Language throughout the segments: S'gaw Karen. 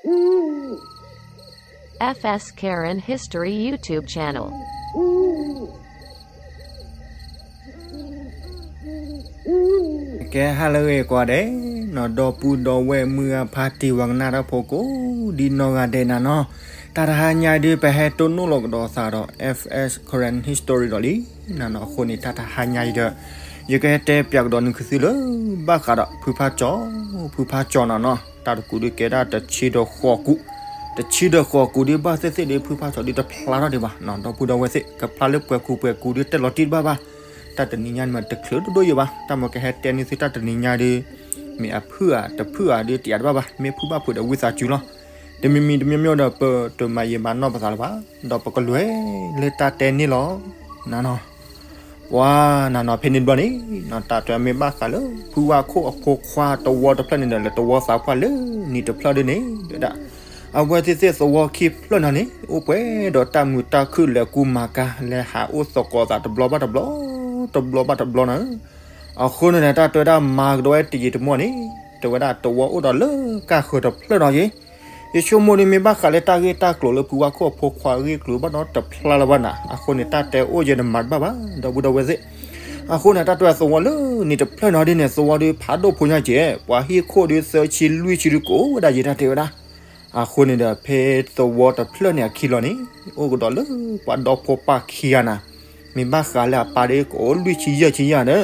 F S Karen History YouTube channel. ကဲ ဟါလၢအဂ့ၤကိးဂၤဒဲးနီၤ, ဒီပုၢ်ဒီဝဲၢ်မုၢ်ဂၤဖါတံၢ်ဝဲကနၣ်တၢ်ဖိကိးဒ်နီၢ်ဂၤဒဲးနၤနီၤ, တၢ်တဟါညါအံၤဒုး ပဟဲတိၢ်နီၣ်လီၤကဒီးသးဒီး F S Karen History ဒီးလံနၤနီၤ. အဃိန့ၣ် တၢ်တဟါညါအံၤဒီး ယကဟဲတဲပၠးကဒီးနုာ်ကသုလၢ ဘၣ်ဃးဒီးဖုဖါကၠီ, ဖုဖါကၠီနၤနီၤ, တၢ်တကူးဒုးကဲဒၣ်တဆံဒီးဃိးကူး, တဆံဒီးဃိးကူးဒုး ဘၣ်သ့ၣ်သ့ၣ်ဒုး ဖုဖါကၠီဒုးတဖျါထီၣ်ဒံးဘၣ်နီၤ, ဒီပုၢ်ဒီဝဲၢ်သ့ၣ် ကဖျါလၢပှဲၤကူးပှဲၤကူးဒုး တဲလီၤတံၢ်တဘၣ်ဘၣ်. တၢ်တနံၤညါန့ၣ်မး တချုးဒိၣ်ဒိၣ်ယံၤဘၣ်, တၢ်မ့ၢ်ကဟဲတဲန့ၢ်သုတၢ်တနံၤညါဒုး မ့ၢ်အဖုၣ်ဧါတဖုၣ်ဧါဒုး တယာ်တဘၣ်ဘၣ်, မ့ၢ်ဖုၣ်ဘၣ်ဖုးဒီးဝံသးစူၤလီၤ. တမံၤမံၤတမံၤမံၤဒီး ပတမၤယံာ်မၤနီၢ်ပသးလၢၤဘၣ်, ဒီးပကလဲၤလၢတၢ်တဲန့ၣ်လီၤနၤနီၤ. ပှၤနၤနီၤ ဖဲန့ၣ်တဘျီန့ၣ်နီၤ, တၢ်တမ့ၢ်ဘၣ်ဃးလၢ ဖုဝါခိၣ်အဖိခွါသဝီတဖျၢၣ်န့ၣ်ဒီး လဲၤသဝီသးပှၢ်လၢနံၤတဖျၢၣ်ဒ်န့ၣ် တဲဝဲဒၣ် အဝဲသ့ၣ်သ့ၣ်သဝီခံဖျၢၣ်နၤန့ၣ် အိၣ်ပှဲၤဒီးတၢ်မုာ်တၢ်ခုၣ် လဲၤကူမၤကၤ လဲၤဟးအိၣ်သကိးသးတဘျီဘၣ်တဘျီ, တဘျီဘၣ်တဘျီနၤ. အဃိန့ၣ်ဒီး တၢ်တဲဝဲဒၣ် မၤကဒီးဝဲတယံာ်တမီၢ်န့ၣ် တဲဝဲဒၣ် သဝီအိၣ်ဒီးလၢကၢ်ဃၢၤတဖျၢၣ်ဒီးယ့ၣ် ယဆိကမိၣ်ဒ်မ့ၢ်ဘၣ်ဃးလၢတၢ်ဂ့ၢ်တၢ်ကျိၤလၢဖုဝါခိၣ်အဖိခွါအဂ့ၢ်အကျိၤဘၣ်ဒီးတဖျါလၢၤဘၣ်နၤ, အဃိန့ၣ် တၢ်တဲအိၣ်ယဲၢ်တမၤတဘၣ်ဘၣ် ဒီပုၢ်ဒီဝဲၢ်သ့ၣ်. အဃိန့ၣ် တၢ်တဲသဝီလၢနံၤတဖျၢၣ်နၤဒ်န့ၣ် သဝီဒုးဖးဒိၣ်ဖိညါကဲ, ပှၤဟံၣ်ခိၣ်ဒုးသၢဆံလွံၢ်ဆံဒုးကိးဝဲဒၣ်ယ့ၣ် တၢ်တဲဝဲဒၣ်. အဃိန့ၣ်ဒီး ဖဲသဝီတဖျၢၣ်န့ၣ်အခံလီၤန့ၣ် အိၣ်ကဒီးလၢပှၤဒီဖိပၢ်ခံဂၤနၤ, မ့ၢ်ဘၣ်ဃးလၢအပၢ်ဒုးကိးလွံၢ်ဆံယဲၢ်ဆံယဲၢ်ဒီး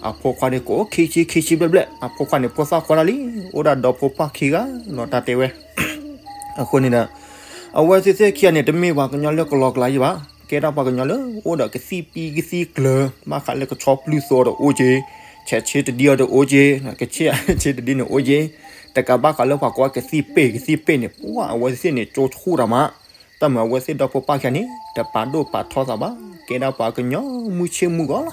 အဖိခွါန့ၣ်ကိးခံဆံခံဆံဘျဲၣ်ဘျဲၣ်, အဖိခွါန့ၣ်ဖိသၣ်ခွါဒၣ်လံ, အိၣ်ဒၣ်ဒီဖိပၢ်ခံဂၤလီၤ တၢ်တဲဝဲ. အဃိန့ၣ်ဒီး အဝဲသ့ၣ်သ့ၣ်ခံဂၤန့ၣ် တမ့ၢ်ပှၤကညီလၢကလီကလီယံၤဘၣ်, ကဲဒၣ်ပှၤကညီလၢအိၣ်ဒီးကသံၣ်ပံကသံၣ်ကျၢၤ, ဘၣ်ဃးလၢကဆီပျုၢ်သိးဒီးအိၣ်က့ၤ, ဆဲးဆ့တဒံအီၤဒီးအိၣ်က့ၤ, ကဆ့ဆ့တဒံန့ၣ်အိၣ်က့ၤ, တကးဘၣ်ဃးလၢပှၤကိးကသံၣ်ပ့ၢ် ကသံၣ်ပ့ၢ်န့ၣ် ပှၤအဝဲသ့ၣ်န့ၣ် ကၠိဆူၣ်တၢ်မး, တၢ်မၤအဝဲသ့ၣ်ဒီဖိပၢ်ခံဂၤန့ၣ် တပာ်ဒိၣ်ပာ်ထီသးဘၣ်, ကဲဒၣ်ပှၤကညီမုၢ်ဆ့ၣ်မုၢ်ဂီၤလီၤ.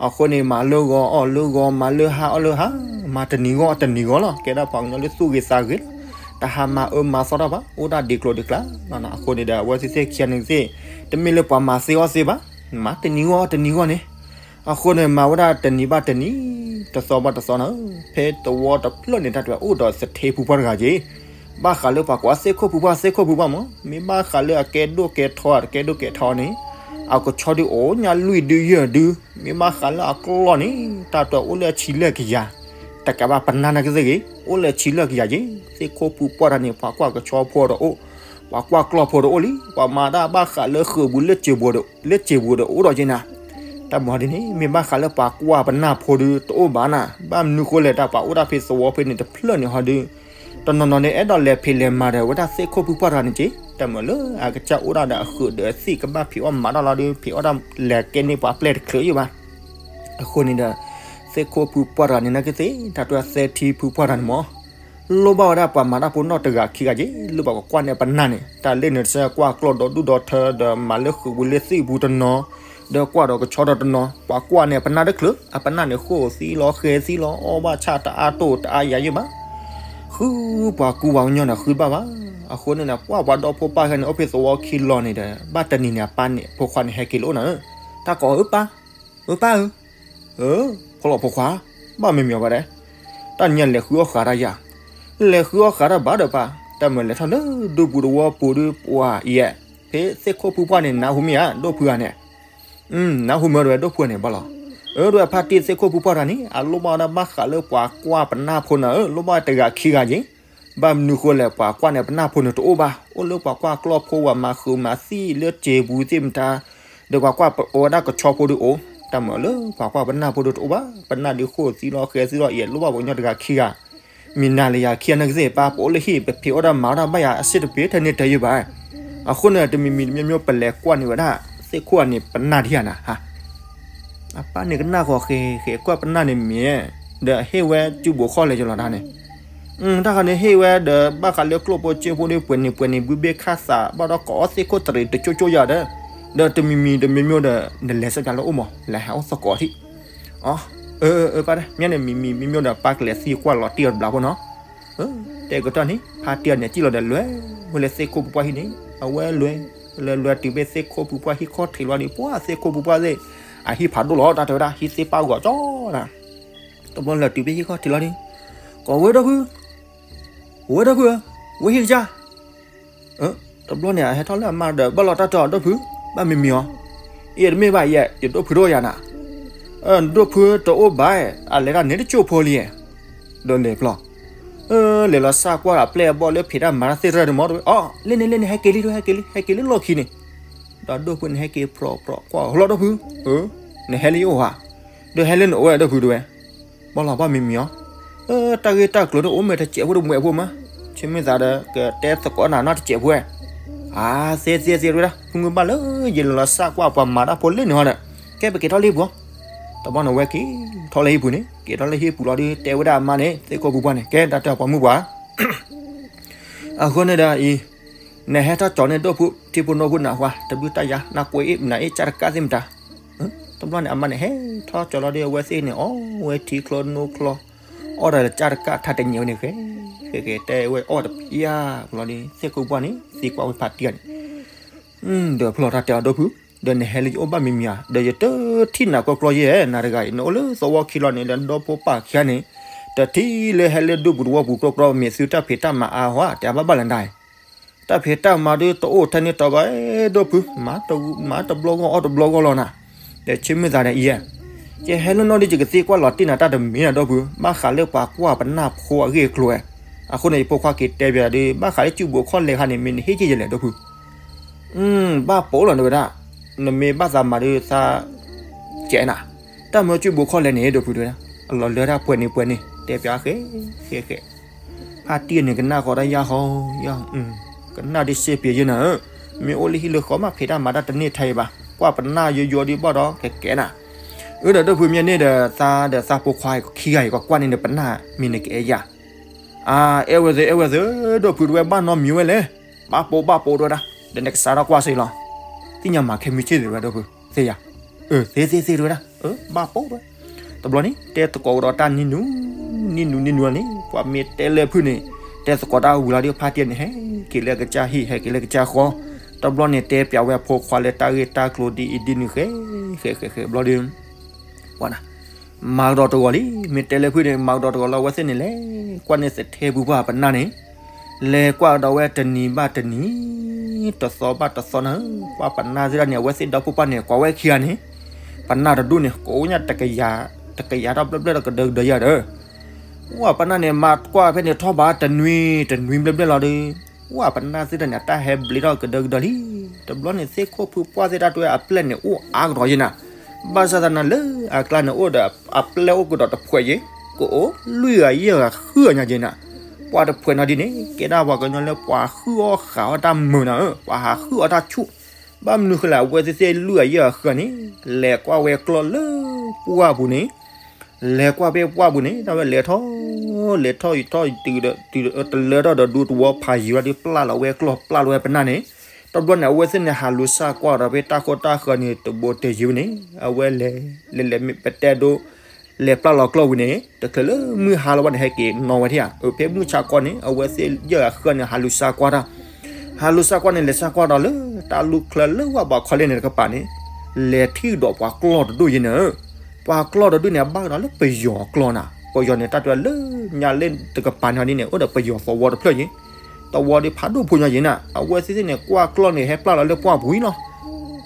အဃိန့ၣ် မၤလၢဂီၤအီၣ်လၢဂီၤ မၤလၢဟါအီၣ်လၢဟါ, မၤတနံၤဂီၢ်အီၣ်တနံၤဂီၢ်လီၤ, ကဲဒၣ်ပှၤကညီလၢသူၣ်ဂ့ၤသးဂ့ၤလီၤ, တဟါမၤအၢမၤသီတၢ်ဘၣ်, အိၣ်ဒၣ်ဒံးကျိၤဒံးကျါလီၤ. အဃိန့ၣ်ဒီး အဝဲသ့ၣ်သ့ၣ်ခံဂၤန့ၣ်သ့ၣ် တမ့ၢ်လၢပှၤမၤသ့အီၣ်သ့ဘၣ်, မၤတနံၤဂီၢ်အီၣ်တနံၤဂီၢ်န့ၣ် အဃိန့ၣ် မၤဝဲဒၣ်တနံၤဘၣ်တနံၤ, တသီဘၣ်တသီနၤ, ဖဲသဝီတဖျၢၣ်န့ၣ် တၢ်တဲအိၣ်ဒီးသထ့ဖုပှၢ်တဂၤက့ၤ, ဘၣ်ဃးလၢပှၤကိးသ့ၣ်ခိၣ်ဖုပှၢ် သ့ၣ်ခိၣ်ဖုပှၢ်မး, မ့ၢ်ဘၣ်ဃးလၢအကဲဒိၣ်ကဲထီ တကဲဒိၣ်ကဲထီန့ၣ် အကဆီဒုးအိၣ်ညါလွံၢ်ဒုယဲၢ်ဒု, မ့ၢ်ဘၣ်ဃးလၢအကျီၢ်န့ၣ် တၢ်တဲအိၣ်လၢအဆံလၢကယၤ, တကးဘၣ်ပနၢ်နာ်က့သ့ၣ်ဂ့ၤ, အိၣ်လၢအဆံလၢကယၤက့ၤ, သ့ၣ်ခိၣ်ဖုပှၢ်တဂၤန့ၣ် ပှၤကွၢ်ကဆီဖိတအိၣ်, ပှၤကွၢ်ကျီၢ်ဖိတအိၣ်လံ, ပှၤမၤတၢ်ဘၣ်ဃးလၢဃုာ်ပူၤလၢစံာ်ပူၤဒီး လၢစံာ်ပူၤဒီးအိၣ်ဒီးက့ၤနၤ, တၢ်မၤဒ်န့ၣ် မ့ၢ်ဘၣ်ဃးလၢပှၤကွၢ်ပနၢ်ဖိဒုးတအိၣ်ဘၣ်နၤ, ဘၣ်မနုၤဃိလဲၣ် တၢ်ပှၤအိၣ်ဒၣ်ဖဲသဝီဖဲန့ၣ်တဖျၢၣ်န့ၣ်ဟီဒုး တနီၤနီၤန့ၣ် အဲၣ်ဒိးလဲၤဖံးလဲၤမၤဒီး အဝဲဒၣ်သ့ၣ်ခိၣ်ဖုပှၢ်တဂၤန့ၣ်က့ၤ, တၢ်မၤလၢအကစၢ်အိၣ်ဒၣ်ဒီးအဃုာ်ဒီးအသံၣ်ကဘၣ်ဖံးအီၣ်မၤတၢ်လီၤဒုး ဖံးအီၣ်တၢ်လဲၤကဲန့ၢ်ပှၤပျဲၢ်တချုးယံၤဘၣ်. အဃိန့ၣ်ဒီး သ့ၣ်ခိၣ်ဖုပှၢ်တဂၤန့ၣ် နာ်က့သ့ၣ် တၢ်တဲသထ့ဖုပှၢ်တဂၤန့ၣ်မး လိၣ်ဘၣ်ဝဲဒၣ်ပှၤမၤတၢ်ဖိနီၢ်တဂၤခံဂၤက့ၤ, လၢပှၤကကွၢ်န့ၢ်ပနၢ်န့ၣ်, တၢ်လၢန့ၣ်တဆၢကွၢ်ကျီၢ်ဒီဒူၣ်ဒီထၢဒီး မၤလၢဃုာ်ပူၤလၢသံၣ်ပူၤတနီၤ, ဒီးကွၢ်ဒီးကဆီဒီးတနီၤ, ပှၤကွၢ်န့ၢ်ပနၢ်တချုး, အပနၢ်န့ၣ်ဃိၣ်သံလီၤဃဲၤသံလီၤ အီၣ်ဘၣ်ဆၣ်တအါတိၢ်တအါယၤယံၤဘၣ်. ဃုပှၤကူပှၤကညီန့ၣ် ဃုတဘၣ်ဘၣ်. အဃိန့ၣ် ပှၤပှၤဒီဖိပၢ်ခဲန့ၣ် အိၣ်ဖဲသဝီခံလီၤန့ၣ်ဒီး ဘၣ်တနံၤန့ၣ် အပၢ်န့ၣ် ဖိခွါန့ၣ်ဟဲက့ၤလၢအိၣ်နၤဧၢ, တၢ်ကိးအၢပၢ်, အၢပၢ်ဧၢ, ဖိလီၤဖိခွါ, ဘၣ်မံၤမံၤအီၤဘၣ်ဒဲး, တၢ်ညါလဲၤဃုအီၣ်ဃးတၢ်ယၤ, လဲၤဃုအီၣ်ဃးတၢ်ဘၣ်ဒီးပၢ်, တၢ်မၤလဲၤထီၣ်လၢဒူပူၤတဝီပူၤဒုးပှၤအံၤ, ဖဲသ့ၣ်ခိၣ်ဖုပှၢ်န့ၣ် နၢ်ဟူမ့ၢ်ဧါ ဒိၣ်ဖုဂၤန့ၣ် နၢ်ဟူမ့ၢ်ဒဝဲဒိၣ်ဖုဂၤန့ၣ်ဘၣ်လီၤ. အၢ ဒဝဲဖါတံၢ်သ့ၣ်ခိၣ်ဖုပှၢ်တဂၤန့ၣ် အလိၣ်ဘၣ်ဝဲဒၣ်ဘၣ်ဃးလၢပှၤကွၢ်ပနၢ်ဖိနၤဧၢ, လိၣ်ဘၣ်တဂၤခံဂၤက့ၤ, ဘၣ်မနုၤဃိလဲၣ် ပှၤကွၢ်န့ၢ်ပနၢ်ဖိန့ၣ်တအိၣ်ဘၣ်, အိၣ်လၢပှၤကွၢ်ကျီၢ်ဖိဝဲမၤဃုာ်မၤသံၣ်လၢစံာ်ပူၤသ့ၣ်မတၤ, ဒီးပှၤကွၢ်ဝဲဒၣ်ကဆီဖိဒုးအိၣ်, တၢ်မၤလၢပှၤကွၢ်ပနၢ်ဖိဒုးတအိၣ်ဘၣ်, ပနၢ်ဒုးဃိၣ်သံလီၤဃဲၤသံလီၤအံၤ လိၣ်ဘၣ်ပှၤကညီတဂၤခံဂၤ မ့ၢ်နၤလၢယၤခံဂၤနာ်က့သ့ၣ် ပၢ်ပအိၣ်လၢဟံၣ် ပဖံးအီၣ်တၢ်မၤအီၣ်တၢ်ဘၣ်ယၤအဆ့တပ့ၤထဲန့ၣ်တယုၢ်ဘၣ်. အဃိန့ၣ် တမံၤမံၤတမံၤမံၤ ပလဲၤကွၢ်န့ၢ်ဝဲဒၣ် သ့ၣ်ခိၣ်အန့ၣ်ပနၢ်ဒံးဧါနၤ, အပၢ်န့ၣ်ကနၣ်ဃီၤဃဲၤဃဲၤကွၢ်ပနၢ်န့ၣ်မ့ၢ်, ဒီးဟ့ၣ်ဝဲစုဘိးခီၣ်လဲၤယလီၤတၢ်န့ၣ်, တၢ်ခါန့ၣ်ဟ့ၣ်ဝဲဒီး ဘၣ်ဃးလၢကျိၣ်ဖိစ့ဖိဒုး ပှဲၤန့ၣ်ပှဲၤန့ၣ် ဘုဘ့ၣ်ခၣ်သး ဘၣ်ဒီးကိးအီၣ်သ့ၣ်ခိၣ်တရံးတကၠိကၠိယၤဒီး, ဒီးတမံၤမံၤတမံၤမံၤဒီး နလဲၤစ့ၢ်ကီးလၢအိၣ်မး လဲၤဟးအိၣ်သကိးထံး အၢ အၢ ပၢ်တဲ မ့ၢ်န့ၣ် မံၤမံၤမံၤမံၤဒီး ပၢ်ကလဲၤသံကွၢ်လီၤတံၢ်အီၤတဘျီဖိနီၤ. တဲကတီၢ်န့ၣ် ဖါတံၢ်အီၤန့ၣ် စံၣ်လီၤဒီးလဲၤဝဲလၢသ့ၣ်ခိၣ်ပူၤပှၢ်ဟံၣ်န့ၣ် အဝဲလဲၤ လဲၤလဲၤတုၤဖဲသ့ၣ်ခိၣ်ပူၤပှၢ်ဟံၣ်ခီၣ်ထံးလီၤဒီး ပှၤသ့ၣ်ခိၣ်ပူၤပှၢ်သ့ၣ် အဟံၣ်ဖးဒိၣ်လီၤ တၢ်တဲဝဲဒၣ် ဟံၣ်သ့ၣ်ပၢ်ဂီၤကၠီနၤ. တဘျီလဲၤတုၤဖဲဟံၣ်ခီၣ်ထံးလီၤဒီး ကိးဝဲဒီပုၢ် ဝဲဒီပုၢ်ဧၢ, ဝဲဟံၣ်ကစၢ် တဘျီန့ၣ် အဟဲထီၣ်လၢအမါဒီး ဘၣ်လီၤတၢ်တီၢ် ဒိၣ်ဖု, ဘၣ်မံမံၤအီၤ, အံၤတမ့ၢ်ဘၣ်ယဲ ယဒိၣ်ဖုတအိၣ်ယၤနၤ, ဒိၣ်ဖုတအိၣ်ဘၣ်, အလဲၤတၢ်န့ၣ်တကၠိၢ်ဖိလံ, ဒီးလဲၤဖျီ, လဲၤလီၤစၢ်ကွၢ်အပျဲၢ်အဘီၣ်လၢဖံးတၢ်မၤတၢ်သ့ၣ်တဖၣ်န့ၣ်မ့ၢ်တဝဲ, အီၤ လၢန့ၣ်လၢန့ၣ် ဟဲက့ၤလံ ဟဲက့ၤလံ ဟဲက့ၤလံလီၢ်ခံန့ၣ်, ဒီးဒိၣ်ဖုန့ၣ် ဟဲက့ၤဖြီဖြီ ကွၢ်လီၤဒိၣ်ဖု, နဟဲလၢယအိၣ်ဧါ, ဒီးဟဲလၢနအိၣ်ဝဲဒိၣ်ဖုတဝဲ ဘၣ်လီၤဘၣ်မံမံၤအီၤ, တၢ်ဂ့ၢ်တၢ်ကျိၤတအိၣ်မ့ၢ်တစဲးဖိတမှဲးဖိမး, ဆ့မုၢ်သးဒီး ကတဲသကိးနၤနီတစဲးဖိဝဲ, အါ သ့သ့သ့တဝဲဒၣ် ဖုမုၢ်ဘၣ်လၢ ယလဲၤလီၤစၢ်ကွၢ်ပှၤမၤတၢ်ဖိလၢန့ၣ်ဟီဒီး, ကဲပက့ၤထီၣ်လၢဟံၣ်ပူၤ, တဘျီန့ၣ်ဝဲက့ၤထီၣ်လၢဟံၣ်ပူၤန့ၣ် က့ၤထီၣ်လၢဟံၣ်ပူၤလီၤဒီး တဲဝဲဒၣ်အမါန့ၣ် သ့ၣ်ခိၣ်ဖုပှၢ်န့ၣ် ကဲတၢ်တဲပှၤမုၢ်ပှၢ် အဃိန့ၣ်ဒီးအံၤ, နဟဲထီၣ်ကၠီၤန့ၢ်ဒိၣ်ဖုထံဖိနီၢ်ဖုနၤဟါ တဘျုးတၢ်ယါ နကွဲးအ့ၣ်နၤအ့ၣ်ကၢ်တကၢ်သ့ၣ်မတၤ, တဘျီန့ၣ် အမါန့ၣ်ဟဲထီၣ်ကၠီၤလီၤဒီး အဝဲသ့ၣ်န့ၣ် အီၣ်ဝဲထံချီနိချီ, အီၣ်ဒီးကၢ်တကၢ်ထါတညဲးဝဲန့ၣ် ဃဲဃဲဃဲ တဲဝဲအီၣ်တဖျါပူၤလီၤဒီး သ့ၣ်ခိၣ်ဖုပှၢ်န့ၣ် သံကွၢ်ဝဲဖါတံၢ်န့ၣ် ဒီးဖျီတၢ်တဲအီၤဒိၣ်ဖု, ဒီးနဟဲလၢယအိၣ်ဘၣ်မံမံၤဧါ, ဒီးယတထံၣ်နၤကွၢ်ကျီယဲၢ် နၤတဂၤအံၤ နအိၣ်လၢသဝီခံလီၤန့ၣ် ဒီးဒီဖိပၢ်ခံဂၤန့ၣ်, တထံၣ်လၢဟဲလၢဒူပူၤသဝီပူၤကျီကျီ မ့ၢ်သုတၢ်ဖံးတၢ်မၤအါဟီ တဲအဘၣ်ဘၣ်လၢနၤအံၤ, တၢ်ဖံးတၢ်မၤဒုးတအိၣ်ထဲန့ၣ်တီဘၣ်, ဒိၣ်ဖု, မၤတဘျီဂီၢ်အီၣ်တဘျီဂီၢ်လီၤနၤ, ဒီးဆ့မုၢ်သးဒီးအံၤ, ယဟဲလၢနီၢ်ဒုး ယကသံကွၢ်လီၤတံၢ်နၤတၢ်တမံၤနၤဒိၣ်ဖု, ဘၣ်ဃးလၢပှၤကွၢ်ပနၢ်ဖိအဂ့ၢ်အကျိၤဝဲ, အဃိန့ၣ် ယဖိခွါက့ၤတဲပၠးဒီး ဘၣ်ဃးလၢစုဘိးခီၣ်လဲၢ်ခါန့ၣ် မ့ၢ်နဟ့ၣ်က့ၤယလဲၣ်ဒိၣ်ဖု ဘၣ်ပိာ်လီၤနဝဲဒၣ်, နမ့ၢ်ဘၣ်သးမၤဒုးသးကဲးနၤ, တၢ်မၢစုဘိးခီၣ်လဲၢ်န့ၣ် ဒိၣ်ဖုတဝဲဒၣ်, အလီၤလၢတၢ်ပှဲၤန့ၣ်ပှဲၤန့ၣ် တဲပၠးဃဲဃဲဃဲ, ဖါတံၢ်န့ၣ် ကနၣ်ဃီတၢ်ယၢ်ဃီ, ကနၣ်ဒ်စ့ပှဲၤယဲၢ်နၤဧၢ, မ့ၢ်အိၣ်လၢဟံၣ်လၢဃီမး ဖံးတၢ်မၤတၢ်တန့ၢ်ထဲအံၤဘၣ်, ကွၢ်ပနၢ်ယိယိဒ်ဘၣ်ဒီး ကကဲးနၤ, အၢ ဒီးဒိၣ်ဖုမ့ၢ်န့ၣ်ဒီး သးဒီးသးဖိခွါခံဂၤအံၤ ကကွၢ်န့ၢ်နပနၢ်မ့ၢ်နကအဲၣ်ယၤ အါ အဲၣ်ဝဲသ့ အဲၣ်ဝဲသ့, ဒိၣ်ဖုတဝဲဘၣ်နီတမံၤဝဲလဲၣ်, ဘၣ်ပိာ်ဘၣ်ပိာ်တဝဲဒၣ်, ဒီးနကစးထီၣ်ကွၢ်စ့ၢ်လီၤ, သ့ၣ်ညါမၤခဲမုၢ်ဆ့ၣ်သ့ၣ်ဝဲဒိၣ်ဖု, သ့ယၤ, အၢ သ့သ့သ့တဝဲဒၣ်, ဘၣ်ပိာ်တဝဲ, တဘျီန့ၣ် တဲသကိးကဒီးတၢ်နံၤနူၤ, နံၤနူၤနံၤနူၤလီၤန့ၣ် ပှၤမ့ၢ်တဲလၢဖုန့ၣ်, တဲသကိးတၢ်ဝံၤလီၤဒီး ဖါတံၢ်န့ၣ် ဟဲက့ၤလၢကစၢ်ဟံၣ် ဟဲက့ၤလၢကစၢ်ဃီ, တဘျီန့ၣ် တဲပၠးဝဲအဖိခွါလၢတၢ်ဂ့ၢ်တၢ်ကျိၤဒ်အံၤဒ်နုၤဃဲ ဃဲဃဲဃဲဘျီဒီး ဝဲဒၣ်, မၤကဒီးတဂီၤလံ, မ့ၢ်တဲလၢဖုန့ၣ် မၤကဒီးတဂီၤလီၤ အဝဲသ့ၣ်န့ၣ် လဲၤကွၢ်န့ၢ်သထဲပူၤပှၢ်ပနၢ်န့ၣ်, လဲၤကွၢ်ကဒီးဝဲတနံၤဘၣ်တနံၤ, တသီဘၣ်တသီနၤ, ကွၢ်ပနၢ်သ့ၣ်တဖၣ်န့ၣ် အဝဲသ့ၣ်ဒီဖိပၢ်န့ၣ် ကွၢ်ဝဲခံဂၤန့ၣ်, ပနၢ်တဒူၣ်န့ၣ် ကိးညါတကယၤ, တကယၤထီၣ်ဘျဲၣ်ဘျဲၣ်ဒီးကဒၢကဒၢယၤဒီး, ကွၢ်ပနၢ်န့ၣ် မၤကွၢ်ဖဲန့ၣ်ထီၣ်ဘးတနွံ, တနွံဘျဲၣ်ဘျဲၣ်လီၤဒီး, ကွၢ်ပနၢ်သ့ၣ်တဖၣ်န့ၣ် အတၢ်ဟဲဘျ့ထီၣ်ကဒၢကဒၢလံ, တဘျီန့ၣ် သ့ၣ်ခိၣ်ဖုပှၢ်သ့ၣ်တၢ်တဝဲအပျဲၢ်န့ၣ် အိၣ်အါကဒီးယဲၢ်နၤ, ဘၣ်ဆၣ်သနာ်လၢအကျါန့ၣ်အိၣ်ဒီး အပျဲၢ်အိၣ်ကဒီးတဖှဲးယဲၢ်, ကအိၣ်လွံၢ်ဂၤယဲၢ်ဂၤဃုဂၤညါယဲၢ်နၤ, ပှၤတဖှဲးနီၤဒ်န့ၣ် ကဲဒၣ်ပှၤကညီလၢပှၤဃုအီၣ်ဃာ်အီၣ်တၢ်မုာ်နၤဧၢ, ပှၤဟးဃုအီၣ်တၢ်ဆူၣ်, ဘၣ်မနုၤဃိလဲၣ် အဝဲသ့ၣ်သ့ၣ်လွံၢ်ဂၤယဲၢ်ဂၤဃုဂၤန့ၣ်, လဲၤကွၢ်ဝဲကျီၢ်လၢပှၢ်ပူၤန့ၣ် လဲၤကွၢ်ဖဲပှၢ်ပူၤန့ၣ် တၢ်ဝဲလဲၤထီၣ်, လဲၤထီၣ်ယထီၣ်တုၤဒီး တုၤတလၢထီၣ်ဒီးဒူသဝီဖးယံၤဝဲဒီး ပျၢ်လီၤဝဲကျီၢ် ပျၢ်လီၤဝဲပနၢ်န့ၣ်, တဘျီန့ၣ် အဝဲသ့ၣ်န့ၣ် ဟးလူၤစၢ်ကွၢ်ဒီးဖဲတၢ်ဃိတၢ်ဃၢၤန့ၣ် တဘိတယံၤဝဲန့ၣ် အဝဲလဲၤ, လဲၤလဲၤမ့ၢ်ပတဲဒိ လဲၤပျၢ်လီၤကျီၢ်ဝံၤန့ၣ် တချုးလၢမုၢ်ဟါလီၤဘၣ်န့ၣ် ဟဲက့ၤနီၣ်ဝဲထံၣ်ဧါ, အဖဲမုၢ်ဆါခီန့ၣ် အဝဲသ့ၣ်ယဲၢ်ဂၤဃၢန့ၣ် ဟးလူၤစၢ်ကွၢ်တၢ် ဟးလူၤစၢ်ကွၢ်န့ၣ် လဲၤစၢ်ကွၢ်ဒီးလၢ တၢ်လူၢ်ချၢလၢဝၢ်ဘီးခီလဲၣ်န့ၣ်တကပၤန့ၣ်, လဲၤထံၣ်ဒီးပှၤကျီၢ်တဒူၣ်ယဲၢ်န့ၣ်, ပှၤကျီၢ်တဒူၣ်န့ၣ် အဘၣ်ကဒီးလၢပယီၤကျီၢ်နၤ, ပယီၤန့ၣ်တၢ်တဝဲလၢညါလၢတကပၤန့ၣ်ဒ်န့ၣ် အိၣ်ဒီးပယီၤသဝီတဖျၢၣ်ယဲၢ်, သဝီဒီးဖးဒိၣ်ဖိညါယဲၢ်နၤ, အဝဲသ့ၣ်သ့ၣ်န့ၣ် ကွၢ်ကျီၢ်န့ၣ် ဟဲပျၢ်လီၤလၢပှၢ်ပူၤလီၤ.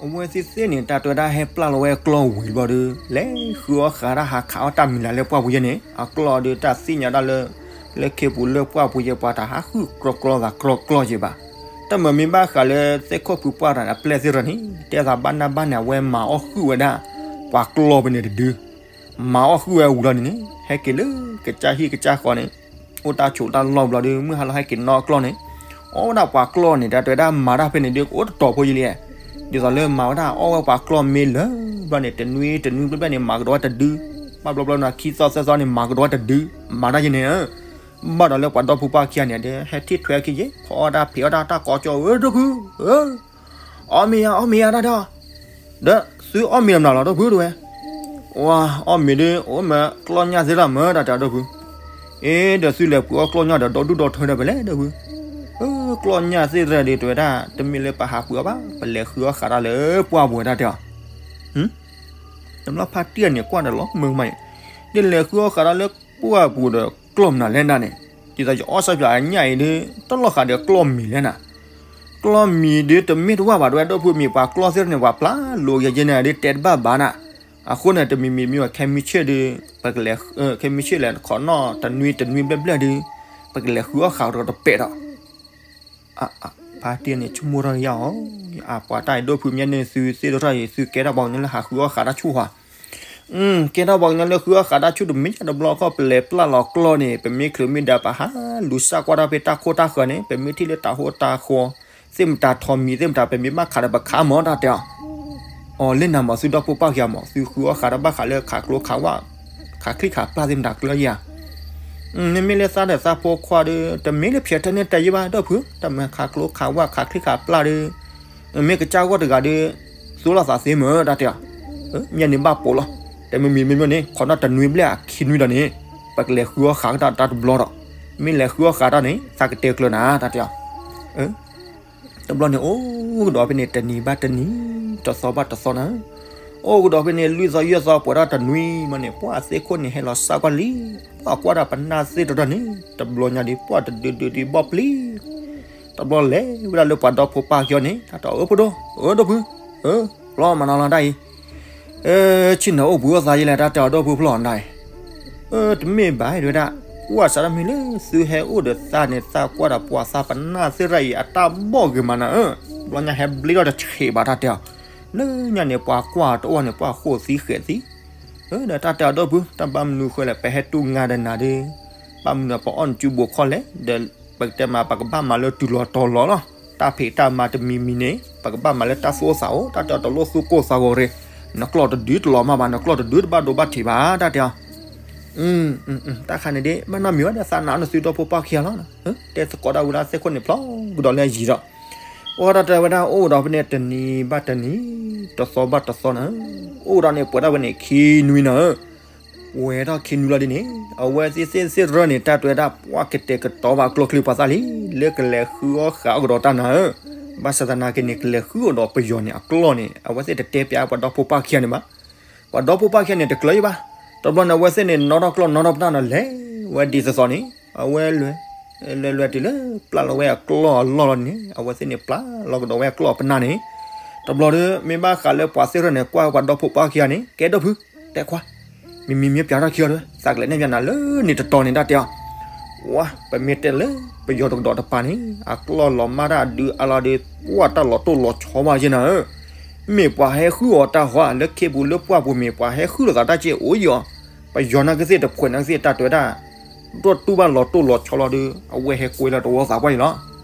အဝဲသ့ၣ်သ့ၣ်န့ၣ် တၢ်တဝဲဒၣ်ဟဲပျၢ်လီၤဝဲကျီၢ်ဝံၤဘျီဒီး လဲၤဃုအီၣ်ဃာ်တၢ်ဟးခးအီၣ်တၢ်မံၤလၤလၢပှၢ်ပူၤယဲၢ်န့ၣ် အကျီၢ်ဒီးတၢ်သ့ၣ်ညါဒၣ်လၢ လၢခ့ပူၤလၢပှၢ်ပူၤယဲၢ် ပှၤတဟးဃုကျီကျီသးကျီကျီယဲၢ်ဘၣ်. တၢ်မၤမ့ၢ်ဘၣ်ဃးလၢသ့ၣ်ခိၣ်ဖုပှၢ်တၢ်န့ၣ် အပျဲၢ်သ့ၣ်တဖၣ်န့ၣ် တဲသးဘၣ်နၢ်ဘၣ်န့ၣ် အဝဲမၤအီၣ်ဃုာ်ဝဲဒၣ် ပှၤကျီၢ်ဖဲန့ၣ်တဒု မၤအီၣ်ဃုာ်ဝဲဝံၤလီၤန့ၣ်န့ၣ် ဟဲက့ၤလၢကစၢ်ဟံၣ်ကစၢ်ဃီန့ၣ် အိၣ်တၢ်ဆိးတၢ်လီၢ်ဘျီဒီး မုၢ်ဟါလီၤဟဲက့ၤနီၣ်ကျီၢ်န့ၣ် အီၣ်ဝဲဒၣ်ပှၤကျီၢ်န့ၣ် တၢ်တဝဲဒၣ်မၤတၢ်ဖဲန့ၣ်ဒုး ကအိၣ်တတီၤဖိယဲၢ်လံ. ဒ်သိးလၢမၤဝဲဒၣ်အီၣ်ဝဲပှၤကျီၢ်မ့ၢ်လၢာ်ဘျီန့ၣ် တနွံတနွံဘျဲၣ်ဘျဲၣ်န့ၣ် မၤကဒီးဝဲတဒု, ဘၣ်ဘျီဘျီန့ၣ် ခံသီသၢသီန့ၣ် မၤကဒီးဝဲတဒု, မၤတၢ်ယဲၢ်န့ၣ် ဘၣ်ဒီးလၢပှၤဒီဖိပၢ်ခံဂၤန့ၣ် ဒီးဟဲထံၣ်ထွဲခံယဲၢ် ဖီအီၣ်တၢ်ဖံးအီၣ်တၢ်တၢ်ကိးကၠီဧၢ ဒိၣ်ဖုဧၢ အီၣ်မ့ၤယၤ အီၣ်မ့ၤယၤတၢ်တဲအီၤ, ဒီးသုအီၣ်မ့ၤလီၤမနုၤလီၤ ဒိၣ်ဖုတဲဝဲ, ဝၤ အီၣ်မ့ၤဒုး အိၣ်မ့ၢ်ကျီၢ်ညၣ်သ့ၣ်တဖၣ်မ့ၢ်တၢ်တဲအီၤ ဒိၣ်ဖု, အ့ ဒီးသုလဲၤပှ့ၤအီၣ်ကျီၢ်ညၣ်ဒီး ဒီဒူၣ်ဒီထၢဒီးဖဲလဲၣ် ဒိၣ်ဖု, ကျီၢ်ညၣ်သ့ၣ်တဖၣ်ဒုး တဲဝဲဒၣ် တမ့ၢ်လၢပဟးပှ့ၤအီၣ်ဘၣ် ပလဲၤဃုအီၣ်ဃာ်တၢ်လၢပှၢ်ပူၤဝဲတၢ်တဲအီၤ, တဘျီဖါတံၢ်န့ၣ် ကွၢ်ဒီးလီၤမုာ်မးအံၤ, ဒ်လဲၤဃုအီၣ်ဃာ်တၢ်လၢပှၢ်ပူၤဒီးကျီၢ်မနုၤလဲၣ်နၤန့ၣ်, ဒ်သိးယအီၣ်ဆၣ်ပၠးအညၣ်အံၤဒုး တလီၢ်ဃာ်ဒီးကျီၢ်မံၤလဲၣ်နၤ, ကျီၢ်မံၤဒုးတမ့ၢ်တဝၢ်ဘၣ် တဝဲဒိၣ်ဖု မ့ၢ်ပှၤကျီၢ်သ့ၣ်တဖၣ်န့ၣ် ပှၤပျၢ်လိာ်ယဲယဲန့ၣ်ဒုးတဲတဘၣ်ဘၣ်နၤ. အဃိန့ၣ် တမံၤမံၤမ့ၢ်ဝဲခဲမုၢ်ဆ့ၣ်ဒုး ပကလဲၤ ခဲမုၢ်ဆ့ၣ်လဲၤခီနီၣ်တနွံတနွံဘျဲၣ်ဘျဲၣ်ဒုး ပကလဲၤဃုအီၣ်ဃာ်တပျဲၢ်ဒီး ဖါတံၢ်န့ၣ် ဆိကမိၣ်ထီၣ်ယါအီၤ, အပှၤတၢ်အံၤဒိၣ်ဖု မ့ၢ်န့ၣ်သုသ့ၣ်ဒိၣ်ထီၣ်အံၤ သုကဲထီၣ်ပှၤကညီလၢဟးဃုအီၣ်ဃာ်တၢ်ဆူၣ်ဧါ. ကဲထီၣ်ပှၤကညီလၢဃုအီၣ်ဃာ်တၢ်ဆူၣ်တမ့ၢ်ညါတဘျီခီ ပလဲၤပျၢ်လီၤကျီၢ်န့ၣ် ပမ့ၢ်ချုးမ့ၢ်ဒါ ပဟးလူၤစၢ်ကွၢ်တၢ်ဖဲတၢ်ခိၣ်တၢ်ဃၢၤန့ၣ် ပမ့ၢ်ထံၣ်လၢတၤဟိတၤဃီ သ့ၣ်မတၤထီၣ်မံၤသ့ၣ်မတၤ ပမ့ၢ်ဘၣ်ခးဒီးပခးမၢ်တၢ်တဲအီၤ အီၤလၢနၤမး သုဒီဖိပၢ်ခံဂၤမး သုဃုအီၣ်ဃာ်တၢ်ဘၣ်ဃးလၢခးကျိခးဝၣ် ခးချံခးပျၢ်သ့ၣ်မတၤကျၢၢ်ဧါ. မ့မ့ၢ်လၢသးဒီးသးဖိခွါဒီး တမ့ၢ်လၢဖျဲးထၢၣ်န့ၣ်တဲယံဘၣ် ဒိၣ်ဖု တၢ်မၤခးကျိခးဝၣ်ခးချံခးပျၢ်ဒီး မ့ၢ်ကစၢ်ဂီၢ်တဂၤဒီး သူၣ်လီၤသးသ့မၢ်တၢ်တဲအီၤ. မ့ၢ်န့ၣ်ဘၣ်ပိာ်လီၤ. တမံၤမံၤမ့မ့ၢ်န့ၣ် ခီနီၣ်တနွံဘျဲၣ်အခံနွံဒီးန့ၣ် ပကလဲၤဃုအီၣ်ဃာ်ကတၢ်တၢ်တဘျီဒီး မ့ၢ်လဲၤဃုအီၣ်ဃာ်တၢ်န့ၣ် သးကတဲကျၢၤနၤတၢ်တဲအီၤ. တဘျီန့ၣ် အိၣ်ကဒီးဖဲန့ၣ် တနံၤဘၣ်တနံၤ တသီဘၣ်တသီနၤ. အိၣ်ကဒီးဖဲန့ၣ် လွံၢ်သီယဲၢ်သီပှဲၤထီၣ်တနွံမၢ်န့ၣ် ပှၢ်သ့ၣ်ခိၣ်န့ၣ်ဟဲလီၤစၢ်ကွၢ်လံ. ပှၢ်ကွၢ်တၢ်ပနၢ်သ့ၣ်တတီၤန့ၣ် တဘျီညါဒီး ပှၢ်တဒုဒုဒုဘီၣ်ပျံၤ တဘျီလဲၤဝဲဒၣ်လၢပှၤဒီဖိပၢ်ခံဂၤန့ၣ် တၢ်တဲအီၤ အၢ ဖိဒိၣ် အၢ ဒိၣ်ဖု အၢ လီၤမၤနီၤလီၤတၢ်အံၤ ဆ့ၣ်နီၤအိၣ်ဘှံးအိၣ်သါယဲလဲၣ် တၢ်တဲအီၤ ဒိၣ်ဖုဖျီၣ်နၤအံၤ. တမ့ၢ်ဘၣ် တဲဝဲဒၣ် ကွၢ်စးထီၣ်မ့ၢ်လၢသုဟဲအိၣ်ဒီးသးန့ၣ် သးကွၢ်ဒီးပှၤသးပနၢ်သ့ၣ်တဖၣ်အံၤ အတၢ်ဘီၣ်ဂ့ၤမးနၤဧၢ. ဘျီညါဟဲဘျ့ထီၣ်တဆံးဘၣ် တၢ်တဲအီၤ လၢညါန့ၣ် ပှၤကွၢ်တအိၣ်န့ၣ် ပှၢ်ဃိၣ်သံဃဲးသံ ဒီးတၢ်တဲအီၤ ဒိၣ်ဖု တၢ်ဘၣ်မနုၤဃိလဲၣ် ပဟဲတူၢ်ငါဒီးနၤဒီး ဘၣ်မနုၤပအီၣ်နစုဘိးခီလဲၣ် ဒီးပကတဲမး ပကဘၣ်မၤလၢတုၤလီၤတီၤလီၤလီၤ. တၢ်ဖံးတၢ်မၤတမံၤမံၤန့ၣ် ပကဘၣ်မၤလၢတၢ်သူၣ်အိၣ်သးအိၣ် တၢ်တဲအီၤ တလိၣ်သူၣ်ကိၢ်သးဂီၤရ့ၣ် နကျီၢ်တဒုတလီၤမၢ်ဘၣ် နကျီၢ်တဒုတဘၣ်ဒိဘၣ်ထံးဘၣ် တၢ်တဲအီၤ တၢ်ခါန့ၣ်ဒ် ဘၣ်နီတမံၤဝဲဒီး သးနာ်အီၤနသုဒီဖိပၢ်ခံဂၤလီၤ. တဲသကိးဒၣ်ဝဲဒၣ်သ့ၣ်ခိၣ်န့ၣ်ဖျီကဒီးလၢအယံၤဒီး ပှၢ်တၢ်တဲဝဲဒၣ် အိၣ်ဒီးဖဲန့ၣ် တနံၤဘၣ်တနံၤ တသီဘၣ်တသီနၤ. အိၣ်ဒီးန့ၣ် ပှဲၤထီၣ်ဝဲန့ၣ် ခံနွံနၤဧၢ. ပှဲၤထီၣ်ခံနွံလီၤဒ်န့ၣ် အဝဲသ့ၣ်သ့ၣ်သ့ၣ်တရၢန့ၣ် တၢ်တဲဝဲဒၣ် ပှၢ်ကတဲာ်ကတီၤဘၣ်ကျီၢ်ချံပှၤသးလံ လၢကလဲၤဃုအီၣ်ဃာ်အီၣ်ကဒီးတၢ်နၤဧၢ. ဘၣ်ဆၣ်သနာ်က့န့ၣ် ကလဲၤဃုအီၣ်ဒီးပယီၤန့ၣ် အကျီၢ်န့ၣ် အဝဲသ့ၣ်တတဲပျးပှၤဒီဖိပၢ်ခံဂၤန့ၣ်ဘၣ်. ပှၤဒီဖိပၢ်ခံဂၤန့ၣ် တကျၢၤယံဘၣ်. တဘျီန့ၣ် အဝဲသ့ၣ်န့ၣ် နီၣ်ထီၣ်ကျီၢ်နီၣ်ထီၣ်ပနၢ်န့ၣ် လဲၤဝဲဒ်သိးသိးန့ၣ် အဝဲလဲၤ လဲၤလဲၤတုၤလၢပျၢ်လီၤဝဲအကျီၢ်အလီၢ်လီၤန့ၣ် အဝဲသ့ၣ်န့ၣ် ပျၢ်လီၤကဒီးဝဲအကျီၢ်အပနၢ်န့ၣ် တဘျီဒီး မ့ၢ်ဘၣ်ဃးလၢပှၤသ့ၣ်တရၢန့ၣ် ကွၢ်ဝဲပှၤဒီဖိပၢ်ခံဂၤန့ၣ် ကဲဒိၣ်ဖု တဲခွါ မံၤမံၤမ့ၢ်ပျးထီၣ်ခံဂၤဒီး သးကလဲၤနဲၣ်ပျးနၤလၢန့ၣ်တတီၤန့ၣ် တၢ်တဲအီၤ. ဝါ ပမ့ၢ်တဲလၢပယီၤတကဒီးတပၤန့ၣ် အကျီၢ်လီၤမၢ်တၢ်အဒုအါလီၤဒီး ပှၢ်တၢ်လီၤတိၢ်လီၤဆီဘၣ်ယဲနၤဧၢ. မ့ၢ်ပှၤဟဲဃုအီၤတၢ်ဟီ လၢခ့ပူၤလၢပှၢ်ပူၤ မ့ၢ်ပှၤဟဲဃုလိာ်သးတၢ်ကဲအိၣ်ယံၤအီၤ. ပယီၤနာ်က့သ့ၣ်တဖှဲးနာ်က့သ့ၣ် တၢ်တဲဝဲဒၣ် ဒီးတူၢ်ဘၣ်လီၤတိၢ်လီၤဆီလီၤဒီး အဝဲဟဲကွဲလၢတဝီသးပှၢ်အံၤလီၤ.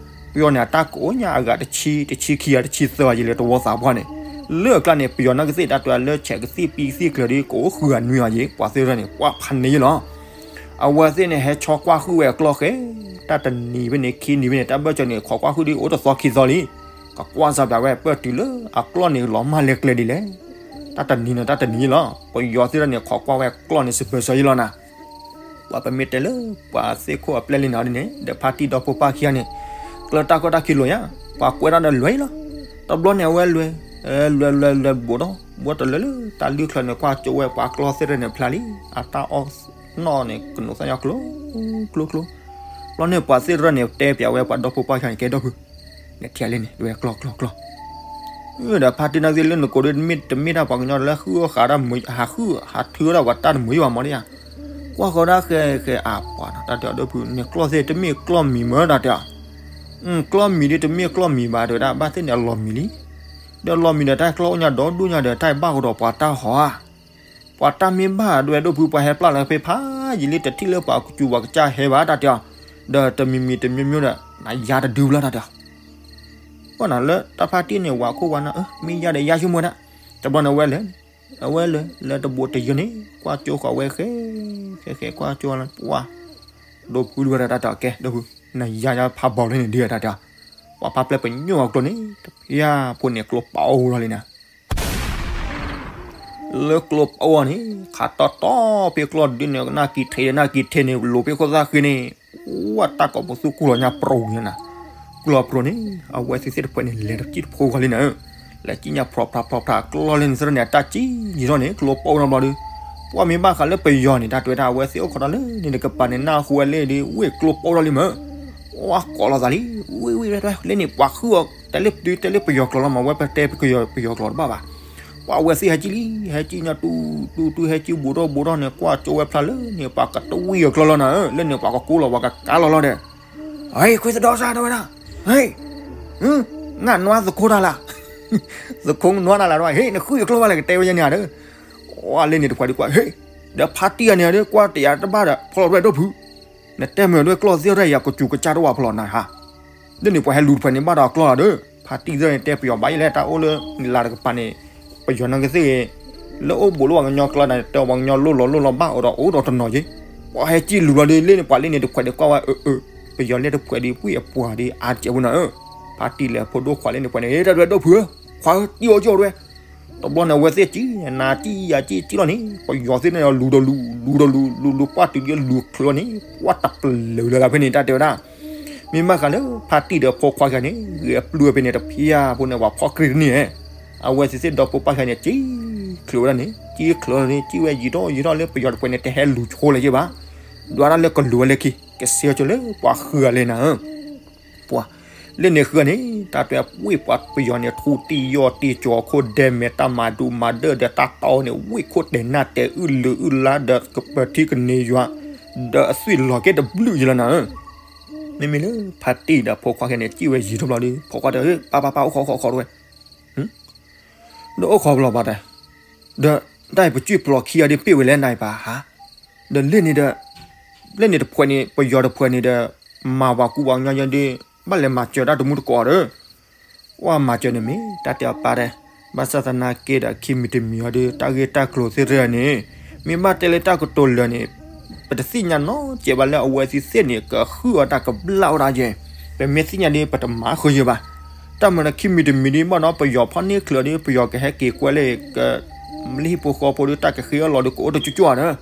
ပယီၤန့ၣ် အတၢ်ကအိၣ်ညါအဂၤတဆံ တဆံခံဂၤ တဆံသၢဂၤယံၤလၢတဝီသးပှၢ်န့ၣ် လၢအကျါန့ၣ် ပယီၤနာ်က့သ့ၣ် တၢ်တဲဝဲဒၣ်လၢဆဲးကသံၣ်ပံကသံၣ်ကျၢၤဒီး ကအိၣ်ဃုဂၤနွံဂၤယံၤ ပှၤသ့ၣ်တဖၣ်န့ၣ် ပှၤဖးန့ၢ်ယံၤလီၤ. အဝဲသ့ၣ်န့ၣ် ဟဲဆီကွၢ်ဃုဝဲအကျီၢ်ဃဲ တၢ်တနံၤဖဲန့ၣ် ခံနံၤဖဲန့ၣ် တၢ်ဘၢၣ်စၢၤန့ၣ် ခိးကွၢ်ဃုဒ်အိၣ်တသီခံသီလံ. ကကွၢ်စၢ်ပျးဝဲ ပၢၢ်တုၤလၢအကျီၢ်န့ၣ် လီၤမၢ်လဲၤကျဲဒ်လဲၣ်. တၢ်တနံၤန့ၣ် တၢ်တနံၤယံၤလီၤ. ပယီၤသ့ၣ်တဖၣ်န့ၣ် ခိးကွၢ်ဝဲအကျီၢ်န့ၣ် စပၢၤစၢၤယံၤလီၤနၤ. ပှၤပမ့ၢ်တဲလၢ ပှၤသ့ၣ်ခိၣ်အပျဲၢ်လံနၤဒ်န့ၣ် ဒီးဖါတံၢ်ဒီဖိပၢ်ခံဂၤန့ၣ် ကျၢၤတၢ်ကီတၢ်ခံလိာ်ညါ ပှၤကွဲးတၢ်ဒီးလွဲၢ်လီၤ. တဘျီန့ၣ် အဝဲလွဲၢ် လွဲၢ်လွဲၢ်လွဲၢ်ဘိးဒီး ဘီတလၢလၢ တၢ်လုၢ်ချၢန့ၣ် ကွၢ်ကၠိဝဲပှၤကျီၢ်သ့ၣ်တဖၣ်န့ၣ်ဖျါလံ. အတၢ်အီၣ်နီၣ်န့ၣ် ကနိးသၣ်ညါကျိၤ ကျိၤကျိၤ. ဘျီန့ၣ် ပှၤသ့ၣ်တဖၣ်န့ၣ် တဲပျးဝဲပှၤဒီဖိပၢ်ခံဂၤန့ၣ် ကဲဒိၣ်ဖု နထံၣ်လံန့ၣ် ဒ်ဝဲကျီၢ်ကျီၢ်ကျီၢ် ဒီးဖါတံၢ်နာ်က့သ့ၣ်လၢနကိးဒီး တမ့ၢ်တၢ်ပှၤကညီလၢဃုအီၣ်ဃာ်တၢ်မုာ် ဟးဃုဟးထုးဝဲဒၣ်ပှၤတၢ်တမုာ်ယံၤဘၣ်မးဒ်ဧါ. ကွၢ်ဃီဒၣ်ဃဲဃဲအပှၤနီၤ တၢ်တဲအီၤဒိၣ်ဖု နကျီၢ်သ့ၣ်တမ့ၢ်ကျီၢ်မံၤမၢတၢ်တဲအီၤ. ကျီၢ်မံၤဒ်တမ့ၢ်ကျီၢ်မံၤဘၣ် တဲဝဲဒၣ် ဘၣ်သ့ၣ်န့ၣ်အလီၤမံၤလံ. ဒီးလီၤမံၤဒီးတၢ်ကျီၢ်အိၣ်ညါဒီဒူၣ်ညါဒီး တၢ်ဘၣ်ကဒီးပှၤတၢ်ဟီဧါ. ပှၤတၢ်မ့ၢ်ဘၣ်ဒ်ဝဲဒိၣ်ဖု ပှၤဟဲပျၢ်လၢဖဲဖးယံာ်လံ တထံၣ်လၢပှၤကူပှၤကစၢ်ဟဲဘၣ်တၢ်တဲအီၤ. ဒီးတမံၤမံၤတမျိုးမျိုးဒီး နၤယါတဒုဘျီတၢ်တဲအီၤ. ဘၣ်နီၤလၢတၢ်ဖါတံၢ်န့ၣ် ဝၤခိၣ်ဝါနီၤ မ့ၢ်ယါဒီးယါဆိကမိၣ်ဒၣ်. တဘျီန့ၣ်ဝဲလဲၤ အဝဲလဲၤ လၢတဘိးတယၢန့ၣ် ကွၢ်ကၠိဃီၤဝဲဃဲ ဃဲဃဲကွၢ်ကၠိလၢပှၢ် ဒိၣ်ဖုဒ်ဝဲဒၣ်တၢ်တဲအီၤ ကဲဒိၣ်ဖု နၤယါယါဖးဘီလၢန့ၣ်ဒ်တၢ်တဲအီၤ. ပှၤဖါပျဲၢ်ပညိၣ်အကျိန့ၣ် တဖျါဖိန့ၣ်ကျိပအိၣ်လီၤလံနၤ လၢကျိပအိၣ်န့ၣ် ခးတီတီဖဲကျီၢ်ဒုန့ၣ် နၢ်ကံထံးနၢ်ကံထံးန့ၣ် လိၤဖဲခိၣ်သၣ်ဃံန့ၣ် ဝဲတၢ်ကိးပသူကူၣ်လီၤညါပြီၤန့ၣ်နၤ. ကူၣ်လီၤပြီၤန့ၣ် အဝဲသ့ၣ်သ့ၣ်တဖှဲးန့ၣ် လဲၤတကံၢ်တဖိဂီၤလံနၤဧၢ. လဲၤကံၣ်ညါဖြီးဖြးဖြီးဖြး ကျီၢ်လၢန့ၣ်သ့ၣ်န့ၣ် အတၢ်ကံၣ်ယံၤထီၣ်န့ၣ် ကျိပအိၣ်နီတဘျီဒီး ပှၤမ့ၢ်ဘၣ်ဃးလၢပယီၤန့ၣ် တၢ်တဲဝဲဒၣ် အဝဲသ့ၣ်အိၣ်ခိးဒီးလၢန့ၣ်တကပၤန့ၣ် နၢ်ဟူဝဲလၢဒ်ဝ့ၢ်ကျိပအိၣ်ထီၣ်လံမၢ်. ဝဲကိးလီၤသးလံ ဝ့ၢ်ဝ့ၢ်ဝဲလၢန့ၣ် ပှၤဃုအီၤ တဲလၢပတုၤတဲလၢပယီၤကျိာ်လီၤမး ဝဲပတဲပယီၤကျိာ်တဘၣ်ဘၣ်. ပှၤဝဲသ့ၣ်ဟဲကံၣ်လံ ဟဲကံၣ်ညါတူတူတူ ဟဲကံၣ်ဘူးထီၣ်ဘူးထီၣ်န့ၣ် ကွၢ်ကၠိဝဲဖျါလၢန့ၣ် ပှၤကတဝံၣ်အကျိာ်လီၤနၤဧၢ, လၢန့ၣ်ပှၤကကိးလီၤ ပှၤကကါလီၤလီၤဒီး ဟဲခွဲသဒီစါတဲဝဲဒၣ်, ဟဲ ငါနွါသခိတၢ်လၢ သခိနွါတၢ်လၢ ဟဲ နဃုအကျိာ်ဘၣ်လဲၣ်ကတဲဝဲယဲန့ၣ်ဧါဒီး ဝဲလၢန့ၣ်တခွဲးဒုးကွၢ် ဟဲ ဒီးဖါတံၢ်ဂၤန့ၣ်ဒီး ကွၢ်တယၤတဘၣ်ဒီး ဖီၣ်လီၤရဲၣ်ဒိၣ်ဖုး, နတဲမ့ၢ်ဒိၣ်ကျီၢ်သ့ၣ်တၢ်ယၤကစူၤကစၢ်တဝၢ်ဖီၣ်လီၤနၤဧါ. လၢန့ၣ်ပှၤဟဲလူၤတခွဲးန့ၣ်ဘၣ်ဒီးအကျီၢ်လီၤဒီး ဖါတံၢ်သ့ၣ်န့ၣ်တဲပယီၤဘၣ်ယဲလဲၣ် တၢ်အိၣ်လၢနလၤတကပၤန့ၣ် ပယီၤနီၢ်ကသ့ၣ်ဂ့ၤ လၢအိၣ်ဘူးလၢပှၤကညီကျီၢ်န့ၣ် တဲပှၤကညီလိၣ်လီၤလိၣ်လီၤဘၣ်အိၣ်ဒီးအိၣ်ဒီးတနီၤက့ၤ ပှၤဟဲကံၣ်လူၤလီၤဒီးလၢန့ၣ် ပှၤလၢန့ၣ်တခွဲးဒုးကွၢ်ဝဲ အၢ အၢ ပယီၤလၢတခွဲးဒုး ပှံၢ်အပှၤဒုးအါကဲးဝဲနၤဧၢ. ဖါတံၢ်လဲၤဖိဒိၣ်ခွါလၢန့ၣ်တခွဲးန့ၣ် ဟဲတၢ်ဒွဲၣ်ဒိၣ်ဖုးဧၢ, ခွါဧၢ တံၢ်အီၤကၠီၣ်တဝဲ တဘျီန့ၣ် အဝဲသ့ၣ်ကံၣ် နၤကံၣ်ယၤကံၣ်ကံၣ်လီၤန့ၣ် ပယီၤသ့ၣ်န့ၣ်လူၤဒီးလူၤ လူၤဒီးလူၤ လူၤလူၤပှၢ်တုၤဒ်လူၤချုးလီၤန့ၣ် ပှၢ်တပလၢာ်လၢလၢဖဲန့ၣ် တၢ်တဲဝဲဒၣ် မ့ၢ်ဘၣ်ဃးလၢဖါတံၢ်ဒီးဖိခွါခံဂၤန့ၣ် ဂဲၤပျုၢ်ဝဲဖဲန့ၣ်တဖျၢၣ်ဖိန့ၣ် ပှၤဖီၣ်ကြံၢ်တန့ၢ်ဧဲ အဝဲသ့ၣ်သ့ၣ်ဒီဖိပၢ်ခံဂၤန့ၣ် ကံၣ်ချုးဝဲဒၣ်န့ၣ် ကံၣ်ချုးလီၤန့ၣ် ကံၣ်ဝဲယံာ်ထီၣ်ယံာ်ထီၣ်လၢပယီၤတခွဲးန့ၣ် တဟဲလူၤဆိလၢၤက့ၤဘၣ် ဒွးတၢ်လၢကလူၤဝဲလၢခံ ကစဲးကၠီၤလၢပှၤဃုဂၤလဲၣ်နၤဧၢ ပှၤ လၢန့ၣ်ဃုဂၤန့ၣ် တၢ်တဲပှ့ၢ်ပှၤပယီၤန့ၣ် ထူတံၢ်ယီၢ်တံၢ် ကၠီၤခိၣ်ဒဲမဲာ် တၢ်မၤဒူးမၤဒၢၣ်ဒီးတၢ်တီန့ၣ် ဝ့ၢ်ခိၣ်တဲာ်နၢ်တဲာ် အုၣ်လုာ်အုၣ်လါဒီးကပၢၤထံကန့ၢ်ယွၤ ဒီးအသွံၣ်လီၤက့ၤတဘျုးယလီၤနၤဧၢ မ့မ့ၢ်လၢဖါတံၢ်ဒီးဖိခွါခံဂၤန့ၣ် ကံၣ်ဝဲယံာ်ထီၣ်ဘျီဒီး ဖိခွါတဲ ပၢ်ပၢ်ပၢ် အိၣ်ခိးခိးခိးတဝဲ ဒီးအိၣ်ခိးဘျီဘၣ်တဲ ဒီးတၢ်အံၤပကံၣ်ဖျိးခံဂၤဒ်ပ့ၢ်ဝဲလဲၣ်နၤအံၤပၢ်ဧါ ဒီးလၢန့ၣ်ဒီး လၢန့ၣ်တခွဲးန့ၣ် ပယီၤတခွဲးန့ၣ်ဒီး မၤပှၤကူပှၤကညီယဲဒ် ဘၣ်လဲၤမၤစၢၤတၢ်တမူတကိးဒီး အိၣ်မၤစၢၤန့ၣ်မ့ၢ် တၢ်တဲအီၤပၢ်တဲ ဘၣ်ဆၣ်သနာ်က့ဒီး ခံမံၤတမံၤအံၤဒီး တၢ်ဂ့ၢ်တၢ်ကျိၤသ့ၣ်တဖၣ်န့ၣ် မ့ၢ်ဘၣ်တဲလၢတၢ်ကတိၤလၢာ်န့ၣ် ပတသ့ၣ်ညါနီတစဲးဘၣ်လၢအဝဲသ့ၣ်သ့ၣ်န့ၣ် ကဟုၣ်အီၤတၢ်ကဘျၣ်ဝဲဒၣ်ယဲ ပမ့ၢ်သ့ၣ်ညါဒီး ပတမၤဃုာ်ယဲဘၣ်. တၢ်မၤဒီးခံမံၤတမံၤဒ်ဘၣ်ဒီး ပယီၤဖီၣ်န့ၢ်ချုးဒီး ပယီၤကဟဲက့ၤကွဲလၢ က လၢဟံၣ်ဖိဃီဖိဒီး တၢ်ကဃ့အီၣ်လီၤဒီး ကအိၣ်တကၠွၢ်ကၠွၢ်ဒီး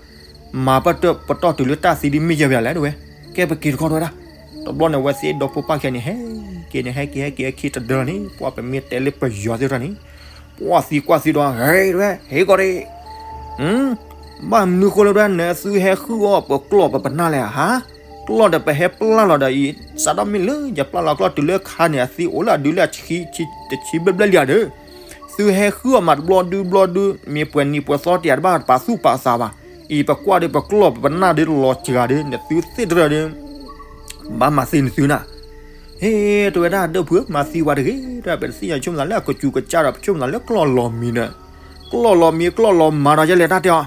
မၤပတၢၢ်ပတီၢ်တုၤလၢတၢ်သံဒ်မ့ၢ်ယဲၢ်ပယၤလဲၣ်တဝဲ, ကဲပက့ၤတခီတဝဲဒၣ်. တဘျီန့ၣ် အဝဲသ့ၣ်ဒီဖိပၢ်ခံဂၤန့ၣ် ဟဲက့ၤန့ၣ် ဟဲက့ၤ ဟဲက့ၤ ဟဲက့ၤတဒၢလီၤန့ၣ် ပှၤပမ့ၢ်တဲလၢပယီၤသ့ၣ်တဖၣ်န့ၣ် ပှၤသံကွၢ်သံဒီး ဟဲတဝဲ ဟဲကီးတ့ၢ် ဘၣ်မနုၤဃိလၢတဝဲ နသုဟဲဟုၣ်အီၣ်ပကျီၢ်ပပနၢ်လဲၣ်ဧါ. ကျီၢ်ဒီးပဟဲပျၢ်လီၤဒီးအံၤ စးထီၣ်မ့ၢ်လၢယပျၢ်လီၤကျီၢ်တုၤလၢခါန့ၣ် အသံအိၣ်လၢအဒုလၢအဆံ တဆံဘျဲၣ်ဘျဲၣ်လံဧါဒီး သုဟဲဟုၣ်အီၣ်မးတဘျီဒုဘျီဒု မ့ၢ်ပှဲၤနံၤပှဲၤသီတယၤတဘၣ်တပာ်သူၣ်ပာ်သးဘၣ်. အံၤပကွၢ်ဒီးပကျီၢ်ပပနၢ်ဒီးလီၤစှၤဒီး နသုသ့ၣ်တဖၣ်ဒီး ဘၣ်မၤသံနသုနၤ. ဟ့ၣ် တဝဲဒၣ် ဒိၣ်ဖုဧၢ မၤသံဝဲတဂ့ၤ တဝဲ ပတသ့ၣ်ညါဆိကမိၣ်သးလၢအကစူၤကစၢ်ဒီး ပဆိကမိၣ်သးလၢကျီၢ်လီၤမံၤဒီး ကျီၢ်လီၤမံၤ ကျီၢ်လီၤမၤဒီးယဲလဲၣ်တၢ်တဲအီၤ.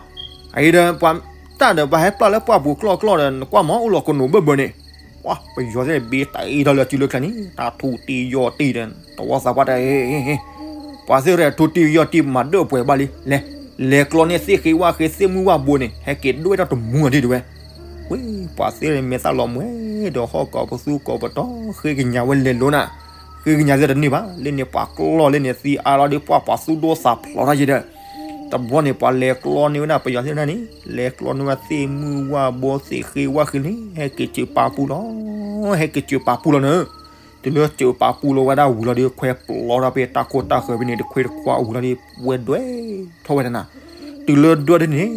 အအံၤဒီး ပှၤတၢ်ဒီးပှၤဟဲပျၢ်လၢပှၢ်ပူၤကျီၢ်ကျီၢ်ဒီး နကွၢ်မ့ၢ်အိၣ်လီၤကနိးဘၢၣ်ဘၢၣ်န့ၣ် ပှၤပယီၤသ့ၣ်န့ၣ် ဘ့တၢ်အ့ၣ်ထီၣ်လၢစုလၢချါန့ၣ် တၢ်ထူတံၢ်ယီၢ်တံၢ်ဒီး တဝီသးပှၢ်တဲ ပှၤသ့ၣ်ရဲၣ်ထူတံၢ်ယီၢ်တံၢ်မၤဒၢၣ်ပှဲၤဘၣ်လံ လဲၤ လဲၤကျီန့ၢ်သ့ၣ်ဃ့ဝၣ်ဃ့သ့ၣ်မုၢ်ဝၣ်ဘိန့ၣ် ဟဲက့ၤဒွဲၣ်ထီၣ်တမူအီၤဒ်တဝဲ. ဝ့ ပှၤသ့ၣ်န့ၣ်မ့ၢ်သၣ်လီၤမှဲဒီးဟီၣ်ကိးပသူကိးပတီၢ် ဃ့ကညးဝဲလဲၤလိၤနၤ. ဃ့ကညးသ့ၣ်တန့ၢ်ဘၣ် လၢန့ၣ်ပှၤကျီၢ်လၢန့ၣ်သံအါလီၤဒီး ပှၤပှၤသူၣ်ဒိၣ်သးဖျိးထီၣ်ယဲဒီး တဘျီန့ၣ် ပှၤလဲၤကျီန့ၢ်ဝဲဒၣ်ပယီၤသ့ၣ်တဖၣ်န့ၣ် လဲၤကျီန့ၢ်ဝဲသ့ၣ်မုၢ်ဝၣ်ဘိသ့ၣ်ဃ့ဝၣ်ဃ့န့ၣ် ဟဲက့ၤစၢၤပာ်ပူၤလီၤ. ဟဲက့ၤစၢၤပာ်ပူၤလီၤန့ၣ် တုၤလၢစၢၤပာ်ပူၤလီၤဝဲဒၣ်ဝံၤလီၤဒီး ခွဲးပျီထီၣ်ဖဲတၢ်ခိတၢ်ဃၢၤဖဲန့ၣ် တခွ့တခွါဝံၤလီၤဒီး ဝဲဒွဲၣ်ထီၣ်ဝဲဒၣ်နၤ. တုၤလၢဒွဲၣ်ဒ်န့ၣ်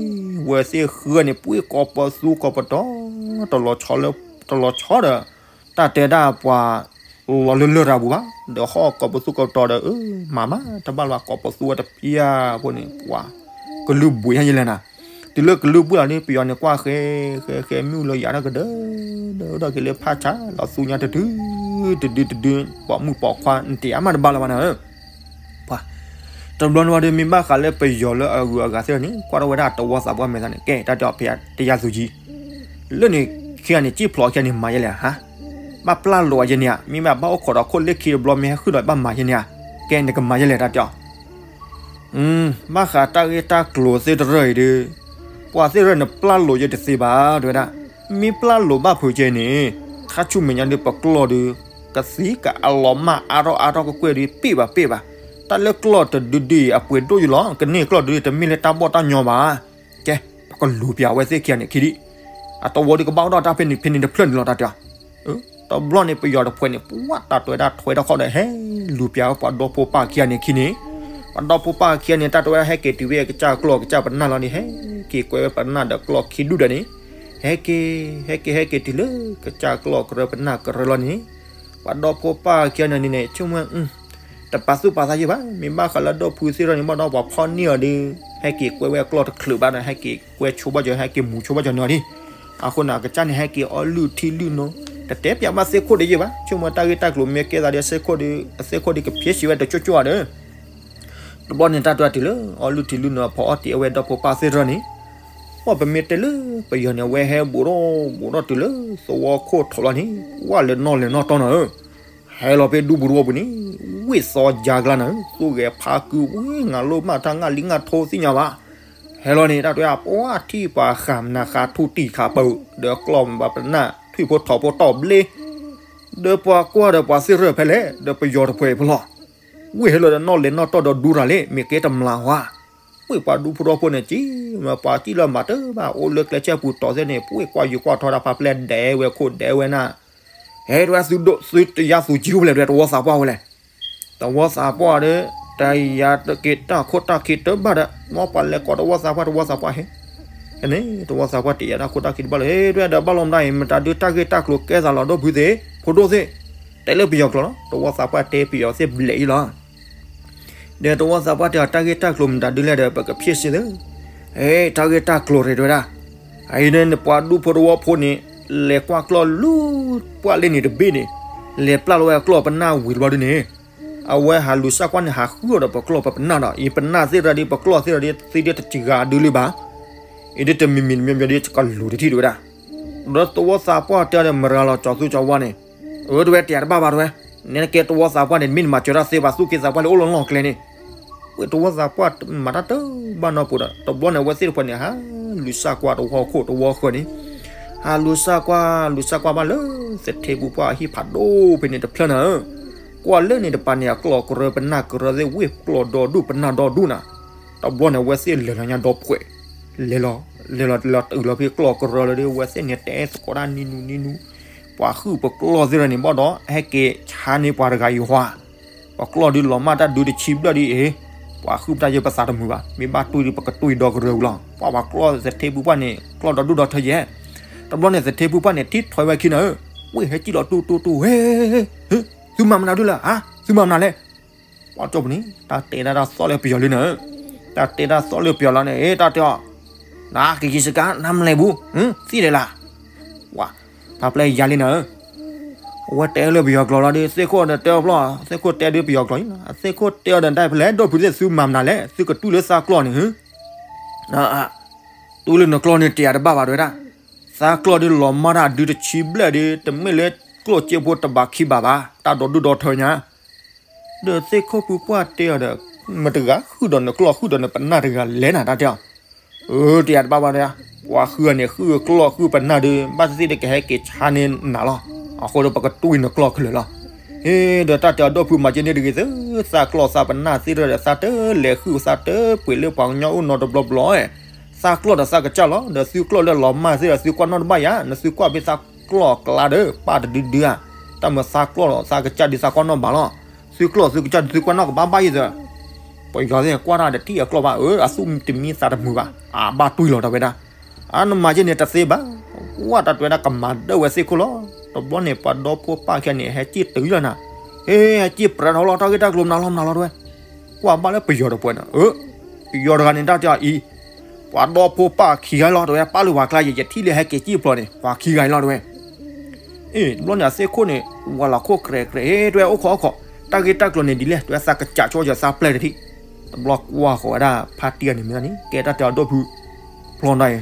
ဝဲသ့ၣ်ဃုဂၤန့ၣ် ပှ့ၤကိးပသူကိးပတီၢ် တလီၤဆီလၢ တလီၤဆီဒီး တၢ်တဲဒၣ်ပှၤ လီၤလၢလၢၢ်တၢ်ပူၤဘၣ် ဒီးဟီၣ်ကိးပသူကိးပတီၢ်ဒီး အၢ မၤမး တဘၣ်လၢၤဘၣ် ကိးပသူဝဲတဖၣ်ဖိန့ၣ် ပှၤ ကလုၢ်ဘှံးညါယဲလဲၣ်နၤ. တုၤလၢကလုၢ်ဘှံးလီၤန့ၣ် ပယီၤန့ၣ်ကွၢ်ဃဲ ဃဲ ဃဲ မ့ၣ်အူလၢယၤထီၣ်ကဒၢ ဒီးအိၣ်ဒီးက့ၤလၢဖၣ်ဆါ လီၤသူညါတဒု တဒု တဒု ပိာ်မုၣ်ပိာ်ခွါ နတဲအါမးတဘၣ်လၢၤဘၣ်နၤဧၢ ပှၤ တဘျီန့ၣ်ဝံၤဒီး မ့ၢ်ဘၣ်ဃးလၢပယီၤလၢအဂုၤအဂၤသ့ၣ်တဖၣ်န့ၣ် ကွၢ်ထီၣ်ဝဲဒၣ်တဝီသးပှၢ်မဲာ်သးန့ၣ် ကဲ တၢ်တဲအီၤဖဲတယါသူကံ လၢန့ၣ် ခံဂၤန့ၣ် ကံၣ်ဖျိးခံဂၤန့ၣ် မၤယဲလဲၣ်ဧါ. ဘၣ်ပျၢ်လိာ်အယဲန့ၣ်ဧါ မ့မ့ၢ်ဘၣ်အိၣ်ခိးဒီးခိၣ်လၢခံတဘျီ မ့ၢ်ဟဲဃုာ်ဒီးဘၣ်မၤယဲန့ၣ်ဧါ. ကဲ နကမၤယဲလဲၣ် တၢ်တဲအီၤ ဘၣ်ဃးတၢ်ဂ့ၢ်တၢ်ကျိၤသ့ၣ်တဖၣ်အံၤဒီး ပှၤသ့ၣ်တဖၣ်န့ၣ် ပျၢ်လိာ်ယဲတသ့ဘၣ် တဲဝဲဒၣ်. မ့ၢ်ပျၢ်လိာ်ဘၣ်ဖုးကဲန့ၣ် ခါဆူမဲာ်ညါဒီးပကျီၢ်ဒီး ကသံကအလီၤမၢ်အါထီၣ်အါထီၣ်ကွ့ၢ်ကွ့ၢ်ဒီး ပ့ၣ်ဘၣ်ပ့ၣ်ဘၣ်. တၢ်လၢကျီၢ်တဒုဒုအံၤ အပှ့ၤဒိၣ်ယလီၤ ကန့ၢ်ကျီၢ်တဒု တမ့ၢ်လၢတၢ်ဘီၣ်တၢ်ညီဘၣ်. ကဲ ပကလူၤပၠးဝဲသ့ၣ်ခံဂၤန့ၣ်ခံဒံး အတဝီဒီးကဘၣ်အိၣ်ဒီးတၢ်ဖဲန့ၣ်ဖဲန့ၣ်တဖျၢၣ်န့ၣ်လီၤ တၢ်တဲအီၤ တဘျီန့ၣ် ပယီၤတဖုန့ၣ် ပှၤတၢ်တဲဝဲဒၣ်ထွဲထီၣ်ခီၣ်ဒီး ဟဲလူၤပၠးဝဲပှၤဒီဖိပၢ်ခံဂၤန့ၣ်ခံန့ၣ် ပှၤဒီဖိပၢ်ခံဂၤန့ၣ် တၢ်တဲဝဲဒၣ် ဟဲက့ၤတုၤဝဲကစၢ်ကျီၢ်ကစၢ်ပနၢ်လီၤန့ၣ် ဟဲက့ၤကွဲဝဲပနၢ်ဒီးကျီၢ်ခံဒူၣ်ဒီးန့ၣ် ဟဲက့ၤ ဟဲက့ၤ ဟဲက့ၤတုၤလၢကစၢ်ကျီၢ်ကရၢပနၢ်ကရၢလီၤန့ၣ် ပှၤဒီဖိပၢ်ခံဂၤန့ၣ်န့ၣ် ဆိကမိၣ် တပာ်သူၣ်ပာ်သးယဲၢ်ဘၣ်, မ့ၢ်ဘၣ်ဃးလၢဒီပုၢ်ဝဲၢ်သ့ၣ်ထီၣ်န့ၣ်ဘၣ်ဒီး ပှၤဖီၣ်န့ၢ်အီၤဒီး ဟဲက့ၤကွဲဝဲအကျီၢ်တချုးဘၣ်ဒီး ဟဲက့ၤကွဲဆိဘၣ်ကၠီ ဟဲက့ၤမူၤဆိဘၣ်ကၠီန့ၣ်အီၤဒံး. အဃိန့ၣ် အကစၢ်န့ၣ် ဟဲက့ၤအီလုၢ်ထံလုၢ်နိ, တတဲပၠးဘၣ်သ့ၣ်ခိၣ်ဒီးယဲၢ်ဘၣ်, ဆိကမိၣ်တၢ်ဂ့ၢ်တၢ်ကျိၤမ့ၢ်ကဲသးဒီးသ့ၣ်ခိၣ်ဒီး အသ့ၣ်ခိၣ်ဒီးကဖျ့စံးဝဲတကၠိကၠိဒီး တဘျီန့ၣ် တၢ်တဲတုၤလၢ အီလုၢ်ထံလုၢ်နိ အဖီအီၣ်တ့ၢ်အဝဲဒီဖိပၢ်သ့ၣ်ထီၣ်န့ၣ်, ပှၤပမ့ၢ်တဲလၢပယီၤန့ၣ် အဝဲဟဲဘူးထီၣ်ဘူးထီၣ်တုၤလၢသဝီခိၣ်ထီၣ်လီၤန့ၣ် ကွၢ်လၢနီၢ်လဲၤနီၢ်တီၢ်နၤဧၢ, ဟဲလီၤဖဲဒူပူၤတဝီပူၤန့ၣ် ဝ့ၢ်သီယါကျါနၤဧၢ, သူၣ်ဂဲၤဖးကုဝ့ၢ် ငါလိၣ်မးထါ ငါလံငါထိသ့ၣ်ညါဘၣ်. ဟဲလီၤန့ၣ် တၢ်တဲအပှၤထံၣ်ပှၤဃာ်မနၤဃာ်ထူတံၢ်ခးပူၤ ဒီးကျီၢ်မၤပနၢ်ထွံၣ်ဖိထိးဖိတီၢ်ဘျ့ ဒီးပှၤကွၢ်ဒီးပှၤသ့ၣ်ထီၣ်ဖဲလဲၣ် ဒီးပယီၤတဖုအံၤဖဲလဲၣ်, ဝ့ၢ်ဟဲလီၤဒီးနီၢ်လဲၤနီၢ်တီၢ်ဒီးဒူတၢ်လံ မ့ၢ်ကဲတမျၢ်ဝါ, ဝ့ၢ်ပှၤဒူဖိဒီဖိန့ၣ်က့ၤ မ့ၢ်ပှၤကံၣ်လၢမၤတၢ်ဘၣ် အိၣ်လၢကျဲဆၢပူၤတီၢ်သ့ၣ်န့ၣ် ပှ့ၢ်ကွၢ်ယုၤကွၢ်ထီဒါဖးပျဲၢ်ဒဲးဝဲခိၣ်ဒဲးဝဲနၢ်, ဟဲဒွဲသုဒိၣ်သုတယါသူကံဝဲလဲၣ် ဒွဲတဝီသးပှၢ်ဝဲလဲၣ် တဝီသးပှၢ်ဒီး တယၤတက့ၤတၢ်ခိၣ်တၢ်ခံတဘၣ်ဒီး မ်ပှၤလဲၤကိးတဝီသးပှၢ် တဝီသးပှၢ်ဟဲ, န့ၣ် တဝီသးပှၢ်တယၤတၢ်ခိၣ်တၢ်ခံတဘၣ်လၢ ဟဲဒွဲဒီးဘၣ်လီၤမတၤအံၤ မတၤဒုးတၢ်ဂ့ၢ်တၢ်ကျိၤကဲသးလီၤ ဒီပုၢ်ဝဲၢ်သ့ၣ် ဖိဒိၣ်သ့ၣ်, တဲလၢပယီၤကျိာ်လီၤ တဝီသးပှၢ်တဲပယီၤသ့ၣ်ဘျဲးအံၤလီၤ ဒီးတဝီသးပှၢ်တဲအီၤ တၢ်ဂ့ၢ်တၢ်ကျိၤမတၤဒုးလဲၣ်ဒီး ပကဖျ့စ့သၢ, ဟဲ တၢ်ဂ့ၢ်တၢ်ကျိၤရ့ဒဝဲဒၣ်, အအံၤန့ၣ် နပှၤဒူဖိတဝီဖိန့ၣ် လဲၤကွၢ်ကျီၢ်လူၤပှၢ်လ့န့ၣ်တဘ့ၣ်န့ၣ်, လဲၤပျၢ်လီၤဝဲအကျီၢ်ပနၢ်ဝံၤတဘျီဒုန့ၣ်, အဝဲဟးလူၤစၢ်ကွၢ်န့ၣ် ဟးဃုအီၤဒီးပကျီၢ်ပပနၢ်ဒီး အံၤပနၢ်သ့ၣ်ရၢဒီး ပကျီၢ်သ့ၣ်ရၢဒီး သ့ဒၣ်တစှၤဒုလံဘၣ်, အံၤဒ်တမံၤမံၤတမံၤဒီး ကလူၤတထံၣ်တဝဲဒၣ်, ဒီးတဝီသးပှၢ်တဲဒီး မရၤလီၤကၠီၤသူကၠီၤဝါန့ၣ်, အၢ တဝဲတယၤတဘၣ်ဘၣ်တဝဲ, နကဲတဝီသးပှၢ်န့ၣ် မ့ၢ်နမၤစၢၤတၢ်သ့ဘၣ် သူၣ်က့သးပှၢ်လၢအိၣ်လီၤလီၢ်ကျဲန့ၣ်, ဝဲတဝီသးပှၢ်မၤတၢ်တဘၣ်နီတပူၤဒီး တဘျီန့ၣ် အဝဲသ့ၣ်တဖၣ်န့ၣ် ဟးလူၤစၢ်ကွၢ်တဝီခိၣ်တဝီဃၢၤန့ၣ်, ဟးလူၤစၢ်ကွၢ် လူၤစၢ်ကွၢ်ဘၣ်လၢ သထ့ပူၤပှၢ်အဟံၣ်ဖးဒိၣ်ဖဲန့ၣ်တဖျၢၣ်နၤဧၢ, ကွၢ်လၢန့ၣ်တပၤန့ၣ် အကျီၢ်ကရၢပနၢ်ကရၢသ့ၣ် ဝ့ၢ်ကျီၢ်ဒီဒူၣ်ပနၢ်ဒီဒူၣ်နၤ, တဘျီန့ၣ် အဝဲသ့ၣ်လဲၤလီၤညါဒီဖှဲး, လဲၤလီၤ လဲၤလီၤလဲၤလီၤတုၤလီၤဖဲကျီၢ်ကရၢလၢဒ် အဝဲသ့ၣ်န့ၣ်တဲသကိးတၢ်နံၤနူနံၤနူ, ပှၤဟုၣ်ပကျီၢ်သ့ၣ်ရၢန့ၣ်ဘၣ်ဒီး ဟဲက့ၤဆါန့ၢ်ပှၤတဂၤအံၤဟါ ပကျီၢ်ဒုးလီၤမၢ်တၢ်ဒုးတဆံဘျၢၣ်ဒ်အံၤ, ပှၤဟုၣ်ပတၢ်ယဲၢ်ပသးတမုာ်ဘၣ်, မ့ၢ်ဘၣ်တွံၢ်ဒုးပကတွံၢ်ဒီကရၢပူၤလီၤ, ပှၤပှၤကျီၢ်သထ့ပူၤပှၢ်န့ၣ် ကျီၢ်ဒီဒူၣ်ဒီထၢယဲၢ်, တဘျီန့ၣ်သထ့ပူၤပှၢ်န့ၣ် ထံၣ်ထွဲဝဲခံနၤဧၢ, ဝ့ၢ်ဟဲကံၣ်လီၤတူၢ်တူၢ်တူၢ် ဟဲ သုမၤမနုၤဒုလၢ ဟါ သုမၤမနုၤလဲၣ်, ပှၤကၠီပူၤန့ၣ် တၢ်တဲဒၣ်တၢ်သီၣ်လၢပယီၤလံနၤဧၢ, တၢ်တဲဒၣ်သီၣ်လၢပယီၤလီၤန့ၣ် တၢ်တဲအီၤ, နကယံၤစကါ နမၤလဲၤဘူး, သံလဲၤလၢ ဝါ, ဖးပျဲၢ်ယါလံနၤဧၢ, အဝဲတဲလၢပယီၤကျိာ်လီၤဒီး သ့ၣ်ခိၣ်ဒီးတဲအီၤဖျီၣ်, သ့ၣ်ခိၣ်တဲဒုးပယီၤကျိာ်လံ, သ့ၣ်ခိၣ်တဲအီၤဒီး ဒၣ်ဖဲလဲၣ် ဒီပုၢ်ဝဲၢ်သ့ၣ်သုမၤမနုၤလဲၣ်, သုကတူၢ်လၢသးကျီၢ်န့ၣ်ဧၢ, တူၢ်လၢနကျီၢ်န့ၣ်တယၤတဘၣ်ဘၣ်တဝဲဒၣ်, သးကျီၢ်ဒုးလီၤမၢ်တၢ်ဒုးတဆံဘျဲၣ်ဒီး တမ့ၢ်လၢကျိၣ်စ့ဖိတဘၣ်ခံဘၣ်ဘၣ်, တၢ်ဒီဒူၣ်ဒီထၢညါ ဒီးသ့ၣ်ခိၣ်ပူၤပှၢ်တဲအီၤဒီး, မတဂၤဃုာ်ဒီးနကျီၢ်ဃုာ်ဒီးနပနၢ်တဂၤလဲၣ်နၤ တၢ်တဲအီၤ, အၢ တယၤတဘၣ်ဘၣ်တဝဲ, ပှၤဃုာ်န့ၣ် ဃုာ်ကျီၢ်ဃုာ်ပနၢ်ဒီး ဘၣ်သ့ၣ်သ့ၣ်ဒီးကဟဲက့ၤဆါန့ၢ်နၤလီၤ, အဃိဒီးပကတူၢ်အံၤနကျီၢ်ခဲလၢာ်လီၤ, ဟ့ၣ် ဒီးတၢ်တဲအီၤဒီပုၢ်မၤက့ၤန့ၢ်တဂ့ၤသၢ, သးကျီၢ်သးပနၢ်သ့ၣ်ဒီး သးတလဲၤဃုာ်သးတပှ့ၤလၢပှၤကညီအိၣ်နီတဘျီဘျီ, သးကျီၢ်ဒီးသးကစၢ်လီၤ, ဒီးသုကျီၢ်လၢလီၤမၢ်သ့ၣ်ဒီး သုကွၢ်နီၣ်တဘၣ်ယၤ, နသုကွၢ်ဖဲသးကျီၢ်ကျါဒီး ပၢ်တဒုဒုဧါ, တၢ်မၤသးကျီၢ်သးကစၢ်ဒုးသးကွၢ်နီၣ်ဘၣ်လီၤ, သုကျီၢ်သုကစၢ်ဒုးသုကွၢ်နီၣ်ကဘၣ်ဘၣ်ယဲၢ်သၢ, ပယီၤသ့ၣ်ကွၢ်တၢ်ဒီးထံၣ်အကျီၢ်ဘၣ် အၢ အသူၣ်တမံသးတမုာ်ဘၣ်, အဘၣ်တွံၢ်လီၤတဝဲဒၣ်, အနမၤက့ၤန့ၣ်တသ့ဘၣ်, ကွၢ်တၢ်တဝဲဒၣ်ကမၤဒၢဝဲသ့ၣ်ခိၣ်လီၤ, တဘျီန့ၣ် ပှၤဒီဖိပၢ်ခံဂၤန့ၣ် ဟဲက့ၤတုၤလီၤနၤ, ဟ့ၣ် ဟဲက့ၤပြးထီၣ်လီၤ တၢ်ဂ့ၢ်တၢ်ကျိၤမနုၤလီၤမနုၤလီၤတဝဲ, ကွၢ်ဘၣ်လၢပယီၤတပှဲၤနၤ, အၢ ပယီၤတဂၤန့ၣ် တၢ်တဲအီၤအံၤ, ပှၤဒီဖိပၢ်ခံဂၤလီၤတဝဲ ပၢ်လၢပှၤကျါယဲၢ် ယထံၣ်လၢဟဲက့ၤကံၣ်ဖျိးန့ၣ် ပှၤခံဂၤအံၤလီၤတဝဲ, အ့ တဘျီန့ၣ် အသ့ၣ်ခိၣ်န့ၣ် ဝၤလီၤခိၣ်ကြဲးကြဲး တဝဲအိၣ်ခိးအိၣ်ခိး, တၢ်ဂ့ၢ်တၢ်ကျိၤန့ၣ်ဒ်လဲၣ် တဝဲသးကစၢ်ဆိယသးပျဲၢ်တထံၣ်, တဘျီကွၢ်ဃီၤဝဲဒၣ် ဖါတံၢ်အန့ၣ်မ့ၢ်န့ၣ် ကဲတၢ်တဲအီၤဒီပုၢ်, ဖျီဒၣ်အံ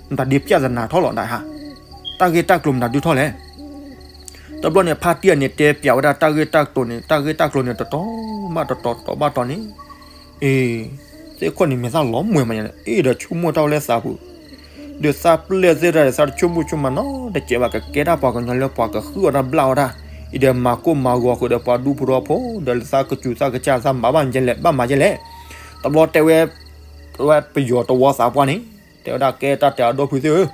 ၤ, နတၢ်ဒ့ပျၢ်သနာ်ထီၣ်လီၤဒၣ်ဟါ, တၢ်ဂ့ၢ်တၢ်ကျိၤမတၤဒုးထီၣ်လဲၣ် တဘျီန့ၣ် ဖါတံၢ်အန့ၣ်တဲပျးဝဲဒၣ်တၢ်ဂ့ၢ်တၢ်ကျိၤန့ၣ် တၢ်ဂ့ၢ်တၢ်ကျိၤန့ၣ် တတီၤဘၣ်တတီၤ တတီၤဘၣ်တတီၤန့ၣ်, အ့ သ့ၣ်ခိၣ်န့ၣ်မ့ၢ်သးလီၤမွဲမးညါန့ၣ် အ့ဒီးဆိကမိၣ်တၢ်ဝဲလၢသးပူၤ, ဒီးသးပျဲၢ်သ့ၣ်တဖၣ်ဒီး သးတဆိကမိၣ်ဆိကမးနီတစဲးဘၣ် ကကဲတၢ်ပှၤကညီလၢပှၤကဃုအီၣ်တၢ်ဘျၣ်အီၣ်တၢ်, အံၤဒီးမၤကိၢ်မၤဂီၤဃုာ်ဒီးပှၤဒူဖိဒီဖိ ဒီးလၢသးကစူၤသးကစၢ်သးမၤဘၣ်မးယဲလဲၣ် ဘၣ်မးယဲလဲၣ်, တဘျီတဲဝဲ ဝဲပယီၤတဝီသးပှၢ်န့ၣ် တဲဝဲဒၣ်ကဲတၢ်တဲအီၤဒီပုၢ်သ့ၣ်ဧၢ,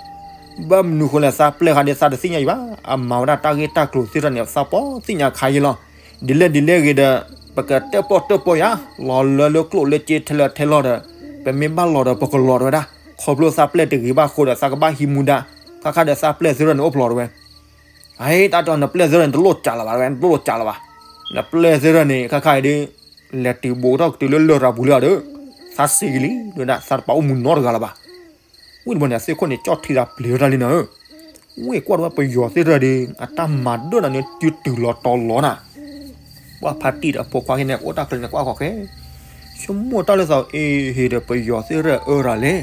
ဘၣ်မနုၤဃိလဲၣ် သးပျဲၢ်ဃါဒီးသးတသ့ၣ်ညါအံၤဘၣ်, အမၤဝဲဒၣ်တၢ်ဂ့ၢ်တၢ်ကျိၤသ့ၣ်တဖၣ်န့ၣ် သးပီၣ်သ့ၣ်ညါခါယဲလီၤ, ဒ်လဲၣ်ဒ်လဲၣ်ဂ့ၤဒီး ပကတၢၣ်ပီၣ်တၢၣ်ပီၣ်ယၤ, လီၤလၢလၢကျိၣ်လၢစ့ထဲလၢထဲလီၤဒီး ပမ့ၢ်ဘၣ်လီၤဒီးပကလီၤတဝဲဒၣ်, ခီဖျိသးပျဲၢ်တဂ့ၤဘၣ်အဃိဒီး သးကဘၣ်ဟံးမူဒါ, ခါခါဒီးသးပျဲၢ်သ့ၣ်တဖၣ်န့ၣ်အိၣ်ဖျိးတဝဲ အတၢ်တဲအီၤ နပျဲၢ်သ့ၣ်တဖၣ်န့ၣ် တလိၣ်ကးလၢၤဘၣ်, နတလိၣ်ကးလၢၤဘၣ်, နပျဲၢ်သ့ၣ်တဖၣ်န့ၣ် ခါခါအံၤဒီး လဲၤတုၤဘူးထီၣ်ကတုၤလၢလရာ်ပူၤလံဒီး သးစ့ကလံ, ဒီးသးတပာ်အိၣ်မူနီတဂၤလၢၤဘၣ်. ဝံၤတဘျီန့ၣ် အသ့ၣ်ခိၣ်န့ၣ် ကၠီၣ်ထံသးပျံၤဝဲဒၣ်လံနၤဧၢ. ဝံၤကွၢ်ဒီးဝဲပယီၤသ့ၣ်တဖၣ်ဒီး အတၢ်မၤဒၢၣ်နၤန့ၣ် တုၤတုၤလီၤတီၤလီၤနၤ. ပှၤဖါတံၢ်ဒီးအဖိခွါက့န့ၣ် အိၣ်တၢ်ကျဲၤန့ၣ် ကွၢ်ဃီၤဃဲ ဆိကမိၣ်တၢ်လၢသးအံၤ ဟ့ၣ်ဒီးပယီၤသ့ၣ်တဖၣ်အၢတၢ်လဲၣ်,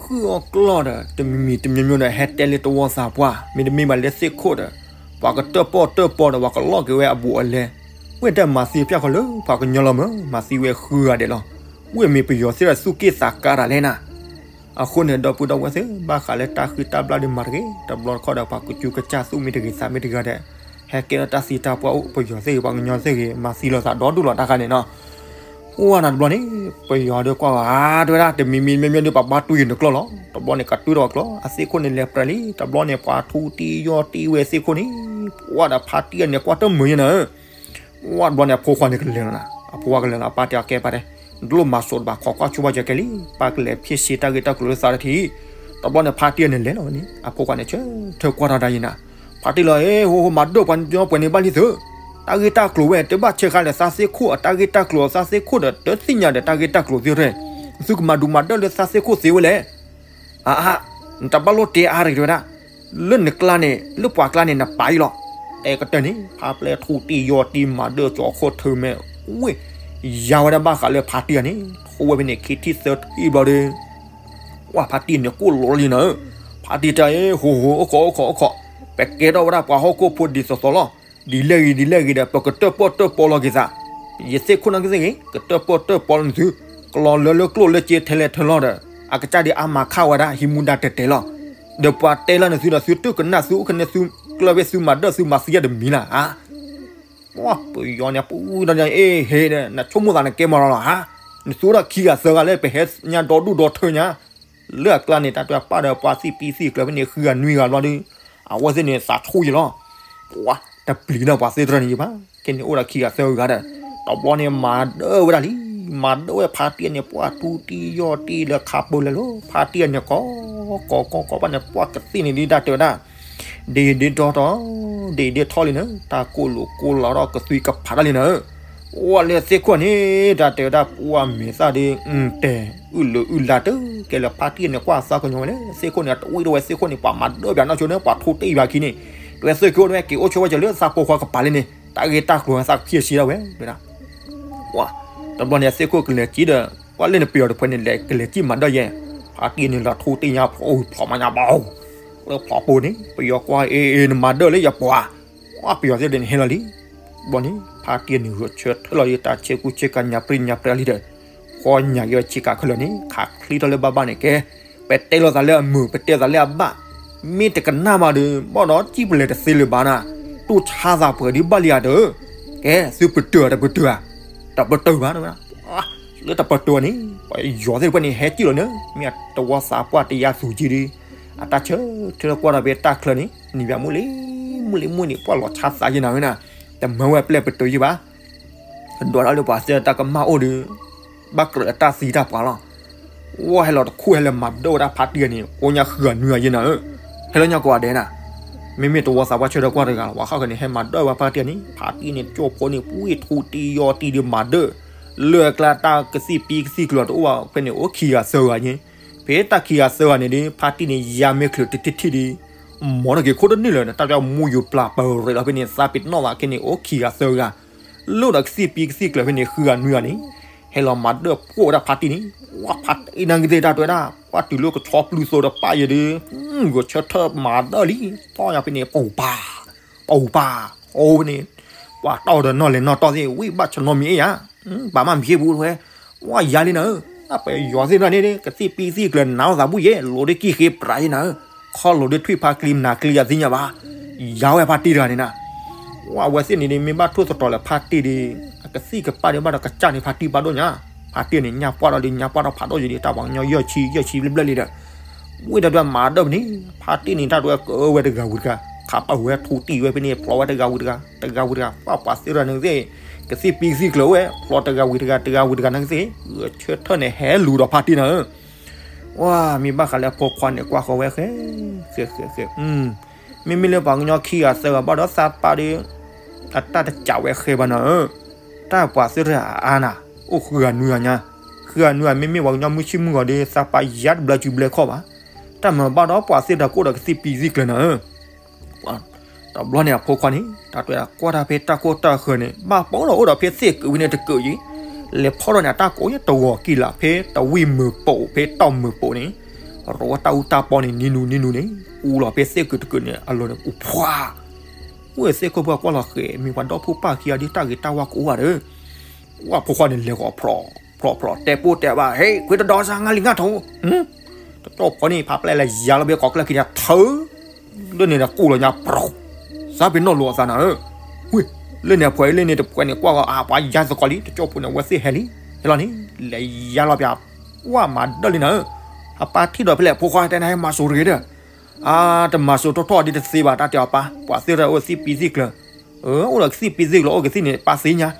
ဃုအီၣ်ကျီၢ်ဒီး တမံၤမံၤတမံၤမံၤဒီး ဟဲတဲလၢတဝီသးပှၢ် မ့တမ့ၢ်ဘၣ်လၢသ့ၣ်ခိၣ်ဒီး ပှၤကတၢၣ်ပီၣ်တၢၣ်ပီဒီး ပှၤကလီၢ်က့ၤဝဲအဘူးအလဲ, ဝဲတၢ်မၤသံပျၢ်ဃီလၢ ပှၤကညီလီၤမၢ် မၤသံဝဲဃုဂၤဒဲးလီၤ. ဝံၤမ့ၢ်ပယီၤသ့ၣ်တဖၣ်သူၣ်က့ၣ်သးကါတၢ်လဲၣ်နၤ. အဃိန့ၣ် ဒီပုၢ်ဒီဝဲၢ်သ့ၣ် ဘၣ်ဃးလၢတၢ်ဃံတၢ်ဘျၣ်ဒီးမၤတဂ့ၤ, တဘျီတခီၣ်ဒီး ပှၤကစူးကစၢ်သူၣ်မ့ၢ်တဂ့ၤသးမ့ၢ်တဂ့ၤဒီး ဟဲကဲထီၣ်တၢ်သံတၢ်ပှၢ်အိၣ် ပယီၤသ့ၣ်ဂ့ၤ ပှၤကညီသ့ၣ်ဂ့ၤ မၤသံလိာ်သးဒီဒူၣ်လီၤတၢ်ခါန့ၣ်နီၤ. ပှၢ်နၤတဘျီန့ၣ် ပယီၤဒီးကွၢ်ဝဲ တဲဝဲဒၣ် တမံၤမံၤမ့မ့ၢ်ဒီး ပှၤဘၣ်တွံၢ်ယနကျီၢ်လီၤ. တဘျီန့ၣ် ကတွံၢ်ထီၣ်ကျီၢ် အသ့ၣ်ခိၣ်န့ၣ်လဲၤပြဲးလံ. တဘျီန့ၣ် ပှၤထူတံၢ်ယီၢ်တံၢ်ဝဲသ့ၣ်ခိၣ်န့ၣ် ပှၢ်ဒီးဖါတံၢ်အန့ၣ် ကွၢ်တမုာ်ယဲနၤဧၢ. ပှၢ်တဘျီန့ၣ် အဖိခွါန့ၣ်ကလဲၤလီၤနၤ, အဖိခွါကလဲၤလီၤ အပၢ်တဲအီၤ ကဲပၢ်တဲ, နတလိၣ်မၤစိးတဘၣ် ခိးကွၢ်ဆိဘၣ်ကဲလံ, ပၢ်ကလဲၤဖံးဆ့တၢ်ဂ့ၢ်တၢ်ကျိၤလၢသးတထံၣ်. တဘျီန့ၣ် ဖါတံၢ်အန့ၣ်လဲၤလီၤဝဲန့ၣ် အဖိခွါန့ၣ် ဆၢထၢၣ်ကွၢ်ထီၣ်ဒၣ်ယဲနၤ, ဖါတံၢ်လီၤ ဟ့ၣ် ဟိဟိ မၤဒၢၣ်ပှၤညီပှဲၤန့ၣ်ဘၣ်လံသု, တၢ်ဂ့ၢ်တၢ်ကျိၤဝဲ တဘၣ်ဆဲးဃာ်ဒီးသးသ့ၣ်ခိၣ်အတၢ်ဂ့ၢ်တၢ်ကျိၤ သးသ့ၣ်ခိၣ်ဒီး တသ့ၣ်ညါဒီးတၢ်ဂ့ၢ်တၢ်ကျိၤသ့ၣ်တဖၣ်, သုကမၤဒူးမၤဒၢၣ်လၢသးသ့ၣ်ခိၣ်သ့ဝဲလဲၣ်. အါ, နတဘၣ်လိၣ်တဲအါတဂ့ၤတဲဝဲဒၣ်, လၢနကျါန့ၣ် လၢပှၤကျါန့ၣ် နပာ်အံၤလီၤ. တဲကတၢၢ်န့ၣ် ဖါပျဲၢ်ထူတံၢ်ယီၢ်တံၢ်မၤဒၢၣ်ကၠီၤခိၣ်ထၢမဲာ်, ဝ့ၢ်, ယါဝဲဒၣ်ဘၣ်ဃးလၢဖါတံၢ်အန့ၣ် ထူဝဲဖဲန့ၣ် ခံထံၣ်သၢထံၣ်ဘျီဒီး ဝဲဖါတံၢ်န့ၣ်ကိၣ်လီၤလံနၤဧၢ, ဖါတံၢ်တဲအီၤ ဟိဟိ အိၣ်ခိး အိၣ်ခိး အိၣ်ခိး, ပကဲထီၣ်ဝဲဒၣ်ပှၤဟီၣ်ခိၣ်ဖိဒ်သိးသိးလီၤ. ဒ်လဲၣ်ဂ့ၤ ဒ်လဲၣ်ဂ့ၤဒီး ပကတၢၣ်ပီၣ်တၢၣ်ပီလီၤက့ၤသး, ယသ့ၣ်ခိၣ်နီၢ်ကသ့ၣ်ဂ့ၤ ကတၢၣ်ပီၣ်တၢၣ်ပီလၢနသု, ကလီၤလၢလၢကျိၣ်လၢစ့ထဲလဲၣ်ထဲလီၤဒီး အကစၢ်ဒ်အါမးခးဝဲဒၣ် ဟံးမူဒါတဲာ်တဲာ်လီၤ. ဒီးပှၤတဲလၢနသုဒီး သုတၢၢ်ကနၣ် သုအိၣ်ကနဲ သုကျၢၢ်ဝဲ သုမၤဒၢၣ် သုမၤသံယါတမံၤလၢ်ဧါ. ပှၢ်ပယီၤန့ၣ် ပူဒီး အ့ဟ့ဒီး နဆိကမိၣ်သးနကဲမၤလီၤလီၤဧါ. နသူဝဲဒၣ်ခံဂၤသၢဂၤလၢပဟဲညါဒီဒူၣ်ဒီထၢညါ လၢအကျါန့ၣ် တၢ်တဲပၢ်ဒီးပှၤသံၣ်ပံသံၣ်ကျၢၤဖဲန့ၣ် ဃုဂၤနွံဂၤဘျီဒီး အဝဲသ့ၣ်န့ၣ်သးဆူၣ်ယဲလီၤ. ပှၢ်တပျံၤဒီးပှၤသ့ၣ်တဖၣ်န့ၣ်ယဘၣ်, ခဲန့ၣ်အိၣ်ဒီးခံဂၤသၢဂၤဒီး တဘျီန့ၣ်မၤဒၢၣ်ဝဲဒၣ်လံ. မၤဒၢၣ်ဝဲဖါတံၢ်အန့ၣ် ပှၢ်ထူတံၢ်ယီၢ်တံၢ်လၢခါပၢလၢ်လီၤ. ဖါတံၢ်အန့ၣ် ကိး ကိး ကိး ကိး ဘၣ်န့ၣ် ပှၢ်ကသ့ၣ်န့ၣ်ဒ်တၢ်တဲဝဲဒၣ် ဒ်ဒ်ထီၣ်ထီၣ် ဒ်ဒ်ထီၣ်လံနၤ, တၢ်ကိၢ်လိာ်ကိၢ်လီၤဒီးကသွံကဖးတၢ်လံနၤ. အိၣ်လၢသ့ၣ်ခိၣ်န့ၣ် တၢ်တဲဝဲဒၣ် ပှၢ်မဲာ်သၣ်ဒီး တဲအုၣ်လၢအုၣ်လၢတကဲလၢၤ ဖါတံၢ်အန့ၣ် ကွၢ်သးကညီၤဝဲလၢသ့ၣ်ခိၣ်န့ၣ် တဝံၣ်တဝဲသ့ၣ်ခိၣ်န့ၣ် ပှၤမၤဒၢၣ်ပၠးနီၢ်ဆိန့ၣ် ပှၤထူတံၢ်ယဘၣ်ခံန့ၣ် တဝဲသ့ၣ်ခိၣ်တဝဲက့ၤအိၣ်ဆိဝဲက့ၤလၢသးဖိခွါကပၤလံန့ၣ် တၢ်ဂ့ၢ်တၢ်ကျိၤသးကဖံးအစံဒၣ်ဝဲဒၣ် တဘျီန့ၣ် အသ့ၣ်ခိၣ်ကလဲၤစံးဒီး ပှၢ်လၢနပယီၤတဖုန့ၣ် လဲၤကလဲၤစံးမၤဒၢၣ်ယဲ, ဖါတံၢ်န့ၣ်လီၤထူတ့ၢ်ညါဖျိဖျိမးညါဘၣ်, လၢဖျိဖိန့ၣ် ပယီၤကွၢ်အ့ နမၤဒၢၣ်လၢယပှၤ, ပှၢ်ပယီၤသ့ၣ်ဒ်န့ၣ်ဟဲလီၤလံ, ဘျီန့ၣ် ဖါတံၢ်န့ၣ်ဂဲၤဆၢထၢၣ်လီၤယတၢ်ဆ့ကူဆ့ကၤညါပြံညါပြဲလံဒီး, ဃီညါက့ၤဝဲဆ့ကၤခဲလၢာ်န့ၣ် ခးချံထီၣ်လၢဘၣ်ဘၣ်န့ၣ်ကဲ, ပတဲလိာ်သးလၢအမုာ် ပတဲသးလၢအဘၣ်, မ့ၢ်တကနၣ်မးဒီး ဘၣ်ဒီးစံၣ်ပလဲၤတသ့လၢၤဘၣ်နၤ, တူၢ်ဆါသးပှဲၤဒ်ဘၣ်လံဧါဒီး, ကဲ သုပတုာ်တပတုာ်ဧါ, တပတုာ်ဘၣ်, လၢတပတုာ်န့ၣ် ပယီၤသ့ၣ်တဖၣ်န့ၣ် ဟဲစံၣ်လီၤန့ၣ် မ့ၢ်တဝီသးပှၢ်တယါသူၣ်ကံဒီး, အတၢ်ဆၢထၢၣ်ကွၢ်ဒီးဖဲတၢ်ချၢန့ၣ် နံၤဘၣ်မုၢ်လံ မုၢ်လံမုၢ်န့ၣ် ပှၢ်လီၤဆါသးယဲနၤဝဲနၤ, တမၢဝဲပျဲၢ်ပတုာ်ယဲဘၣ် ဒွးတၢ်လၢပှၤသ့ၣ်တၢ်ကမၣ်အိၣ်ဒီး, ဘၣ်ကြၢးအတၢ်သံတၢ်ပှၢ်လီၤ, ဝဲဟဲလီၤတခူၣ်ဟဲလၢမၤဒၢၣ်ဝဲဒၣ်ဖါတံၢ်န့ၣ် အိၣ်ညါဃုဂၤနွံဂၤယဲနၤဧၢ, ဟဲလၢညါကိးဂၤဒဲးနၤ, မ့မ့ၢ်တဝီသးပှၢ်ဆၢထၢၣ်ကွၢ်တဂၤလီၤ ပှၤဃၣ်ဃၢၤန့ၣ် ဟဲမၤဒၢၣ်ဝဲဖါတံၢ်န့ၣ် ဖါတံၢ်န့ၣ် ကၠိဖိန့ၣ် ပှံၢ်ထူတံၢ်ယီၢ်တံၢ်ဒီးမၤဒၢၣ်, လၢအကျါတၢ်ကသံၣ်ပံကသံၣ်ကျၢၤတအိၣ်ဘၣ် ဖဲန့ၣ်အိၣ်ခံဂၤသၢဂၤယဲ, ဖဲတၢ်ခံဂၤသၢဂၤန့ၣ်ဒီး ဖါတံၢ်န့ၣ် ယါမ့ၢ်ချုးတထံၣ်ထံၣ်ဒီး မၤတက့ၤခိၣ်တန့ၢ်လၢၤဒီး တၢ်တၢ်မူယူၤပျၢ်ပၢၤရ့းလီၤဖဲန့ၣ် သးပ့ၤနီၣ်ဘၣ်ခဲန့ၣ် အိၣ်ခံဂၤသၢဂၤ, လၢဒီးကသံၣ်ပံကသံၣ်ကျၢၤဖဲန့ၣ် ဃုဂၤနွံဂၤန့ၣ်, ဟဲလီၤမၤဒၢၣ်ဖှိၣ်ဝဲဒၣ်ဖါတံၢ်န့ၣ်, ပှၢ်ဖါတံၢ်နၤကသ့ၣ်တၢ်တဲဝဲဒၣ် ပှၢ်တုၤလၢကဆီပျုၤသိးဒီးပၢ်ယဲဒီး, ဂဲၤဆၢထၢၣ်မၤဒၢၣ်လံ, တီၢ်ညါဖဲန့ၣ် ပူၤပၢ်, ပူၤပၢ်, အိၣ်ဖဲန့ၣ်, ပှၤတီၢ်ဒီးနီၢ်လဲၤနီၢ်တီၢ်သ့ၣ် ဝံၣ်ဘၣ်ဆနီမံၤအ့ၣ်ယါ, ဘၣ်မးမံၤဟ့ၣ်ပူၤဝဲ, ဝဲယါလံနၤဧၢ, တၢ်ပယီၤသ့ၣ်တဖၣ်န့ၣ် ကသံၣ်ပံကသံၣ်ကျၢၤနးလိာ်သးဘူၣ်ယဲ လိၤဒ်ကံၢ်ဃ့ပြးယဲနၤဧၢ, ခီလိၤဒ်ထွံၣ်ဖါကျံနၤကျံယၤသ့ၣ်ညါဘၣ်, ယါဝဲဖါတံၢ်တဂၤန့ၣ်နၤ ဝဲအဝဲသ့ၣ်န့ၣ်ဒီး မ့ၢ်ဘၣ်ထိၣ်သတြီၤလၢဖါတံၢ်ဒီး, အကသံၣ်ကပၢ်ဒီးဘၣ်ဒီးကစၢ်န့ၣ်ဖါတံၢ်ဘၣ်ဒိၣ်ညါ, ဖါတံၢ်န့ၣ် ညၣ်ပှၢ်ထီၣ်ဒီးညၣ်ပှၢ်ထီၣ်ဖးဒိၣ်ယံၤဒီး တၢ်ပှၤကညီယဲၢ်ဆံ ယဲၢ်ဆံဘျဲၣ်ဘျဲၣ်လံဒီး, ဝံၣ်ဒီးတၢ်မၤဒၢၣ်ဖဲန့ၣ် ဖါတံၢ်န့ၣ် တၢ်တဝဲကဝဲတဂၤဝံၤတဂၤ, ခးပာ်ဝဲထူတံၢ်ဝဲဖဲန့ၣ် ဖျိဝဲတဂၤဝံၤတဂၤ တဂၤဝံၤတဂၤ, ပှၢ်ပှၤသ့ၣ်တဖၣ်န့ၣ်ကသ့ၣ်, ကသံၣ်ပံကသံၣ်ကျၢၤဝဲ ဖျိတဂၤဝံၤတဂၤ တဂၤဝံၤတဂၤန့ၣ်ကသ့ၣ်, ဂဲၤဆၢထၢၣ်န့ၣ်ဟဲလူၤဒီးဖါတံၢ်နၤဧၢ ဝဲ မ့ၢ်ဘၣ်ဃးလၢအဖိခွါန့ၣ် ကွၢ်ဃီၤဝဲဃဲ, ဃဲဃဲဃဲ, မ့မ့ၢ်လၢပှၤကညီခံဂၤသၢဂၤဘၣ်ဒီးသးပၢ်ဒီး အတၢ်တကးဝဲဃဲဘၣ်နၤဧၢ, တၢ်ပှၤသ့ၣ်တဖၣ်အါနၤ, အိၣ်ဃုဂၤနွံဂၤညါ, ဃုဂၤနွံဂၤ မ့မ့ၢ်ပှၤကညီမုၢ်ဆ့ၣ်မုၢ်ဂီၤဒီး သးပၢ်ယါတဘျီစုဘျဲခီၣ်ဘၣ်, တၢ်မၤဘၣ်ဒီးပှၤသ့ၣ်တဖၣ်ကအိၣ်ဒီးကသံၣ်ပံသံၣ်ကျၢၤနၤဧၢ တဘျီန့ၣ်အဖိခွါန့ၣ် တၢ်တဲဒၣ်ကွၢ်တၢ်ဖဲတၢ်ခိၣ်တၢ်ဃၢၤန့ၣ် ဘၣ်ပိာ်ဒီးအိၣ်ဒီးဖဲသ့ၣ်ကုာ်ဝံၤန့ၣ်တကုာ်အံၤ, လဲၤဖီၣ်ထီၣ်န့ၣ် အတၢ်ကိးယဲၢ်တဂီၤကံၣ်လးဖဲတဝံၢ်မုာ်ပိာ်ဖဲတီၢ်မုာ်ပိာ်န့ၣ်, ရီဝဲတၢ်အူတၢ်ပီန့ၣ် နံၤနူၤနံၤနူၤန့ၣ် အူလီၤဖဲသ့ၣ်ကုာ်တကုာ်န့ၣ် အလီၢ်န့ၣ် အူဖှါ ဝဲသ့ၣ်ခိၣ်ပှၢ်ကွၢ်လီၤဃဲၤ မ့ၢ်ပှၤဒီဖိပၢ်ခံဂၤဒ်တၢ်ဂ့ၤတၢ်ဝါကအိၣ်ဘၣ်ဒီး ဝဲဖိခွါန့ၣ်လဲၤဃီၤဖျိးဖျိးဖျိး တဲပိၢ်တဲဘၣ် ဟ့ၣ် ခွ့တဒီစါငါလံာ်ငါထိး, တကၠီၣ်ဖိန့ၣ် ဖးပျဲၢ်လဲၤယါလီၤဘဲကိးကျၢၢ်ခံန့ၣ် ထၢ လၢန့ၣ်ဒီးကူၣ်လီၤညါပြီ, စါပ့ၤနီၣ်လိာ်အသးနၤဧၢ, ဝ့ၢ် လၢန့ၣ်အဖှဲးလၢန့ၣ်တဖှဲးန့ၣ် ကွၢ်ဂီၤအပှၤယါသကိးလံ တကၠီၣ်ဖိန့ၣ် အဝဲသ့ၣ်ဟဲလံ, ဟဲလီၤန့ၣ် လဲၤယါလီၤပၠး, ကွၢ်မၤဒၢလံနၤဧၢ, အပၢ်ထံၣ်ဒီးဖဲလဲၣ် ဖိခွါတဲနၤဟဲမၤစိၤတဂ့ၤဒီး အါ တမၤစိၤထီၣ်ထီၣ်ဒ်တသ့ဘၣ် တၢ်တဲအီၤပၢ် ပှၤသ့ၣ်တဖၣ်အိၣ်သံၣ်ပံသံၣ်ကျၢၤ, အိၣ်ဒီးကသံၣ်ပံသံၣ်ကျၢၤ အိၣ်ကသံၣ်န့ၣ် ပၢ်သ့ၣ်ညါ,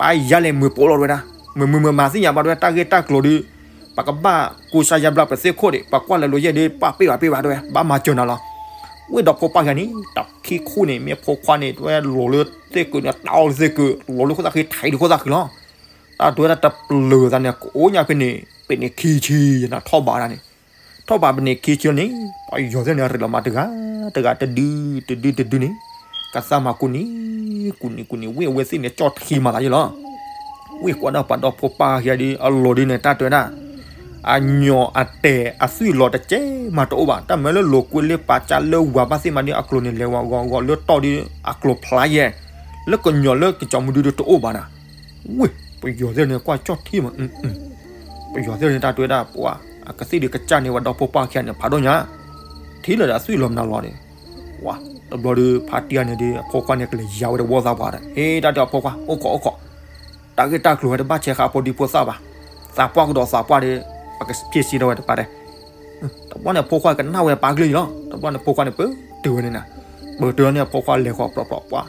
ပၢ်ယါလဲၤမုာ်ပိာ်လီၤဝဲဒၣ်, မုာ်မုာ်မုာ်မၤသ့ၣ်ညါဘၣ်ဒဝဲ တၢ်ဂ့ၢ်တၢ်ကျိၤဒီး ပကဘၣ်ကူစါယါဘျါပသ့ၣ်ခိၣ်ဒီး ပှၤကွၢ်လၢလိၤယဲၢ်ဒီး ပၢ်ပ့ၢ်ဘၣ်ပ့ၢ်ဘၣ်ဒဝဲ ဘၣ်မၤစၢၤနၤလီၤ, ဝ့ၢ်ဒီဖိပၢ်ခံဂၤန့ၣ် တၢ်ခံခိၣ်န့ၣ် မ့ၢ်ဖိခွါန့ၣ် တဝဲလီၤလၢသ့ၣ်ကုာ်န့ၣ် တၢ်အီလၢသ့ၣ်ကုာ် လီၤလၢခိၣ်သၣ်ဃံ ထဲးဒုးခိၣ်သၣ်ဃံလီၤ, တၢ်ဒဝဲဒၣ်တပျၢၤသးန့ၣ် ကအိၣ်ညါဖဲန့ၣ် ပ့ၤန့ၣ်ခံဆံယနၤထီၣ်ဘးဒၣ်န့ၣ် ထီၣ်ဘးပန့ၣ်ခံဆံန့ၣ် ပယီၤသ့ၣ်န့ၣ် ရ့းလီၤမးတဂၤတဂၤ တဒု တဒု တဒုန့ၣ် ကသးမၤကူနံၤ ကူနံၤ ကူနံၤ ဝ့ၢ်အဝဲသ့ၣ်န့ၣ် ကၠီၣ်ထံမးသးယ့လီၤ, ဝ့ၢ်ကွၢ်ဒၣ်ပှၤဒီဖိပၢ်ခံဂၤဒီး အလီၤဒုန့ၣ် တၢ်တဲဝဲဒၣ် အညီအတဲာ်အသွံၣ်လီၤတကဲမးတအိၣ်ဘၣ်, တၢ်မၤလၢလိၤကွ့လၢပာ်ကၢ်လၢဝၤဘၣ်သ့ၣ်မးဒီး အကျိၤန့ၣ်လဲၤဝဲဂီၤဂီၤလၢတီၢ်ဒီး အကျိၤဖျါယဲၢ်, လၢကညီၤလၢကစီၤမုၢ်ဒုဒီးတအိၣ်ဘၣ်နၤ, ဝ့ၢ် ပယီၤသ့ၣ်န့ၣ် ကွၢ်ကၠီၣ်ထံမး ပယီၤသ့ၣ်န့ၣ် တၢ်တဲဝဲဒၣ်ပှၤ အကသံၣ်ဒုးကစၢ်န့ၢ်ဝဲဒီဖိပၢ်ခံဂၤန့ၣ် ဖးဒိၣ်ညါ, ထံၣ်လၢာ်ဒီးအသွံၣ်လီၤမနုၤလီၤန့ၣ်, ဝါ တဘျီဒီး ဖါတံၢ်ဂၤန့ၣ်ဒီး အဖိခွါန့ၣ် ကလဲၤယါဝဲတဝီသးပှၢ်ဒီး ဟ့ၣ် တၢ်တဲအဖိခွါ အိၣ်ခိး အိၣ်ခိး, တၢ်ဂ့ၢ်တၢ်ကျိၤဝဲတဘၣ်ဆဲးဃာ်ဖိဒံဖိသၣ်ဘၣ်, သးပှၢ်ကဒီးသးပှၢ်ဒီး ပကဖံးစ့ထီၣ်ဝဲတပၢ်တဲ, တဘျီန့ၣ် အဖိခွါကနၣ်ဝဲပၢ်ကလုၢ်အံၤလီၤ, တဘျီန့ၣ် အဖိခွါန့ၣ် ပတုာ်ဝဲန့ၣ်နၤ, ပတုာ်န့ၣ် အဖိခွါလဲၤဃီၤဖျိးဖျိးပှၢ်,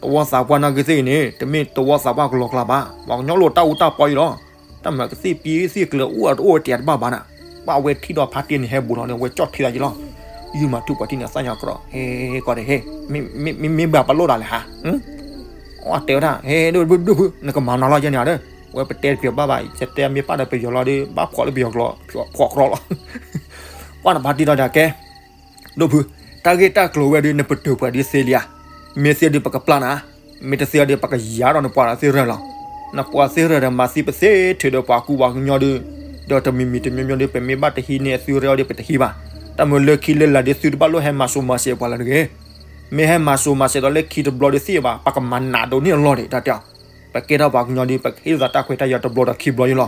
တဝီသးပှၢ်နာ်က့သ့ၣ်အံၤန့ၣ် တမ့ၢ်တဝီသးပှၢ်ကလီၤကျါဘၣ်, ပှၤကညီလိာ်တၢ်အူတၢ်ပီအံၤလီၤ, တၢ်မၤကသံၣ်ပံသံၣ်ကျၢၤအိၣ်အတအိၣ်တတဲာ်တဘၣ်ဘၣ်နၤ, ဘၣ်ဝဲထံၣ်ဒီးဖါတံၢ်န့ၣ် ဟဲဘူးလီၤန့ၣ် အဝဲကၠီၣ်ထံသးယ့လီၤ, ယုၢ်မၤထူၣ်ပှၤထံၣ်န့ၣ် သၣ်ညါကရီ, ဟ့ၣ် ကီးဒဲးဟ့ၣ်, မ့ၢ်ဘၣ်ပလိၣ်ဒၣ်လဲာ်ဟါ, အတဲဝဲဒၣ် ဟ့ၣ် ဒိၣ်ဒိၣ်ဒိၣ်ဖု နကမၤနီၤလီၤယဲန့ၣ်ဒီး, ဝဲပတဲတပျီၤဘၣ်ဘၣ် ယတဲမ့ၢ်ပၢ်ဒီးပယီၤလီၤဒီး ဘၣ်ဖှီၣ်လၢပယီၤကျိာ် ဖှီၣ်ကြီလီၤ, ကွၢ်နဖါတံၢ်ဒီးဒၣ်ကဲ ဒိၣ်ဖု, တၢ်ဂ့ၢ်တၢ်ကျိၤဝဲဒီး နပတုာ်ပှၤဒ်သ့လံဧါ, မ့ၢ်သ့ဒီးပကပျၢ်နၤ, မ့ၢ်တသ့ဒီး ပကယါထီၣ်နပှၤဒီးသ့ၣ်ရဲၣ်လီၤ, နပှၤသ့ၣ်ရဲၣ်ဒီး မၤသံပသ့ထုးဒီးပှၤကူပှၤကညီဒီး, ဒီးတမံၤမံၤတမံၤမံၤဒီး ပမ့ၢ်ဘၣ်တဟံးန့ၢ်အသုရဲၣ်ဒီး ပတဟံးဘၣ်, တၢ်မၤလၢခံလၢလာ်ဒီး သုတဘၣ်လိၣ်ဟဲမၤစိၤမၤစဲးပှၤလၢတဂ့ၤ, မ့ၢ်ဟဲမၤစိၤမၤစဲးဒီးလၢခံတဘျီဒီးသ့ၣ်ဘၣ် ပကမၤနးဒိးန့ၢ်အလီၢ်ဒံး တၢ်တဲအီၤ, ပကဲထီၣ်ပှၤကညီဒီး ပကဟ့ၣ်သးတၢ်ခွဲးတၢ်ယာ်တဘျီဒီးခံဘျီယ့လီၤ,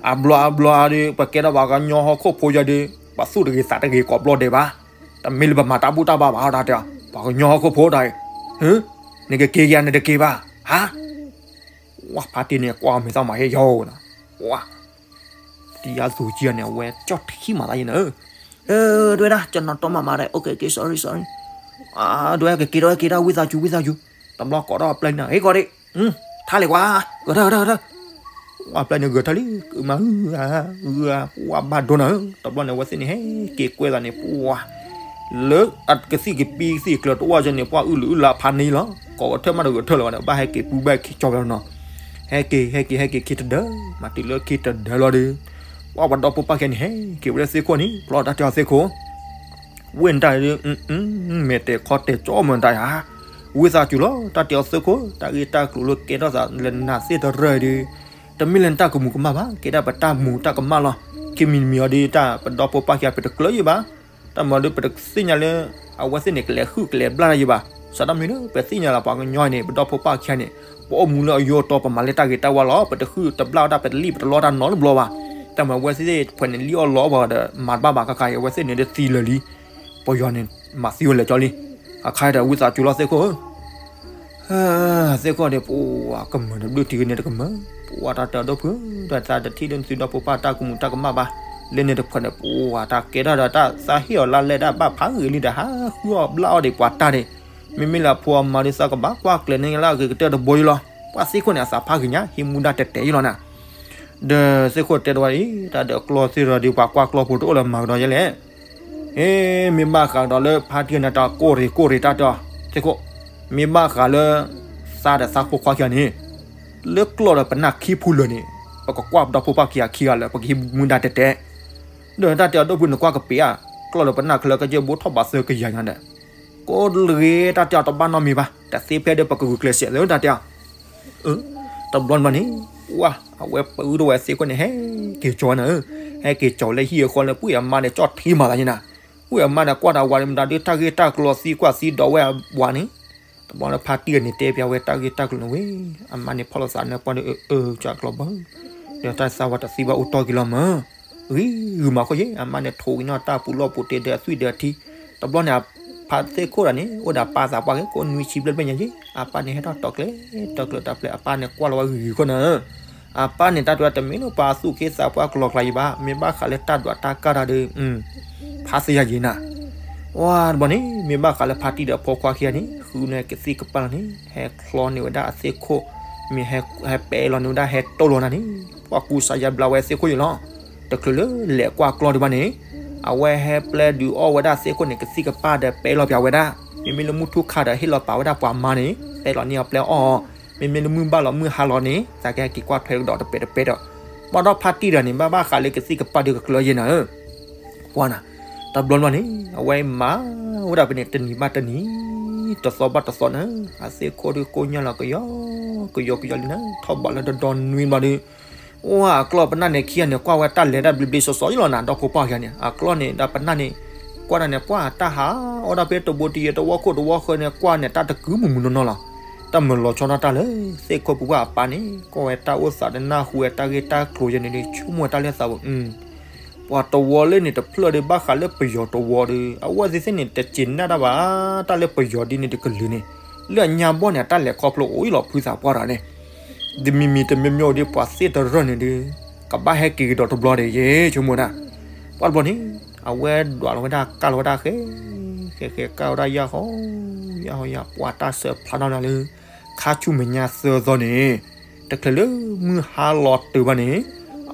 အဘျီအဘျီဒီး ပကဲထီၣ်ပှၤကညီဟီၣ်ခိၣ်ဖိယီၤဒီး ပသူၣ်တဂ့ၤသးတဂ့ၤကိးဘျီဒဲးဘၣ်, တမ့ၢ်လၢပမၤတၢ်ဘူၣ်တၢ်ဘါဘၣ် တၢ်တဲအီၤ, ပှၤကညီဟီၣ်ခိၣ်ဖိတၢ်အံၤ, နကက့ၤယၤနတက့ၤဘၣ်, ဟါ, ဝါဖါတံၢ်န့ၣ် ကွၢ်မဲာ်သၣ်မၤဟ့ၣ်ယီၤနၤ, ဝါ တံၤအသူၣ်ကံၢ်န့ၣ် အဝဲကၠီၣ်ထံမးသးယ့နၤ, ဒဝဲဒၣ် ကျွန်တော် တော့ မမ တယ် okay okay sorry sorry, ဒဝဲကက့ၤထီၣ်က့ၤထီၣ် ဝံသးစူၤ ဝံသးစူၤ, တဘျီကိးထီၣ်အပျဲၢ်န့ၣ် ဟ့ၣ်ကီးဒံး, ထါလဲၤကွၢ်, ဂဲၤထၢၣ်ဂဲၤထၢၣ်ဂဲၤထၢၣ်, ဝါပျဲၢ်န့ၣ်ဂဲၤထၢၣ်လံ, မၤဟုဂၤဟုဂၤ, ဝါဘၣ်ဒိနၤဧၢ, တဘျီန့ၣ် အဝဲသ့ၣ်န့ၣ် ဟဲက့ၤကွဲသးန့ၣ် ပှၤ လၢအကသံၣ်ကပံသံၣ်ကျၢၤတအိၣ်ယဲန့ၣ် ပှၤအုၣ်လုၢ်အုၣ်လၢ်ဖးန့ၢ်လီၤ, ကိးဂဲၤထၢၣ်မးဒီးဂဲၤထၢၣ်လၢၤဘၣ်ဒီး ဘၣ်ဟဲက့ၤပူၤဘၣ်ခံကၠီဝဲလီၤနီၤ, ဟဲက့ၤ ဟဲက့ၤ ဟဲက့ၤခံတဒၢ, မၤတုၤလၢခံတဒၢလီၤဒီး, ပှၤပှၤဒီဖိပၢ်ခံဂၤန့ၣ် ဟဲက့ၤဝဲလၢသ့ၣ်ခိၣ်န့ၣ် ဖျီတၢ်တဲအီၤသ့ၣ်ခိၣ်, ဝ့ၢ်နတၢ်ဒီး မဲာ်တဲာ်ခီတဲာ်ကၠီမၢ်တၢ်ယၤ, ဝံသးစူၤလီၤ တၢ်တဲအီၤသ့ၣ်ခိၣ်, တၢ်ဂ့ၢ်တၢ်ကျိၤလၢကဲထီၣ်သးလၢနၤသ့ၣ်တရၢၢ်ဒီး, တမ့ၢ်လၢနတၢ်ကမူၤကမၣ်ဘၣ်, ကဲဒၣ်ပတၢ်မူၤတၢ်ကမၣ်လီၤ, ခံမံၤတမံၤအံၤဒီး တၢ်ပဒီဖိပၢ်ခံဂၤ ပတကျၢၤယံၤဘၣ်, တၢ်မၤဒီးပတသ့ၣ်ညါလၢ အဝဲသ့ၣ်န့ၣ် ကလဲၤဟုၣ်ကလဲၤဘျၣ်တၢ်ယံၤဘၣ်, စးထီၣ်မ့ၢ်လၢပသ့ၣ်ညါလၢပှၤကညီန့ၣ် ပဒီဖိပၢ်ခံဂၤန့ၣ် ပအိၣ်မူလၢအယိအတီ ပမၤလၢတၢ်ဂ့ၤတၢ်ဝါလီၤ, ပတဟုၣ်တဘျၣ်ဝဲဒၣ် ပတလံၣ်ပတလီတၢ်နီတဘျီဘၣ်, တၢ်မၤအဝဲသ့ၣ်တဖၣ်န့ၣ် လံၣ်အီၣ်လီအီၣ်ပှၤဒီး မၤတဘၣ်ဘၣ်ခါခါအံၤ အဝဲသ့ၣ်န့ၣ်ဒ်သံလၢာ်လံ, ပယီၤန့ၣ် မၤသံဝဲလၢာ်ကၠီလံ, အခါဒီးဝံသးစူၤလီၤသ့ၣ်ခိၣ်ဧၢ သ့ၣ်ခိၣ်ဒီး ပှၤကမၢၢ်တဘျုးထံးကန့ၣ်တကမၢၢ်, ပှၤတၢ်တဲအီၤဒိၣ်ဖု, ဒီးတၢ်တထံၣ်လၢနသုဒီဖိပၢ်တၢ်ကမူၤတၢ်ကမၣ်ဘၣ်, လၢန့ၣ်တဖၣ်န့ၣ် ပှၤတၢ်ကဲထီၣ်ဒီးတၢ်သးဟ့ၣ်အီၤလၢလဲၣ်ဒၣ်ဘၣ်ဖးဂ့ၤလံဒီး ဟးဃုအီၣ်ဘျၣ်အီၣ်ဒံးပှၤတၢ်န့ၣ်, မ့မ့ၢ်လၢအဖိအမါဒ်သးကဘၣ်ကွၢ်ကျဲၤန့ၢ်လၢအဂ့ၤကတၢၢ်တဘိယံၤလီၤ, ပှၤသ့ၣ်ခိၣ်န့ၣ် အသးဖးဂ့ၤညါ ဟံးမူဒါတဲာ်တဲာ်ယံၤလီၤနၤ, ဒီးသ့ၣ်ခိၣ်တဲတဝဲအံၤ တၢ်ဒီးကျီသ့ၣ်ရၢဒီး ပှၤကွၢ်ကျီဖိတအိၣ်လၢမၤကဒီးယဲလဲၣ် ဟ့ မ့ၢ်ဘၣ်ဃးဒီးလၢဖါတံၢ်န့ၣ် တၢ်ကိၢ်ရ့ၣ်ကိၢ်ရ့ၣ်တၢ်တဲအီၤ သ့ၣ်ခိၣ်, မ့ၢ်ဘၣ်ဃးလၢ သးဒီးသးဖိခွါခံဂၤန့ၣ် လၢကျီၢ်ဒီးပနၢ်ခံဖုလၢာ်န့ၣ် ပကကွၢ်ပဒီဖိပၢ်ခံဂၤခံဂၤလၢ ပကဟံးမူဒါတဲတဲ, ဒီးတၢ်တဲအီၤဒိၣ်ဖုန့ၣ် ကွၢ်ကပ့ၤဧါ, ကျီၢ်ဒီးပနၢ်ခဲလၢာ်ကစၢၢ်ဘိထီၣ်ဘးသၢကယၤညါဒီး ကိၢ်ရ့ၣ်တၢ်တဲအီၤတဘၣ်နီတမံၤဘၣ်, တသ့ဖဲဒီးပကဂုာ်ကျဲးစၢးလၢတၢ်တဲအီၤ တဘျီန့ၣ်ဘၣ်န့ၣ်, ဝါ, အဝဲပအုၣ်ထီၣ်ဝဲသ့ၣ်ခိၣ်န့ၣ် ဟဲက့ၤကၠီၤနၤဧၢ, ဟဲက့ၤကၠီၤလၢဟံၣ်အဃီလၢ ပှၤအမါန့ၣ် ကၠီၣ်ထံမၤသးန့ၣ်နၤ, ပှၤအမါန့ၣ် ကွၢ်တၢ်ဝၤန့ၣ် မတၤဒုးတၢ်ဂ့ၢ်တၢ်ကျိၤသံကွၢ်သံဒိးဝဲအဝၤန့ၣ်, တဘျီလၢဖါတံၢ်န့ၣ်တဲပၠးဝဲတၢ်ဂ့ၢ်တၢ်ကျိၤန့ၣ်ဝဲ, အမါန့ၣ်ဖီၣ်လိာ်သးနၢ်ပှၢ်ဒီး အၢ အၢ ကၠီၤကျီၤဘၢ ဒီးတၢ်သးဝၤတသံဘၣ်အိၣ်တီၢ်က့ၤလီၤမၢ်, ဂံၤဂုာ်မးခိၣ်ယ့ၣ် အမါန့ၣ်ထိးက့ၤနီၣ်တၢ်ပူၤလီၢ်ပူၤတ့ဒီးအသွံၣ်ဒီးအထံ, တဘျီန့ၣ် ဖါသ့ၣ်ခိၣ်တဂၤန့ၣ် အိၣ်ဒီးပၢ်သးပှၢ်က့ၤ ကိးနွံဆံဘျဲၣ်ဘျဲၣ်ညါယ့ၣ် အပၢ်န့ၣ်ဟဲထီၣ်တီၤကျဲၤ တီၤကျဲၤတၢ်ပျဲ အပၢ်န့ၣ်ကွၢ်လီၤဝဲဂံၤဂံၤခိၣ်နၤဧၢ, အပၢ်န့ၣ်တၢ်တဲဝဲတမ့ၢ်လၢပှၤသူၣ်က့သးပှၢ်ကလီၤကျါယံၤဘၣ် မ့ၢ်ဘၣ်ဃးလၢတၢ်ဒွးတၢ်ကၢ်တၢ်ဒီး ဖးသ့ယၤယံၤနၤ, ဝါတဘျီန့ၣ် မ့ၢ်ဘၣ်ဃးလၢဖါတံၢ်ဒီးအဖိခွါခံဂၤန့ၣ် ဃုန့ၢ်ကသံၣ်ကပၢ်လီၤန့ၣ် ဟဲချီန့ၢ်ဝဲဒၣ်အသ့ၣ်ခိၣ်, မ့ၢ်ဟဲပဲာ်လီၤန့ၢ်ဝဲဒၣ်ဟဲတိၢ်လီၤနၤန့ၣ်, ပှၤကူစါယါဘျါဝဲသ့ၣ်ခိၣ်ယံၤလီၤ, တချုးလၢလဲၤကွၢ်ကျီၢ်ဒံးဘၣ်န့ၣ်, အဝဲဟဲပျဲဒုးအီၣ်ဝဲဒၣ်သ့ၣ်ခိၣ်န့ၣ် ကသံၣ်ကပၢ်ဒီးပဲာ်လီၤပၠးဝဲဒၣ်, မ့မ့ၢ်လၢမုၢ်ထူၣ်ခါဒီးဟ့ၣ်လီၤပာ်ဝဲဒၣ်ပှၤမါန့ၣ် ပဲာ်လီၤန့ၢ်အီၤပျဲအီၣ်အီၤ, မ့မ့ၢ်လၢမုၢ်ဘၣ်လီၤမုၢ်ဟါလီၤန့ၣ် သးကဟဲက့ၤကွၢ်ထွဲကဒီးတပဲာ်တပဲာ်ဒီး, ဘၣ်ဒီးဖါတံၢ်တဂၤန့ၣ် ဘၣ်ဘၣ်ဃးလၢကသံၣ်ကပၢ်ဒုးကကျၢၤယဲၢ်နၤဧၢ ပှၤနၤ, တဘျီဘျီန့ၣ် အဝဲမၤဝဲဒၣ်ဖဲန့ၣ် တနံၤဘၣ်တနံၤ, တသီဘၣ်တသီနၤ, အသ့ၣ်ခိၣ်ဒုးကိၢ်ညါလီၤကယီကယီကယီလံနၤ, ထီၣ်ဘးလၢတဒီနွံဘျီဒီး, ဝါ အကျီၢ်ပနၢ်န့ၣ်ခံဂၤန့ၣ် ကွၢ်ဝဲတၢ်လဲၤတၢ်ဘျ့ဘျ့စီစီယံၤလီၤနၤ, ဒီဖိပၢ်ခံဂၤန့ၣ် အကျီၢ်န့ၣ်ဒီးပနၢ်န့ၣ်, ကွၢ်တၢ်န့ၣ် ပှၤတၢ်ဟးအီၣ်ဒၣ်ဖဲတဘိတယဲၢ်တဝီခိၣ်တဝီဃၢၤန့ၣ် ကွၢ်န့ၣ် တၢ်တကုမုာ်မုာ်နီၢ်နီၢ်လီၤ. တၢ်မၤလီၤဆီဒၣ်တၢ်လၢ သ့ၣ်ခိၣ်ဖုပှၢ်အပၢ်န့ၣ် ကွၢ်ဝဲတၢ်အိၣ်သးဒီးနၢ်ဟူဝဲတၢ်ဂ့ၢ်တၢ်ကျိၤယဲၢ်န့ၣ်ဒီး ဆိကမိၣ်ဝဲတၢ်လၢသးဝဲ, ပှၤတဝီလၢန့ၣ်တဖျၢၣ်ဒီး ဘၣ်ဃးလၢပယီၤတဝီဒီး အဝဲသ့ၣ်သ့ၣ်န့ၣ် တစံးနၢ်တၢ်ဘၣ်, တၢ်လၢပယီၤဒ်န့ၣ်တကလုာ်န့ၣ်, လၢအညါဘီန့ၣ် အတၢ်လဲၤခီဖျိအိၣ်အံၤလီၤဖုသးပှၢ်တဂၤန့ၣ်, တမံၤမံၤတမံၤမံၤအိၣ်ဒ်ပှၤသ့ၣ်တရၢၢ်န့ၣ်ဒီး ကဘၣ်ဟဲက့ၤကဒီးတဘျီဒီး ယဆိကမိၣ်ဒၣ်, ပှၤတဘျီန့ၣ် အဝဲဒွးလီၤဝဲဒၣ်ကၢ်လီၤဝဲဒၣ်ဃဲ, ဃဲဃဲကၢ်ဝဲဒၣ်ယၢ်ဟီ, ယၢ်ဟီယၢ် ပှၤတၢ်စၢဖျါထီၣ်နၤလၢ ခါဆူမဲာ်ညါသၢသီန့ၣ်, တချုးလၢမုၢ်ဟါလီၤတုၤဘၣ်န့ၣ်,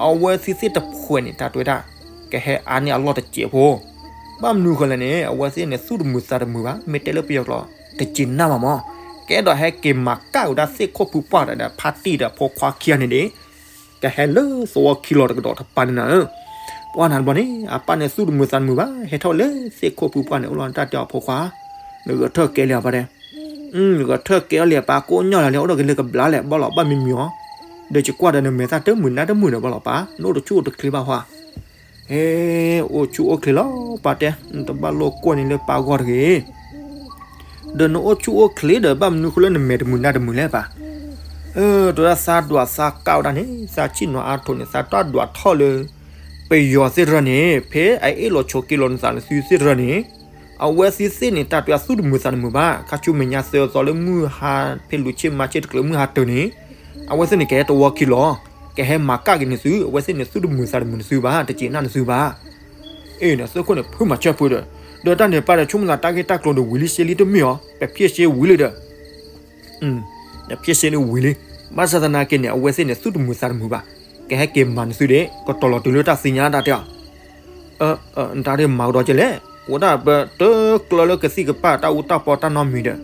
အဝဲသ့ၣ်သ့ၣ်တဖှဲးန့ၣ် တၢ်တဲဝဲဒၣ် ကဟဲအါန့ၢ်အလီၢ်တစဲးဖိ, ဘၣ်မနုၤဃိလဲၣ်န့ၣ် အဝဲသ့ၣ်န့ၣ် သူၣ်တမုာ်သးတမုာ်ဘၣ်, မ့ၢ်တဲလၢပယီၤကျိာ် တစံးနၢ်ဘၣ်မး, ကအဲၣ်ဒိးဟဲက့ၤမၤကၢ်ဝဲဒၣ်သ့ၣ်ခိၣ်ဖုပှၢ်ဒီးဖါတံၢ်ဒီးဖိခွါခံဂၤန့ၣ်ဒီး ကဟဲလၢသဝီခံလီၤတကဒီးတပၤန့ၣ်နၤဧၢ, ပှၤနၤတဘျီန့ၣ် အပၢ်န့ၣ်သူၣ်တမုာ်သးတမုာ်ဘၣ်, ဟဲထီၣ်လၢသ့ၣ်ခိၣ်ဖုပှၢ်န့ၣ် အိၣ်လီၤတၢ်တဲအီၤဖိခွါ, နဂဲၤထၢၣ်ကဲလံအပၢ်တဲ ဂဲၤထၢၣ်ကဲအီၤလံအပၢ် ကိးညါလီၤလံ အိၣ်ဒီးကလၢကဘျါလဲၣ် ဘၣ်လီၤဘၣ်မံမံၤအီၤ, ဒီးယကွၢ်ဒီးနမဲာ်သၣ်တမုာ်နါတမုာ်ဒီးဘၣ်လီၤပၢ် နအိၣ်တဆူၣ်အိၣ်တချ့ဘၣ်ဟါ, ဟဲ အိၣ်ဆူၣ်အိၣ်ချ့လီၤပၢ်တဲ နတဘၣ်လိာ်ကွၢ်န့ၢ်လၢပၢ်ဂီၢ်တဂ့ၤ ဒီးနအိၣ်ဆူၣ်အိၣ်ချ့ဒီး ဘၣ်မနုၤဃိလၢနမဲာ်တမုာ်နါတမုာ်လဲၣ်ပၢ်, အၢ တဲဝဲဒၣ်သးဒွးသးကၢ်ဝဲဒၣ်န့ၣ် သးဆံၣ်နီၤအါထိးန့ၣ် သးတၢ်ဒွးထီၣ်လၢ ပယီၤသ့ၣ်တဖၣ်န့ၣ် ဖဲအအ့ၣ်လိာ်ဆိးက့လိာ်နသးနသုသ့ၣ်တဖၣ်န့ၣ်, အဝဲသ့ၣ်သ့ၣ်န့ၣ် တၢ်တဲသူၣ်တမုာ်သးတမုာ်ဘၣ်, ခါဆူမဲာ်ညါသၢသီလၢမုၢ်ဟါဖဲလူၤဆ့ၣ်မၤဆ့ၣ်တကျၢၤမုၢ်ဟါတၢၤန့ၣ်, အဝဲသ့ၣ်န့ၣ် ကဟဲတဝီခံလီၤ, ကဟဲမၤကၢ်က့ၤနသု, အဝဲသ့ၣ်န့ၣ် သူၣ်တမုာ်သးတမုာ်နသုဘၣ်, တစံးနၢ်နသုဘၣ် အ့ၣ် နသုးခိၣ်န့ၣ် ဖုးမၤစၢၤဖုးဒီး, ဒီးတၢ်န့ၣ်ပၢ်ဒီး ဆိကမိၣ်သးတၢ်ဂ့ၢ်တၢ်ကျိၤဒီးဝံၤလံစ့လံတမ့ၢ်အီၤ, ပဖျ့ၣ်စ့ဝံၤလံဒီး, နဖျ့ၣ်စ့န့ၣ်ဝံၤလံ, ဘၣ်ဆၣ်သနာ်က့န့ၣ် အဝဲသ့ၣ်န့ၣ် သူၣ်တမုာ်သးတမုာ်ဘၣ်, ကဟဲက့ၤမၤနသုဒံး, ကတီၤလီၤတုၤလၢတၢ်သ့ၣ်ညါတၢ်တဲအီၤ နတၢ်ဒ်မၤကဒီးကဲလဲၣ်, အိၣ်ဒၣ်ပတကျၢၤလၢကသံၣ်ကပၢ်တၢ်အူတၢ်ပီတၢ်နီတမံၤဒီး,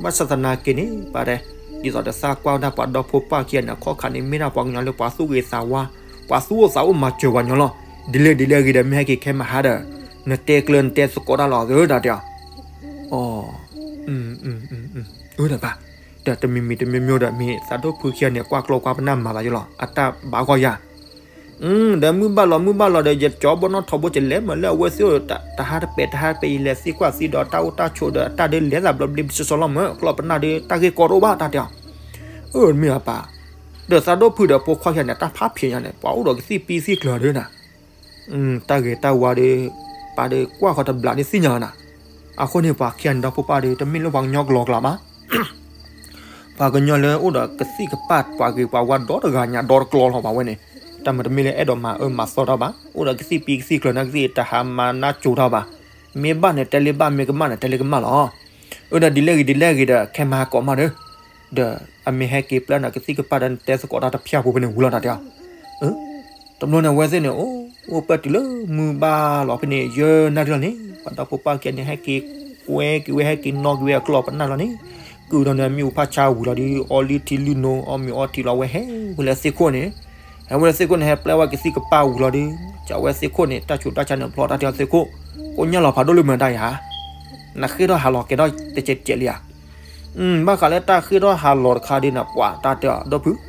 ဘၣ်ဆၣ်သနာ်က့န့ၣ် ပၢ်တဲ, ဒ်သိးဒီးသးကွၢ်ဝဲဒၣ်ပှၤဒီဖိပၢ်ခံဂၤန့ၣ် အခီၣ်ခါန့ၣ် မ့ၢ်ဒၣ်ပှၤကညီလၢပှၤသူၣ်ဂ့ၤသးဝါ, ပှၤသူၣ်အိၣ်သးအိၣ်မၤစၢၤပှၤကညီလီၤ, ဒ်လဲၣ်ဒ်လဲၣ်ဂ့ၤဒီး မ့ၢ်ဟဲက့ၤခဲမဟါဒီး, နတဲကျၢၤနတဲသကိးတၢ်လီၤသၢတၢ်တဲအီၤ, အၢ အၢ ပၢ်, ဒီးတမံၤမံၤတမံၤမံၤဒီး မ့ၢ်သးဒိၣ်ဖုခံဂၤန့ၣ် ကွၢ်ကျီကွၢ်ပနၢ်မၤသးယလီၤ အတၢ်ဘၣ်ဂီၢ်ယၤ ဒီးမုၢ်ဘၣ်လီၤမုၢ်ဘၣ်လီၤဒီး ယကၠီဘီနီၣ်ထီဘိကလဲၤမးလၢအဝဲသ့ၣ်အိၣ် တဟါတပဲာ်တဟါတပဲာ် ယလဲၤသံကွၢ်သံဒီးတၢ်အိၣ်တၢ်ဆိးဒီး အတၢ်ဒုးလဲၤသးဘျီဘျ့ပစိစီလီၤမး ကျီၢ်ပနၢ်ဒီး တၢ်ဂ့ၢ်ကီတအိၣ်ဘၣ်တၢ်တဲအီၤ, အၢ မ့ၢ်အပၢ်, ဒီးသးဒိၣ်ဖုဒီးဖိခွါခံဂၤန့ၣ် တၢ်ဖးဖျဲးညါန့ၣ် ပှၤအိၣ်ဒီးကသံၣ်ပံသံၣ်ကျၢၤဒၢနၤ တၢ်ဂ့ၤတၢ်ဝါဒီး ပၢ်ဒီးကွၢ်ဃီၤတဘျးန့ၣ်သ့ၣ်ညါနၤ, အဃိန့ၣ် ပှၤခံဂၤန့ၣ်ဒီဖိပၢ်ဒီး တမ့ၢ်လၢပှၤကညီကလီကလီဘၣ်, ပှၤကညီလၢအိၣ်ဒီးကသံၣ်ကပၢ်ပှၤဂ့ၤပှၤဝါဒီတဂၤညါဒီတကျီလီၤဘၣ်ဝဲန့ၣ်, တၢ်မၤတမ့ၢ်လၢအဲၣ်ဒိးမၤအၢမၤသီတၢ်ဘၣ်, အိၣ်ဒီးကသံၣ်ပံကသံၣ်ကျၢၤန့ၣ်ကသံၣ်တဟါမၤနၢ်ကၠိတၢ်ဘၣ်, မ့ၢ်ဘၣ်န့ၣ်တဲလၢဘၣ် မ့ၢ်ကမၣ်န့ၣ်တဲလၢကမၣ်လီၤ, အၢဒီးဒ်လဲၣ်ဂ့ၤဒ်လဲၣ်ဂ့ၤဒီး ခဲမၤကိးမးဒီး, ဒီးအမ့ၢ်ဟဲက့ၤပျဲနၤကသံၣ်ကပၢ်ဒီးနတဲသကိးတၢ်တဖျၢၣ်ဖိဖဲန့ၣ်ဝံၤလီၤတၢ်တဲအီၤ, တဘျီန့ၣ်အဝဲသ့ၣ်န့ၣ် အိၣ် အိၣ်ပၢၢ်တုၤလၢမုၢ်ဘၣ်လီၤဖဲန့ၣ် ယဲၢ်နၣ်ရံၣ်လီၤန့ၣ် ပှၤဒီဖိပၢ်ခံဂၤန့ၣ် ဟဲက့ၤကွဲက့ၤဝဲ ဟဲက့ၤနီၣ်က့ၤဝဲအကျီၢ်ပနၢ်လီၤန့ၣ်, ကုၢ်ဒီးန့ၣ် မ့ၣ်အူဖးဆါဝံၤလီၤဒီး အီလုၢ်ထံလုၢ်နိ အီမ့ၤအီထံလီၤ ဝဲဟဲဝဲလၢသ့ၣ်ခိၣ်န့ၣ်, ဟဲဝဲလၢသ့ၣ်ခိၣ်န့ၣ် ဟဲပျဲဝဲကသံၣ်ကပၢ်ဝံၤလီၤဒီး ကးဝဲသ့ၣ်ခိၣ်န့ၣ် တၢ်ဆူးတၢ်ဆါန့ၣ်ဖျီ တၢ်တဲအီၤသ့ၣ်ခိၣ်, ကိညၢ်လီၤဖးဒိၣ်လၢမတၤယၤဧါ, နဃ့ထီၣ်ဟးလီၤကဲထီၣ်တစဲးတစဲးလံဧါ. ဘၣ်ဃးလၢတၢ်ဃ့ထီၣ်ဟးလီၤတခါဒီးန့ၣ် ပှၤတၢ်တဲအီၤ ဒီပုၢ်,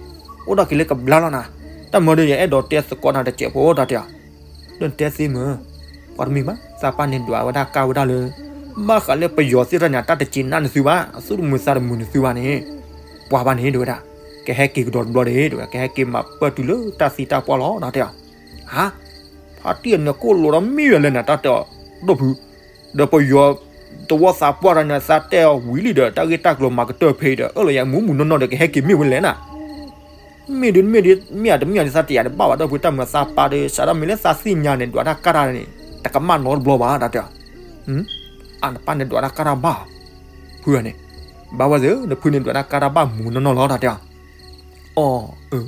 အိၣ်ဒီးက့ၤလၢကဘျါလီၤနၤ, တၢ်မၤဒီးယအဲၣ်ဒိးတဲသကိးနၤတစဲးဖိ တၢ်တဲအီၤ, ဒီးနတဲသ့မ့ၢ်, ပှၤတမ့ၢ်ဘၣ် သးပၢ်န့ၣ်ဒွးဝဲဒၣ်ကၢ်ဝဲဒၣ်လၢ ဘၣ်ဃးလၢပယီၤသ့ၣ်တဖၣ်န့ၣ် အတၢ်တစံးနၢ်နသုဘၣ် အသူၣ်တမုာ်သးတမုာ်နသုဘၣ်န့ၣ်, ပှၤဘၣ်န့ၣ် တဲဝဲဒၣ်, ကဟဲက့ၤကဒီးတဘျီဒီး တဲဝဲ ကဟဲက့ၤမၤပၢၢ်တုၤလၢတၢ်သံတၢ်ပှၢ်လီၤ တၢ်တဲအီၤ, ဟါ, ဖါတံၢ်အနၢၤကိၣ်လိာ်ဒီးမ့ၢ်ဝဲလဲၣ်န့ၣ် တၢ်တဲအီၤ, ဒီပုၢ်, ဒီးပယီၤသဝီသးပှၢ်တၢ်န့ၣ် သးတဲအီၤဝံၤလံဒီး တၢ်ဂ့ၢ်တၢ်ကျိၤမၤကတၢၢ်ဖဲအံၤဒီး အၢၣ်လီၤယၤမူးမူးနီၢ်နီၢ်ဒီး ကဟဲက့ၤမ့ၢ်ဝဲလဲၣ်နၤ မ့ၢ်ဒုးမ့ၢ်ဒုး မ့ၢ်အတမ့ၢ်အီၤဒ်သးတယာ်တဘၣ်ဘၣ် ဒီပုၢ် တၢ်မၤသးပၢ်ဒီး စးထီၣ်မ့ၢ်လၢသးသ့ၣ်ညါန့ၣ် ဒွးတၢ်ကၢ်တၢ်န့ၣ် တကမၣ်နီတဘျီဘၣ် တၢ်တဲအီၤ, အနပၢ်န့ၣ်ဒွးတၢ်ကၢ်တၢ်ဘၣ်, ဖုဂၤန့ၣ်, ဘၣ်ဝဲသ့ၣ် နဖုန့ၣ်ဒွးတၢ်ကၢ်တၢ်ဘၣ်မူးနီၢ်နီၢ်လီၤ တၢ်တဲအီၤ, အီ,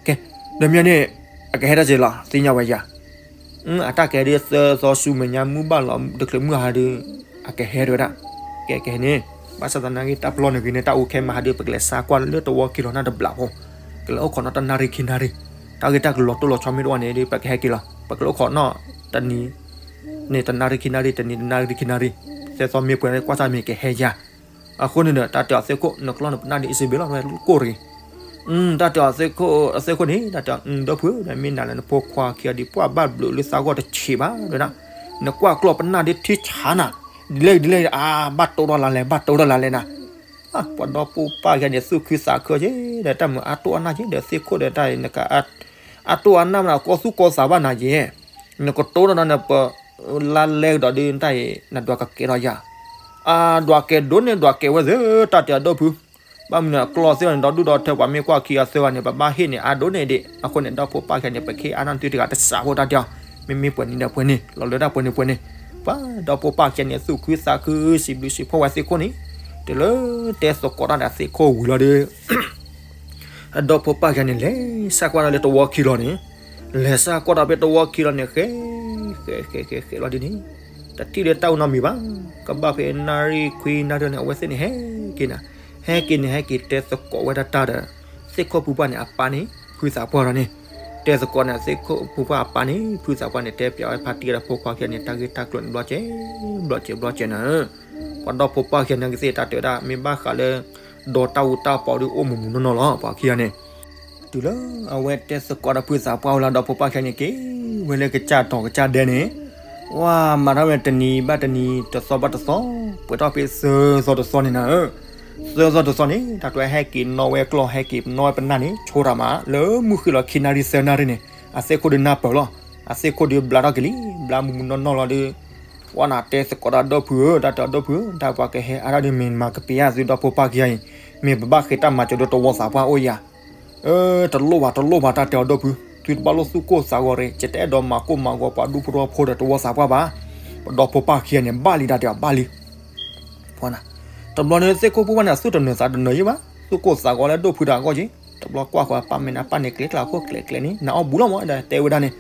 ကဲ, ဒီးမ့ၢ်န့ၣ်, အကဟဲတၢ်စ့ၢ်လီၤ သ့ၣ်ညါဝဲယၤ အတၢ်ကဟဲဒ်သၢသီဆူမဲာ်ညါမုၢ်ဘၣ်လီၤ တချုးမုၢ်ဟါဒီး အကဟဲတဝဲဒၣ်, ကဲကဟဲန့ၣ်, ဘၣ်ဆၣ်သနာ်က့ တၢ်ပျီန့ၣ်ဂ့ၤန့ၣ် တၢ်အိၣ်ခဲမဟါဒီး ပကလဲၤစါကွၢ်လၢတဝီခံလီၤနၢ်တဘျီဖိ, ကလဲၤအိၣ်ခိးနီၢ်တနၣ်ရံၣ်ခံနၣ်ရံၣ်, တၢ်ဂ့ၢ်တၢ်ကျိၤလီၤတိၢ်လီၤဆီမ့ၢ်တအိၣ်န့ၣ်ဒီး ပကဟဲက့ၤလီၤ ပကလဲၤအိၣ်ခိးနီၢ်တနံၤ န့ၣ်တနၣ်ရံၣ်ခံနၣ်ရံၣ် တနံၤတနၣ်ရံၣ်ခံနၣ်ရံၣ်, သၢသီမ့ၢ်ပှဲၤကွၢ်ဆၣ်မ့ၢ်ကဟဲယၤ, အဃိန့ၣ်ဒီး တၢ်တဲအီၤသ့ၣ်ခိၣ် နကျီၢ်နပနၢ်ဒ်အံၤစ့ၢ်ဘ့ၣ်လီၤ တဝဲကိၢ်တဂ့ၤ တၢ်တဲအီၤသ့ၣ်ခိၣ်န့ၣ် တၢ်တဲအီၤ ဒီပုၢ်ဧၢ မ့ၢ်နၤလၢနဖိခွါခံဂၤဒ်ပှၢ်ဘၣ်ဘျုးလၢသးဂီၢ်တဆံးဘၣ် တဲဝဲဒၣ်, နကွၢ်ကျီၢ်ပနၢ်ဒ်ထံဆါနၤ, ဒ်လဲၣ်ဒ်လဲၣ် အါ ဘၣ်တိၢ်ထီၣ်လၢလဲၣ် ဘၣ်တိၢ်ထီၣ်လၢလဲၣ်နၤ, ပှၤဒီဖိပၢ်ခံဂၤန့ၣ် သူၣ်ခုသးခုက့ၤဒီး တၢ်မုာ်အါတိၢ်အနၢ်က့ၤဒီး သ့ၣ်ခိၣ်ဒီးတၢ်အံၤ နက အတိၢ်အနၢ်မနုၤကီၢ်သူၣ်ကီၢ်သးဘၣ်နၤက့ၤ, နကတိၢ်ထီၣ်ဒီးနပ လါလဲကဒီးဒ်တၢ်အံၤ နဒွးကကဲထီၣ်ယၤ, အဒွးကဲဒိၣ်န့ၣ် ဒွးကဲဝဲသ့ၣ် တၢ်တဲအီၤဒီပုၢ်, ဘၣ်မနုၤအကျီၢ်သ့ၣ်န့ၣ် ဒီဒူၣ်ဒီထၢ ပှၤမ့ၢ်ကွၢ်ခံဂၤသၢဂၤန့ၣ် ပဘၣ်ဟ့ၣ်န့ၣ် အါဒိၣ်န့ၣ်ဒံး, အဃိန့ၣ် ဒီဖိပၢ်ခံဂၤန့ၣ် ပကဟ့ၣ်အါနၢ်သုတဂၤတစးဖိ တၢ်တဲအီၤ, မ့မ့ၢ်ပှဲၤန့ၣ်ဒီးပှဲၤန့ၣ် လီၤလၢတၢ်ပှဲၤန့ၣ်ပှဲၤန့ၣ်, ပှၤဒီဖိပၢ်ခံဂၤန့ၣ် သူၣ်ခုသးခု စံးဘျုးစံးဖှိၣ်ဝဲသ့ၣ်ခိၣ်န့ၣ်, တုၤလၢတဲသကိးတၢ်ဒီးသ့ၣ်ခိၣ်ဝံၤလီၤဒီး အဒီဖိပၢ်ခံဂၤန့ၣ် လဲၤစးကွၢ်ဒီးလၢတဝီခံလီၤန့ၣ်, လဲၤစးကွၢ်ဒီးဖဲတဝီခံလီၤန့ၣ် ဃဲ, ဃဲ ဃဲ ဃဲ ဃဲလီၤဒ်န့ၣ်, တထံၣ်လၢတၢ်အိၣ်နီတမံၤဘၣ်, ကဘၣ်ဖဲနၣ်ရံၣ်ခွံနၣ်ရံၣ်န့ၣ် အဝဲသ့ၣ်န့ၣ်ဟဲက့ၤနၤ, ဟဲက့ၤန့ၣ် ဟဲက့ၤတဲသကိးဝဲဒၣ်တၢ်ဒီး သ့ၣ်ခိၣ်ဖုပှၢ်န့ၣ် အပၢ်န့ၣ် ဖုသးပှၢ်လီၤန့ၣ်, တဲသကိးန့ၣ် သ့ၣ်ခိၣ်ဖုပှၢ်အပၢ်န့ၣ် ဖုသးပှၢ်န့ၣ် တဲပျးဝဲဖါတံၢ်ဒီးဖိခွါခံဂၤန့ၣ် တၢ်ဂ့ၢ်တၢ်ကျိၤန့ၣ် ဘျီကဲ, ဘျီကဲဘျီကဲန့ၣ် ပှၤဒီဖိပၢ်ခံဂၤန့ၣ် ကသ့ၣ်တၢ်တဲဝဲဒၣ် မ့ၢ်ဘၣ်ဃးလၢ ဒီးတၢ်အူတၢ်ပီဒ်အိၣ်မူးမူးနီၢ်နီၢ်လီၤ ပှၤခံဂၤန့ၣ်, တုၤလၢအဝဲတဲသကိးဒီးဖုသးပှၢ်ဝဲလီၤ ဒီဖိပၢ်ခံဂၤန့ၣ် က့ၤဝဲလၢကစၢ်တီၤကစၢ်ဒဲန့ၣ်, ဝဲမၤထီၣ်ဝဲတနံၤဘၣ်တနံၤ တသီဘၣ်တသီ, ပှဲၤထီၣ်ဖဲသၢသီတသီန့ၣ်နၤ, သၢသီတသီန့ၣ် တၢ်တဲဝဲဟဲက့ၤနီၣ်ဝဲကျီၢ် ဟဲက့ၤနီၣ်ဝဲပနၢ်န့ၣ် ဆိတၢ်မး လၢမုၢ်ဃ့ၢ်လီၤခံနၣ်ရံၣ်သၢနၣ်ရံၣ်န့ၣ် အသ့ၣ်ခိၣ်ဒုးနၢ်ပၢၢ်လီၤ, အသ့ၣ်ခိၣ်ဒုးဘျါထီၣ်က့ၤလံ, ဘျါမူးမူးနီၢ်နီၢ်လီၤဒီး ဝဲနၤတဲသကိးတၢ်ဒီပုၢ်ဧၢ, တၢ်တဲအီၤဒီပုၢ်ဧၢ, တၢ်ပှၤကဟဲအါထီၣ်ဒုးမ့ၢ်မၤကပ့ၤဧါသုဒီဖိပၢ်ခံဂၤအံၤ, မ့ၢ်ပဘၣ်ဃ့တၢ်မၤစၢၤဒီးတဝီသးပှၢ်အိၣ်ယၤ, တလိၣ်ဘၣ်တလိၣ်ဘၣ် တၢ်တဲအီၤဒီပုၢ်, သုတဘၣ်လိၣ်သူၣ်ကိၢ်သးဂီၤရ့ၣ်, ယတအဲၣ်ဒိးမၤကိၢ်မၤဂီၤပှၤဒူဖိထီဖိဒီးတဝီသးပှၢ်ဘၣ်, ပဒီဖိပၢ်ခံဂၤန့ၣ် ဘၣ်လံတၢ်တဲအီၤဘၣ်လံ, တဘျီန့ၣ် သ့ၣ်ခိၣ်ဖုပှၢ်န့ၣ် အသူၣ်တနၢၤသးတနၢၤယံၤဘၣ်, သူၣ်ကိၢ်သးဂီၤလၢဒိၣ်ဖုတဂၤအဂီၢ်က့ၤ, တဘျီကွၢ်ဃီအပၢ်မ့ၢ်န့ၣ် အပၢ်န့ၣ်ကျဲကျါခိၣ်ကျဲကျဲန့ၣ် နအီၣ်ဘူးလီၤမး ဒီးတဲဝဲဒၣ်န့ၣ်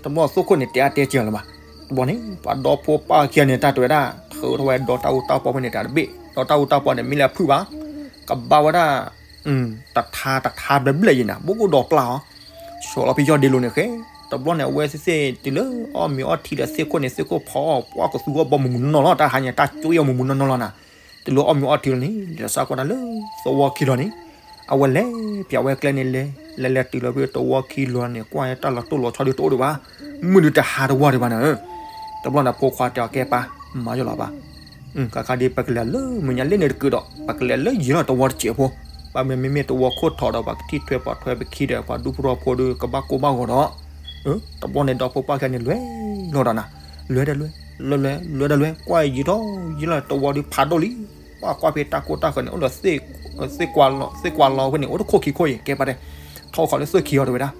တဘျီသ့ၣ်ခိၣ်န့ၣ် တဲအါတဲစၢၤလၢၤဘၣ်, တဘျီန့ၣ် ပှၤဒီဖိပၢ်ခံဂၤန့ၣ် တၢ်တဲဝဲဒၣ် ထုးထီၣ်ဝဲဒီးတၢ်အူတၢ်ပီဖဲန့ၣ်တၢ်တဘ့ၣ်, ဒီးတၢ်အူတၢ်ပီန့ၣ် မ့ၢ်လၢအဖုၣ်ဘၣ်, ကဘၣ်ဝဲဒၣ် တထါတထါဘျဲၣ်ဘျဲၣ်ယံၤနၤ ဘူးကဒီးပျၢ်အီၤ, ဆီၣ်လီၤဖဲယီၢ်ဒ့လိၤန့ၣ်ဃဲ, တဘျီန့ၣ် အဝဲသ့ၣ်သ့ၣ်တုၤလၢအီၣ်မ့ၤအီထံဒီးသ့ၣ်ခိၣ်န့ၣ် သ့ၣ်ခိၣ်ဖီအီၣ်ပှၢ်ကသူအီၣ်ဘီမူးမူးနီၢ်နီၢ်လီၤ, တၢ်ဟါညါတၢ်ကၠိအီၣ်မူးမူးနီၢ်နီၢ်လီၤနၤ, တုၤလၢအီၣ်မ့ၤအီထံလီၤန့ၣ် လဲၤစးကွၢ်တၢ်လၢသဝီခံလီၤန့ၣ်, အဝဲလဲၤဖျါဝဲကျဲန့ၣ်လဲၤ, လဲၤလဲၤတုၤလီၤဖဲသဝီခံလီၤန့ၣ် ကွၢ်တၢ်လီၤတိၢ်လီၤဆီဒုးတအိၣ်ဒံးဘၣ်, မုၢ်ဒုးတဟါတဝီဒံးဘၣ်နၤ, တဘျီန့ၣ် ဖိခွါတဲအီၤကဲပၢ်, မၤယိာ်လီၤပၢ် ခါခါဒ်ပကလဲၤလၢမဲာ်ညါလၢန့ၣ်တကုာ်ဒီး ပကလဲၤလၢယံၤလီၤတဝီတစဲးဖိ, ဘၣ်မနုၤမ့မ့ၢ်တဝီခိၣ်ထီၣ်ဒီး ပှၤကထံၣ်ထွဲပှၤထွဲပခံဒီး ပှၤဒူဖိထီဖိဒီး ကဘၣ်ကိၢ်ဘၣ်ဂီၤဒီး, တဘျီန့ၣ်ဒီဖိပၢ်ခံဂၤန့ၣ် လဲၤလီၤဒီးနၤ, လဲၤဒီးလဲၤ, လဲၤလဲၤလဲၤဒီးလဲၤ, ကွၢ်ယံၤထီၣ်ယံၤလီၤ တဝီဒုးဖးဒိၣ်လံ, ကွၢ်ကွၢ်ဖဲတၢ်ကိၢ်တၢ်ဃၢၤန့ၣ် အိၣ်ဒီး သ့ၣ်ကွၢ်လီၤဖဲန့ၣ် အိၣ်တခိၣ်ခံခိၣ်အံၤ ကဲပၢ်တဲ, ထီၣ်ခီလၢသ့ၣ်ခံအီၤတဲဝဲဒၣ်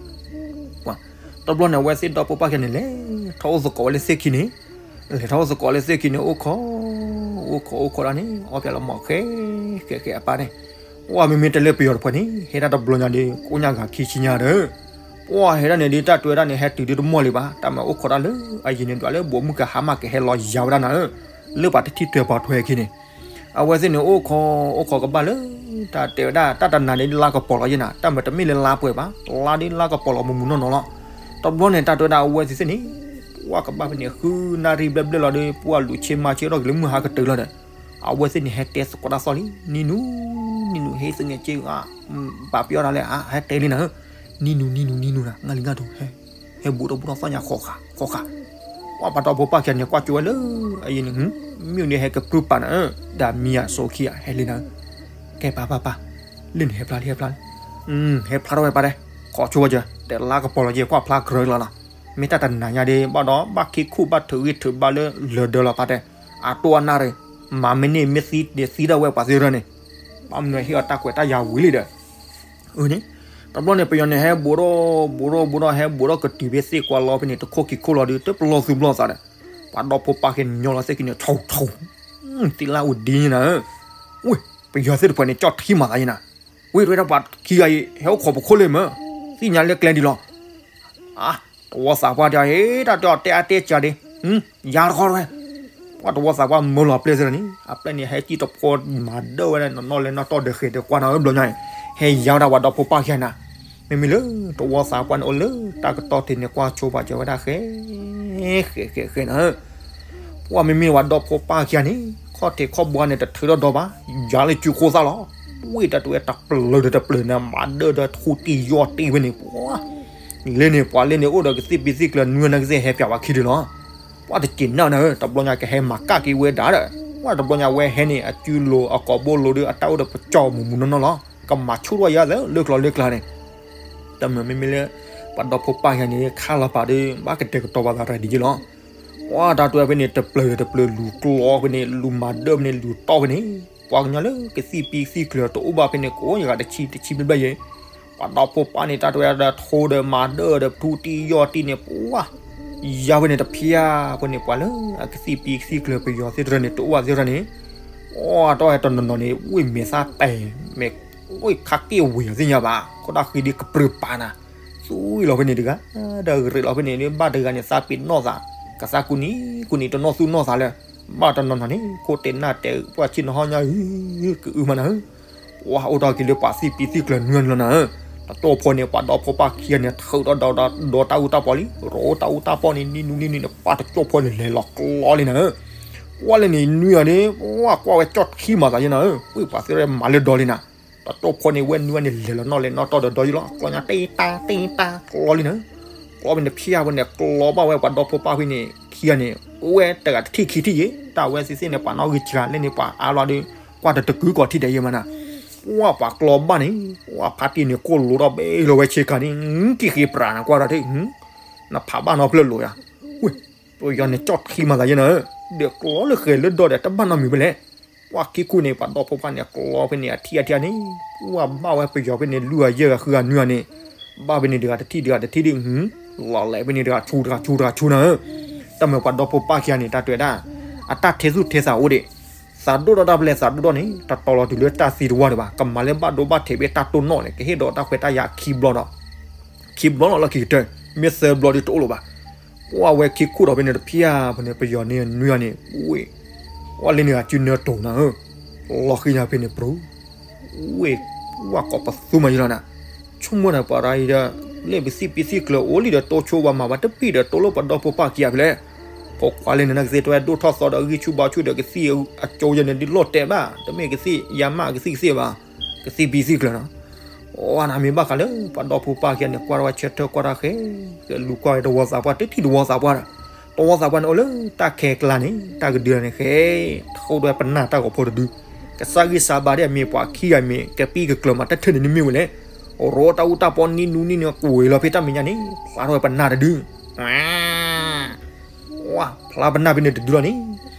တဘျီန့ၣ် အဝဲသ့ၣ်ဒီဖိပၢ်ခံဂၤန့ၣ် လဲၤထီၣ်အိၣ်သကိးဝဲလၢသ့ၣ်ခံန့ၣ်, လဲၤထီၣ်အိၣ်သကိးလၢသ့ၣ်ခံန့ၣ် အိၣ်ခိး, အိၣ်ခိးအိၣ်ခိးဒၣ်န့ၣ် အီၣ်ပၠးလီၤမီၢ်ဃဲ, ဃဲဃဲအပၢ်န့ၣ်, ဝဲမ့မ့ၢ်တဲလၢပယီၤတဖၣ်န့ၣ် ဟဲဒၣ်တဘျီညါဒီး ကိးညါဂၤခံဆံညါဒီး, ပှၢ်ဟဲဒၣ်န့ၣ်ဒ်တၢ်တဲဝဲဒၣ်န့ၣ် ဟဲတုၤဒ်တမီၢ်လံဘၣ်, တၢ်မၤအိၣ်ခိးတၢ်လၢအယံၤန့ၣ်ဒွးလၢဘိးမုၢ်ကဟါမၢ်ကဟဲလီၤယၤဝဲဒၣ်နၤဧၢ, လၢပှၤတထံၣ်တၢၤပှၤထွဲအခံန့ၣ်, အဝဲသ့ၣ်န့ၣ် အိၣ်ခိးအိၣ်ခိးကဘၣ်လၢ တၢ်တဲဝဲဒၣ် တၢ်တနၤန့ၣ်လါကပီၤလီၤယဲနၤ, တၢ်မၤတမ့ၢ်လၢလါပှဲၤဘၣ်, လါဒ်လါကပီၤလီၤမုၢ်မုၢ်နီၢ်နီၢ်လီၤ. တဘျီန့ၣ် တၢ်တဲဝဲဒၣ်အဝဲသ့ၣ်သ့ၣ်န့ၣ် ပှၢ်ကဘၣ်ဖဲန့ၣ် ဃုနၣ်ရံၣ်ဘျဲၣ်ဘျဲၣ်လီၤဒီး ပှၢ်လူၤဆ့မၤဆ့ထီၣ်က့ၤလၢမုၢ်ဟါကတၢၢ်လီၤဒီး အဝဲသ့ၣ်န့ၣ် ဟဲတဲသကိးတၢ်သီၣ်လံ, နံၤနူၤ နံၤနူၤ ဟ့ၣ်သ့ၣ်ညါက့ဂၤ, ဘၣ်ပယီၤတၢ်လဲၣ်, ဟဲတဲလံနၤဧၢ, နံၤနူၤ နံၤနူၤ နံၤနူၤနၤ ငါလံၤငါဒိး ဟဲဘူးထီၣ်ဘူးထီၣ်သီၣ်ညါဃီဃာ်ဃီဃာ်, ပှၢ်ပှၤဒီဖိပၢ်ခံဂၤန့ၣ် ကွၢ်ကၠိဝဲလၢ အယံၤန့ၣ် မ့ၣ်အူန့ၣ် ဟဲကပြုၢ်ပာ်နၤဧၢ, ဒီးမံယၤစိခံဂၤ ဟဲလံနၤဧၢ, ကဲပၢ်ပၢ်ပၢ်, လၢန့ၣ်ဟဲဖျါလံ ဟဲဖျါလံ, ဟဲဖျါထီၣ်ဝဲပၢ်တဲ, ခိးဆိဝဲကၠၢ တဲလါကပီၤလီၤက့ၤ ကွၢ်ဖျါကြၢးလီၤလီၤ, မ့ၢ်တၢ်တနၤညါဒီး ဘၣ်ဒီးဘၣ်ခံခူၣ် ဘၣ်ထုးဂံၢ်ထုးဘါလၢလၢာ်ဒၢးလီၤပၢ်တဲ, အတိၢ်အနၢ်ရ့ၣ်, မၤမ့ၢ်န့ၢ်မ့ၢ်သံန့ၣ် သံဒၣ်ဝဲပှၤသ့ၣ်တဖၣ်န့ၣ်, ဘၣ်မနုၤဟ့ၣ်အီၤတၢ်ကွဲးတၢ်ယၤဝံၤလံဒီး အန့ၣ်, တဘျီန့ၣ် ပယီၤန့ၣ်ဟဲဘူးထီၣ်ဘူးထီၣ်ဘူးထီၣ် ဟဲဘူးထီၣ်ကတုၤဖဲသ့ၣ်ကွၢ်လီၤဖဲန့ၣ် တခိၣ်ခံခိၣ်လီၤဒီး တပလီၢ်သူၣ်ပလီၢ်သးဒီး ပှၤဒီဖိပၢ်ခံဂၤန့ၣ် ညီလီၤသ့ၣ်ခံန့ၣ် ထိၣ်ထိၣ်, သံလၢအူဒံညါနၤဧၢ, ဝ့ၢ် ပယီၤသ့ၣ်တဖၣ်န့ၣ် ကၠီၣ်ထံမၤသးယဲနၤ, ဝ့ၢ်တဝဲဒၣ်ပှၤခံဂၤအံၤ ဟဲအိၣ်ခိးပခိၣ်လၢမၢ်, သ့ၣ်ညါလၢကျဲဒ်လီၤ. အါ, တဝီသးပှၢ်ဒ်အံၤ တၢ်တဲအီၤတဲအါတဲစှၤဒံး, ယၤတခီတဝဲ, ပှၢ်တဝီသးပှၢ်မၢလီၤအပျဲၢ်သ့ၣ်တဖၣ်န့ၣ် အပျဲၢ်န့ၣ် ဟဲစံၣ်တဖီမၤဒၢၣ်ဝဲဒၣ်နီၢ်နီၢ်လဲၤနီၢ်တီၢ်ဒီးဃဲၤဒီးကွၢ်နၤဧၢဘျီညါအံၤ, ဟဲယါဝဲဒၣ်ပှၤဒီဖိပၢ်ခံဂၤနၤ, မ့မ့ၢ်လၢတဝီသးပှၢ်န့ၣ် အိၣ်လၢတၢ်ကတီၢ်ထံးန့ၣ် ကွၢ်ဆိပာ်စၢၤဝဲဒၣ်ဃဲ ဃဲဃဲဃဲနၤဧၢ ပှၢ်မ့မ့ၢ်ပှၤဒီဖိပၢ်ခံဂၤန့ၣ် ခီၣ်ထံးခီၣ်ဘှါန့ၣ် တထုးထီၣ်ဒီဘၣ်, ယၤလၢစုခိၣ်သၣ်လီၤ. ဝ့ၢ်တၢ်တဝဲတပျၢၤဒီးတပျၢၤန့ၣ် မၤဒၢၣ်ဒီးထူတံၢ်ယီၢ်တံၢ်ဖဲန့ၣ် ပှၢ်, လၢန့ၣ် ပှၤလၢန့ၣ်အိၣ်ဒီးကသံၣ်ပံသံၣ်ကျၢၤနွံနၤကသ့ၣ်ဟဲပၠးဝဲခံဒုလီၤ. ပှၢ်တက့ၤနၣ်နၤဧၢ တဘျီညါကဟဲမၤကၣ်က့ၤဝဲဒၣ်ဒီး ပှၢ်တဘျီညါဝဲဟဲန့ၣ် အစုလိၤအကိာ်ဘိလိၤဒီး အတၢ်အိၣ်ဒီးပကၠီၣ်မူးမူးနီၢ်နီၢ်လီၤ. ကမၤဆူၣ်ထီၣ်ယၤလၢကျီလၢကျါန့ၣ် တမ့ၢ်မ့မ့ၢ်လၢ ပှၤဒီဖိပၢ်ခံဂၤန့ၣ် ခါလီၤပာ်ဒီး ဘၣ်ကတဲာ်ကတီၤပာ်သးတဂၤဒ်ယဲလီၤ. ပှၢ်တၢ်တဝဲဖဲန့ၣ် တပျၢၤတပျၢၤလူၤကျီဖဲန့ၣ် လူၤမၤဒၢၣ်ဖဲန့ၣ် လူၤတီၢ်ဖဲန့ၣ် ပှၤကညီလၢကသံၣ်ပံသံၣ်ကျၢၤတအိၣ်ဘၣ်ဖဲန့ၣ် ကိးယဂၤတဆံတဆံဘျဲၣ်ဘျဲၣ်ယဲ ပှၤဒီဖိပၢ်န့ၣ် တၢ်တဝဲဒီးထိဒီးမၤဒၢၣ်ဒီးထူတံၢ်ယီၢ်တံၢ်န့ၣ် ပှၢ် ယါဖဲန့ၣ်တဖျၢၣ်ဖဲန့ၣ် ပှၤလၢအကသံၣ်ပံကသံၣ်ကျၢၤပယီၤသ့ၣ်တဖၣ်န့ၣ် တအိၣ်ဘၣ်သ့ၣ်တဖၣ်န့ၣ် ပှၢ်တၢ်ဝဲတနီၤနီၤန့ၣ် ဝ့ၢ်မဲာ်သၣ်တဲာ် မဲာ် ဝ့ၢ်ခးက့ၢ်ဝ့ၢ်အီၤသ့ၣ်ညါဘၣ် ခိၣ်တၢ်ဃံဒ်ကပြုၢ်ပာ်နၤ သူအံၤလီၤဖဲန့ၣ်တဂၤ ဒီးရ့းလီၤဖဲန့ၣ် ဘၣ်တဂၤန့ၣ် သးပ့ၤနီၣ်သး ကသးကူနံၤကူနံၤတနီၣ်သူၣ်နီၣ်သးလၢ ဘၣ်တနီၤနီၤန့ၣ် ခိၣ်တဲာ်နၢ်တဲာ် ပှၢ်ဆ့ၣ်နီၤဟီၣ်ညါ ကအုမးနၤဧၢ ပှၢ်အိၣ်ထီၣ်က့ၤလၢပှၤသံၣ်ပံသံၣ်ကျၢၤနွံနၤလီၤနၤဧၢ တကၠိၢ်ဖိန့ၣ် ပှၤဒီဖိပၢ်ခံဂၤန့ၣ် ထုးဒီးဒီးတၢ်အူတၢ်ပီလံ ရိတၢ်အူတၢ်ပီန့ၣ် နံၤနူနံၤနံၤန့ၣ် ပှၢ်တကၠိၢ်ဖိန့ၣ် လဲၤလီၤကျီလံနၤဧၢ ပှၢ်လၢန့ၣ်နွံဂၤန့ၣ် ပှၢ်ကွၢ်ဝဲကၠီၣ်ထံမၤသးယဲနၤဧၢ ဝ့ၢ်ပှၤသ့ၣ်မၤလၢဒီလံနၤ တကၠိၢ်ဖိန့ၣ် ဝဲနွံဂၤန့ၣ် လဲၤလီၤနီၣ်လဲၤနီၣ်တီၢ်ဒီးဒီယဲလီၤ ကျီညါတ့တၢ် တ့တၢ် ကျီလံနၤဧၢ ကျီဖဲန့ၣ်ဖျၢၣ်ဖဲန့ၣ် ကျီဘၣ်ဝဲပှၤဒီဖိပၢ်ဖဲန့ၣ် ခံဂၤန့ၣ် အိၣ်ဝဲတဂၤတထံၣ်ခံထံၣ်ယဲ တၢ်ဝဲသ့ၣ်သ့ၣ်န့ၣ် ပှၤနီၣ်ဂံၢ်စှၤလၢန့ၣ် ပှၤအါလီၤဒီး ကွၢ်တတကုကီၢ်ထံၣ်ဒဲးယဲမးနၤ ပှၢ်ပှၤကျီဘၣ်န့ၣ် ပှၢ်ဖါတံၢ်န့ၣ် ကိၢ်လိၤထီၣ်ဘ့ၣ်လီၤဝဲဆ့ကၤန့ၣ် ကံၣ်ဃ့ပြးနၤ ကွၢ်ဒီးထံၣ် နဖးဘၣ်နီတဖျၢၣ်လိာ်ယၤ ဝ့ၢ် ပယီၤန့ၣ်ကၠီၣ်ထံမၤသးယဲနၤဧၢ ဒီးကျီလၢဃဲၤလၢဒီဒီး တဘၣ်နီတမံၤဖဲလဲၣ် ပှၢ်ခံခူၣ်န့ၣ် ပှၤဒီဖိပၢ်န့ၣ် ကျီဖဲန့ၣ် အထံၣ်အထံၣ်န့ၣ် ပှၢ်ဘၣ်ဝဲပယီၤဖဲန့ၣ် လွံၢ်ဂၤယဲၢ်ဂၤဃုဂၤနွံဂၤန့ၣ် ဘၣ်ဖဲန့ၣ်တဂၤတထံၣ်တဂၤတထံၣ်ဒ် လီၤလဲၤဖဲန့ၣ်တဂၤဆူတဂၤဆူတဂၤဆူနၤဧၢ တၢ်မၤပှၤဒီဖိပၢ်ခံဂၤန့ၣ် တၢ်တဲဝဲဒၣ် အတၢ်ထဲသူၣ်ထဲသးအိၣ်ဒံး သးဒိၣ်ထီၣ်တၢ်ဖဲလဲၣ်သးဒိၣ်ထီၣ်န့ၣ် တတီၤလီၤတုၤလၢတၢ်သံတဝီဒံးဘၣ် ကမၤလၢဘၣ်ဒိဘၣ်ထံးဖဲတၢ်တိၢ်နီၣ်န့ၣ် ကဟ့ၣ်ဒီးတၢ်ခွဲးတၢ်ယာ်ခံဘျီဒီး ခံဘျီလီၤလၢခံကတၢၢ် မ့ၢ်သၢဘျီဒ်တအိၣ်လၢၤဘၣ် ပှၢ်ဝဲခံခူၣ်ဒီးဖဲန့ၣ်တဖျၢၣ်ဖဲန့ၣ် ပယီၤန့ၣ်နွံဂၤန့ၣ် ဝ့ၢ် ပှၢ်လၢန့ၣ်ဂၤစုနၢတိၤနၤဧၢ လီၤဃံၤညါဖဲန့ၣ်ပြူၤ ဝ့ၢ် ပှၢ်ကိးပသူမးယလီၤနၤ ဆိကမိၣ်နၤပှၤတၢ်အံၤဒီး လၢပသံၣ်ပံသံၣ်ကျၢၤအိၣ်လံဒီးတိဆိဘၣ်မၤဘၣ်တပံၢ်ဒီးတိလိၣ်ပှၤဒီဖိပၢ်ခံဂၤဖဲလဲၣ် ဖိခွါလၢန့ၣ်နကသ့ၣ်တဝဲဒိၣ်ထီၣ်သီဒီးဂံၢ်ဆူၣ်ဘါဆူၣ်ဒီးကသံၣ်အကၠိယဲန့ၣ်ဒ်လီၢ်တဲာ်ဘၣ် တမ့ၢ်ကသံၣ်ယါမးကသံၣ်ကသ့ၣ်ဘၣ် ကသံၣ်ပံသံၣ်ကျၢၤနီၤ အိၣ်နမ့ၢ်ဘၣ်ဃးလၢ ပှၤဒီဖိပၢ်ခံဂၤန့ၣ် ကွၢ်ထီၣ်ဝဲဆၢထၢၣ်ကွၢ်တၢ်ဃဲ ကလူၤကွၢ်ဝဲတဝီသးပှၢ် တထံၣ်တဝီသးပှၢ်ဒီး တဝီသးပှၢ်န့ၣ်အိၣ်လၢတၢ်ခဲကျါန့ၣ် တၢ်ကဒုန့ၣ်ဃဲ ထိၣ်ဒွဲပနၢ်တၢ်ဂီၤဖိတဒု ကစၢ်ဂံၢ်စၢ်ဘါဒ်အမ့ၢ်ပှၤခံဂၤမ့ၢ် ကပံၢ်ကကျၢၤမးတထၢၣ်န့ၣ်နမ့ၢ်ဝဲလဲၣ် ရိတၢ်အူတၢ်ပီနံၤနူနံၤန့ၣ် ကွံာ်လီၤဖဲတၢ်မဲာ်ညါန့ၣ် ဖျါထီၣ်ဝဲပနၢ်တဒု ဝါ ဖျါပနၢ်ဖဲန့ၣ်တဒုလီၤန့ၣ်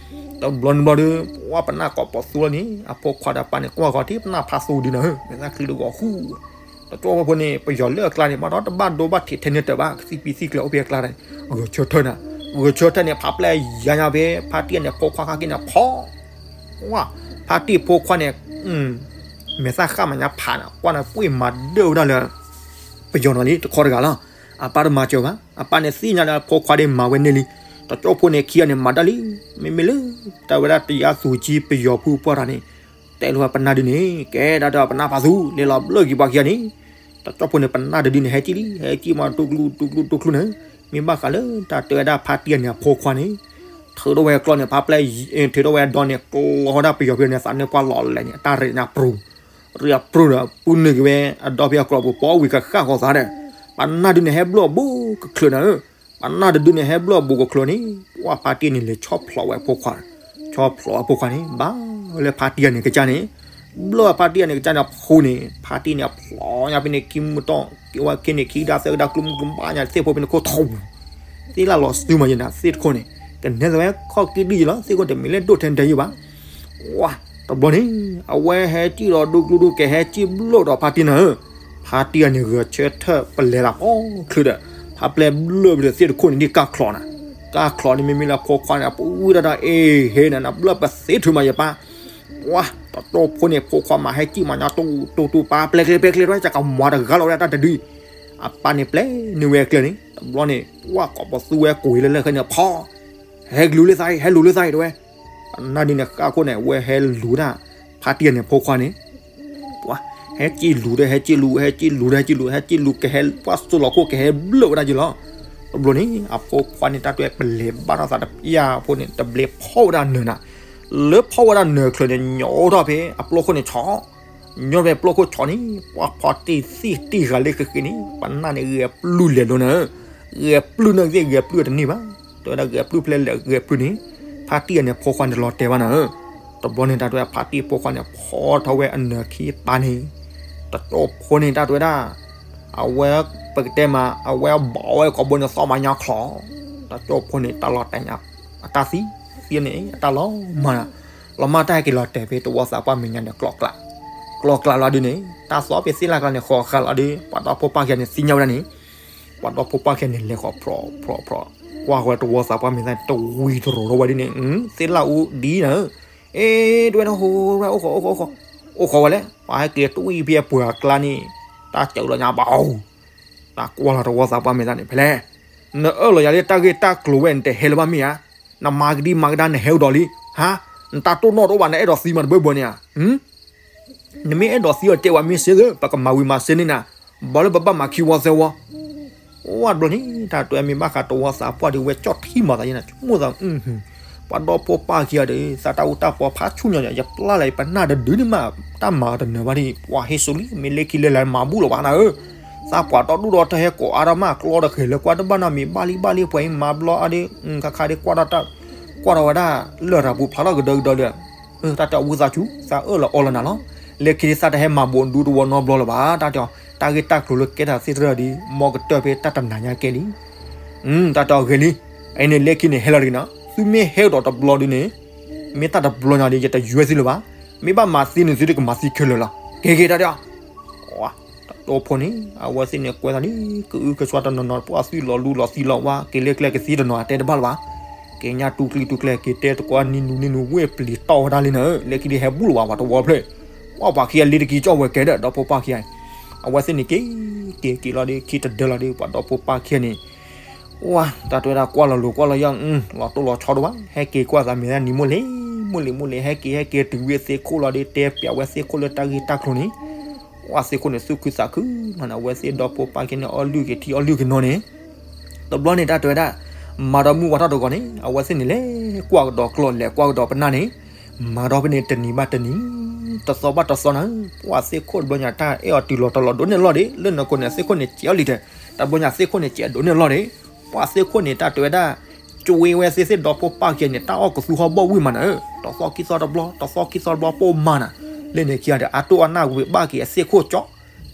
တဘျီန့ၣ်ဘျီဒီး ပှၢ်ပနၢ်ကိးပသူလီၤန့ၣ် အဖိခွါဒီးပၢ်န့ၣ် ကွၢ်ဂီၤထံပနၢ်ဖးသူဒုနၤဧၢ မဲာ်သၣ်ချံတဂီၤဃူ တကၠိၢ်ဖိန့ၣ် ပယီၤလၢအကျါန့ၣ် ဘၣ်ဒီးတဘၣ်ဒိဘၣ်ထံးထဲန့ၣ်တၢ်ဘၣ် ကသံၣ်ပံသံၣ်ကျၢၤအိၣ်ဖဲအကျါန့ၣ် ဂဲၤဆၢထၢၣ်နၤ ဂဲၤဆၢထၢၣ်န့ၣ် ဖးပျဲယါညါဖဲ ဖါတံၢ်န့ၣ် ဖိခွါခါက့ၤန့ၣ် ဖီ ဝါ ဖါတံၢ်ဖိခွါန့ၣ် မဲာ်သၣ်ဃၣ်မးညါဖးနၤ ကွၢ်နၤပှ့ၢ်မၤဒၢၣ်ဝဲဒၣ်လၢ ပယီၤနီၤလံ တခီတဂၤလီၤ အပၢ်တမၤစၢၤဘၣ်, အပၢ်န့ၣ်သ့ၣ်ညါလၢအဖိခွါဒ်မၤဝဲန့ၢ်လံ. တကၠိဖိန့ၣ်ခံဂၤန့ၣ်မၤတၢ်လံ, မ့မ့ၢ်လၢ တၢ်ဝဲဒၣ်တယါသူၣ်ကၠံပယီၤဖုပှၢ်တၢ်န့ၣ် တဲလိာ်ဝဲပနၢ်ဒုန့ၣ် ကဲဒၣ်ဒီးပနၢ်ဖးသူ လဲၤလီၤဘျၢၣ်က့ၤပှၤခံဂၤန့ၣ်, တကၠိဖိန့ၣ်ပနၢ်တဒုန့ၣ် ဟဲကံၣ်လံ, ဟဲကံၣ်မးတူၢ်ကျူတူၢ်ကျူတူၢ်ကျူန့ၣ်, မ့ၢ်ဘၣ်ဃးလၢတၢ်တဲဝဲဒၣ်ဖါတံၢ်ဂၤန့ၣ်အဖိခွါန့ၣ် ထုးထီၣ်ဝဲအကျီၢ်န့ၣ် ဖါပျဲၢ် ထုးထီၣ်ဝဲအဒီန့ၣ် ကျီဝဲဒၣ်ပယီၤဖုန့ၣ် သးန့ၢ်ပှၢ်လီၤလဲၣ်န့ၣ် အတၢ်ရ့ၣ်န့ၣ်အပြူၤ, ရ့ၣ်အပြူၤဒီး ပုၢ်နုာ်က့ၤဝဲအဒီဖဲအကျီၢ်ပူၤ ပီဝံၤကဃၣ်ဃီသးဒီး, ပနၢ်ဒုန့ၣ်ဟဲဘျၢၣ်အဘူးကချၢးနၤဧၢ, ပနၢ်တဒုန့ၣ်ဟဲဘျၢၣ်အဘူးကချၢးန့ၣ်, ပှၢ်ဖါတံၢ်န့ၣ်လဲၤဆီၣ်ဖျိးဝဲအဖိခွါ, ဆီၣ်ဖျိးဝဲအဖိခွါန့ၣ် ဘၣ်ဝဲလၢဖါတံၢ်ဂၤန့ၣ်ကစၢ်န့ၣ်, ဘျၢၣ်ဖါတံၢ်ဂၤန့ၣ်ကစၢ်န့ၣ်အဖိန့ၣ် ဖါတံၢ်န့ၣ်အဖျိးညါဖဲန့ၣ်ခံမုၢ်တီၢ် က့ၤဝဲခ့န့ၣ်ခံကဒါသၢကဒါကျိမုၢ်ကျိမုၢ်ဘၣ်ညါသ့ၣ်ဖိဖဲန့ၣ်ခိၣ်ထီၣ်ပူၤ, သ့ၣ်လၢလီၤစုမးယဲနၤသ့ၣ်တခိၣ်န့ၣ် ကနဲၣ်သးဝဲခီၣ်က့ဒ်ယံၤလီၤ သ့ၣ်ခိၣ်တမ့ၢ်လၢဒိၣ်ထဲတယုၢ်ဘၣ်. ဝါ, တဘျီန့ၣ် အဝဲဟဲကံၣ်ဒီးဒိၣ်ကျူဒိၣ်ကဲဟဲကံၣ်ဘျၢၣ်ဒီးဖါတံၢ်နၤဧၢ, ဖါတံၢ်ဂၤန့ၣ်ဂဲၤဆၢထၢၣ်ပလဲၤလၢ်ပီချုးဒီး ဖါပျဲၢ်ဘျၢၣ်ပဒီးသ့ၣ်တခိၣ်န့ၣ်ဒ်ကၢ်ချီးနၤ, ကၢ်ချီးန့ၣ်မ့မ့ၢ်လၢအဖိခွါန့ၣ် အပူၤဝံၣ်တၢ်ဒီး အ့ၣ် ဟ့နၤ နဘျၢၣ်ပသ့ထုးမးယပၢ် ပှၤတတီဖိန့ၣ် ဖိခွါမးဟဲကံၣ်မးညါတူတူတူပၢ် ပျဲကျဲပျဲကျဲ တဝဲကကမၤတဂၤလီၤဝဲဒၣ်တၢ်တဒု, အပၢ်န့ၣ်ပျဲန့ၢ်ဝဲအကျဲန့ၣ် တဘျီန့ၣ် ပှၤကိးပသူဝဲကိးလၢလၢာ်ဃဲန့ၣ် ဖီ, ဟဲကလူၤလၢသးအံၤ ဟဲလူၤလၢသးအံၤတဝဲ, အနၢ်ဒ်န့ၣ်ဃၣ်ခိၣ်န့ၣ် အဝဲဟဲလူၤဒၣ် ဖါတံၢ်ဂၤန့ၣ်ဖိခွါန့ၣ် ပှၤ ဟဲကံၣ်လူၤဒီး ဟဲကံၣ်လူၤ ဟဲကံၣ်လူၤဒီး ဟဲကံၣ်လူၤ ဟဲကံၣ်လူၤ ကဟဲ ပှၤစိလီၤခိၣ်ကဟဲဘျၢၣ်ဝဲဒၣ်ယံၤလီၤ. တဘျီန့ၣ် အဖိခွါန့ၣ် တၢ်တွဲပလဲၤဘၣ်ထီၣ်သးတပျၢ်ဖိန့ၣ် တဘျီဖီၣ်ဝဲဒၣ်နၢၤနၤ, လၢဖီၣ်ဝဲဒၣ်နၢၤချၢန့ၣ် ညီထီၣ်ဖဲအပျိၢ်ခိၣ်န့ၣ်ဆီၣ်, ညီဖဲအပျိၢ်ခိၣ်ဆီၣ်န့ၣ် ပှၤဖီတံၢ်သ့ၣ်တံၢ်ဂၤလၢဃ့ဃ့န့ၣ် ပနၢ်န့ၣ်ဂဲၤပျုၢ်လဲၤလိၤနၤ, ဂဲၤပျုၢ်န့ၣ်သ့ၣ်ဂဲၤပျုၢ်တန့ၢ်ဘၣ်, တဲဝဲဒၣ်ဂဲၤပျုၢ်ဖဲလဲၣ်ဂဲၤပျုၢ်န့ၣ်, ဖါတံၢ်ဂၤန့ၣ်ဖိခွါန့ၣ်တလီၤတဲာ်ဘၣ်နၤဧၢ. တဘျီန့ၣ် တၢ်တဲဝဲဒၣ်ဖါတံၢ်ဖိခွါန့ၣ် ဖီထီၣ်ဝဲအနၢၤခံပၢ်န့ၣ်, တတီဖိန့ၣ် တၢ်တဲဝဲဒၣ် အဝဲ ပကတဲမး အဝဲဘီဝဲကိာ်ဘိန့ၣ် သီၣ်မးညါချီၣ်, တတီဖိန့ၣ် တၢ်လီၤတဲာ်ညါ အတၢ်သံ သံန့ၣ် အတၢ်လီၤမၢ်နၤ, လီၤမၢ်တၢ်ဟဲက့ၤလီၤတဲာ်ဖဲတဝီသးပှၢ်မဲာ်ညါန့ၣ် ကျီကျး, ကျီကျးလီၤဒ်န့ၣ် တၢ်သီဖဲသ့ၣ်လၢ်ကျါန့ၣ် ဃီၤဃာ်လီၤဒီး ပှၤဒီဖိပၢ်ခံဂၤန့ၣ် သ့ၣ်ညါဝဲဒၣ်န့ၣ် ပှၤဒီဖိပၢ်ခံဂၤန့ၣ် လဲၤဃီၤဖြီဖြီဖြီ, ကွၢ်ဃီၤတဝီသးပှၢ်မဲာ်ညါန့ၣ် တဝံၤတရိၤထီၣ်ဝဲဒ်န့ၣ်, သ့ၣ်လၢ်အူဒ်နၤ, အ့ တဝဲဒၣ်ဟိဝဲ အိၣ်ဃီၤ အိၣ်ဃီၤ အိၣ်ဃီၤဝဲလဲၣ်, ပှၤဟဲက့ၤတွံၢ်ဖဲအပှၢ်အကျါန့ၣ် တၢ်စၢၤလီၤညါဘၣ်, တၢ်ကွၢ်လီၤတဝီသးပှၢ်မဲာ်ညါန့ၣ် ဖဲလဲၣ်, နအၢၣ်လီၤယၤလၢတၢ်ဂ့ၢ်တၢ်ကျိၤဝဲ နတဟဲလၢၤဘၣ်မ့ၢ်ဧါ, နမၤကဒံမၤကဒါနဟဲကဒီးလံ, ဟါ, နတၢ်တိၢ်နီၣ်တအိၣ်ဘၣ် နအဲၣ်ဒိးသံမးတဘၢဘၢန့ၣ်ဧါ နမ့ၢ်အဲၣ်ဒိးသံအီၤတဲဝဲမ့ၢ်စ့ၢ် ပကမၤဝံၤမၤစ့ၢ်န့ၣ်နၤ, ဘၣ်လၢပဘၣ်မၤခံဝီသၢဝီ, အိၣ်ဝဲတဘျီန့ၣ် တၢ်တဲမ့ၢ်ဘၣ်ဃးတဝီသးပှၢ်ဒီး ဝဲကၠီၣ်ထံမၤသးယဲနၤ ဆိကမိၣ်သး, ပှၤဒီဖိပၢ်ခံဂၤဒီး သးတၢ်အူတၢ်ပီဖးဆူၣ်ညီညီ ယပျၢ်လၢယပနၢ်တဒုန့ၣ်မး တၢ်မၤတနၢၤဘၣ်ဒ် ပှၤဟ့ၣ်စိလံ မ့ၢ်လၢခံလၢလဲၤမၤဘူၣ်လီၤဘၣ်နၤဧၢ, သးပှၤတီဒူၣ်ဒီထၢဟဲကိးအါထီၣ်မး ကျီဒီးဃဲၤလၢကွၢ်တဘၣ်နီတမံၤ ဘၣ်လံဘၣ်လံ ပှၤအံၤမၤဘျီအါဒီး ခါခါဒီး ကွၢ်ထီၣ်ဝဲဒၣ် လၢၢ်တၢ်ပူၤဖျါထီၣ်ကဒီးကဒီးဒီး တၢ်တဲအဝံသးစူၤ သးအၢၣ်လီၤအီလီၤနၤလီၤ, လၢခံဒ်သးတဟဲမၤဘိးဒူတဝီနီတဘျီလၢၤဘၣ် တၢ်တဲအီၤ တၢ်ဂ့ၢ်တၢ်ကျိၤလၢကဲထီၣ်သ့ၣ်တဖၣ်ဒီး မ်ကတၢၢ်ဖဲတၢ်တနၤညါကဲလံ, တၢ်တဲအီၤဂ့ၤလံ, အံၤန့ၣ်လၢခံန့ၣ်ဟဲလီၤတဂ့ၤနီၤ သုမ့ၢ်ဟဲကဒီးတဘျီဒ်န့ၣ် မ့ၢ်တၢ်တဘျီညါဒီး ယတယွဲသုလၢၤဘၣ်, မ့ၢ်ဘၣ်မၤသ့န့ၣ် သုတကမၤသံခဲလၢာ်လီၤ, ကဲကဲတၢ်တဲအီၤ တတီဖိန့ၣ် အဝဲသ့ၣ်န့ၣ်ကွဲးသးလံ ကအုကစွါတနီၤနီၤ ပှၤသုးလီၤလူလီၤသံလီၤဝါ က့ၤလၢကျဲကသံတနီၤ အတဲတဘၣ်လၢၤဘၣ်, က့ၤညါတူကျံတူကျဲ က့ၤတဲတကွၢ်နံၤနူၤနံၤနူၤ ဝ့ၢ်ပျံၤတီၢ်ဝဲဒၣ်လံနၤဧၢ, လၢခံဒ်ဟဲဘူၣ်လီၤဘၣ် ပှၤတဝီဖျၢၣ်, ပှၤပှၤခံဂၤလံတကံကၠီၣ်ဝဲကဲဒီး ဒီဖိပၢ်ခံဂၤ, အဝဲသ့ၣ်န့ၣ်က့ၤ က့ၤက့ၤလီၤဒီး ခံတဒၢလီၤဒီး ပှၤဒီဖိပၢ်ခံဂၤန့ၣ် ဝါ တၢ်တဲဝဲဒၣ်ကွၢ်လီၤလိၤကွၢ်လီၤယီၢ် လီၤတိၢ်လီၤဆီဒိၣ်ဘၣ် ဟဲက့ၤကွၢ်သးမဲာ်ညါနံၤမိၢ်လ့ၤ မိၢ်လ့ၤမိၢ်လ့ၤ ဟဲက့ၤဟဲက့ၤတုၤဝဲသ့ၣ်ခိၣ်လီၤဒီး တဲပျးဝဲသ့ၣ်ခိၣ်လၢတၢ်ဂ့ၢ်တၢ်ကျိၤန့ၣ်, ဝါသ့ၣ်ခိၣ်န့ၣ် သူၣ်ခုသးခုနီၤ အဝဲသ့ၣ်ဒီဖိပၢ်ခံဂၤန့ၣ် အီၣ်လုၢ်က့ၤထံအီၣ်လုၢ်က့ၤနီၤန့ၣ်, တဘျီန့ၣ်တၢ်တဲဝဲဒၣ်, မၤဒီးမုၢ်ဝါထီၣ်တဂီၤန့ၣ် အဝဲသ့ၣ်န့ၣ်လဲၤကွၢ်ကဒီးကျီၢ်လဲၤကွၢ်ကဒီးပနၢ်န့ၣ်, မၤဒီးဖဲန့ၣ်တနံၤဘၣ်တနံၤ, တသီဘၣ်တသီနၤ, ပှၤသ့ၣ်ခိၣ်တဘျီညါတၢ်အဲၣ်အီၤတုၤလီၤတလီၤဒိးန့ၢ်လီၢ်ဒံး လၢနကိးန့ၣ်သ့ၣ်ခိၣ်န့ၣ်စဲးအီၤလံတဲ, တဘျီညါသ့ၣ်ခိၣ်န့ၣ်စဲးဒိးန့ၢ်လီၢ်ဒံး, ပှၤသ့ၣ်ခိၣ်န့ၣ်တၢ်တဲဝဲဒၣ် ကၠွ့ဝဲသ့ၣ်သ့ၣ်ဒီဖိပၢ်ခံဂၤန့ၣ် တၢ်အီၣ်ကသူဟီၣ်ဘီၣ်ဝံၣ်မးနၤဧၢ, တသီခံသီတဘျီ တသီခံသီတဘျီပိၢ်မးနၤ, လၢန့ၣ်ခံဂၤဒီး အတိၢ်အနၢ်ဝံၤဘၣ်က့ၤအသ့ၣ်ခိၣ်ကၠီ,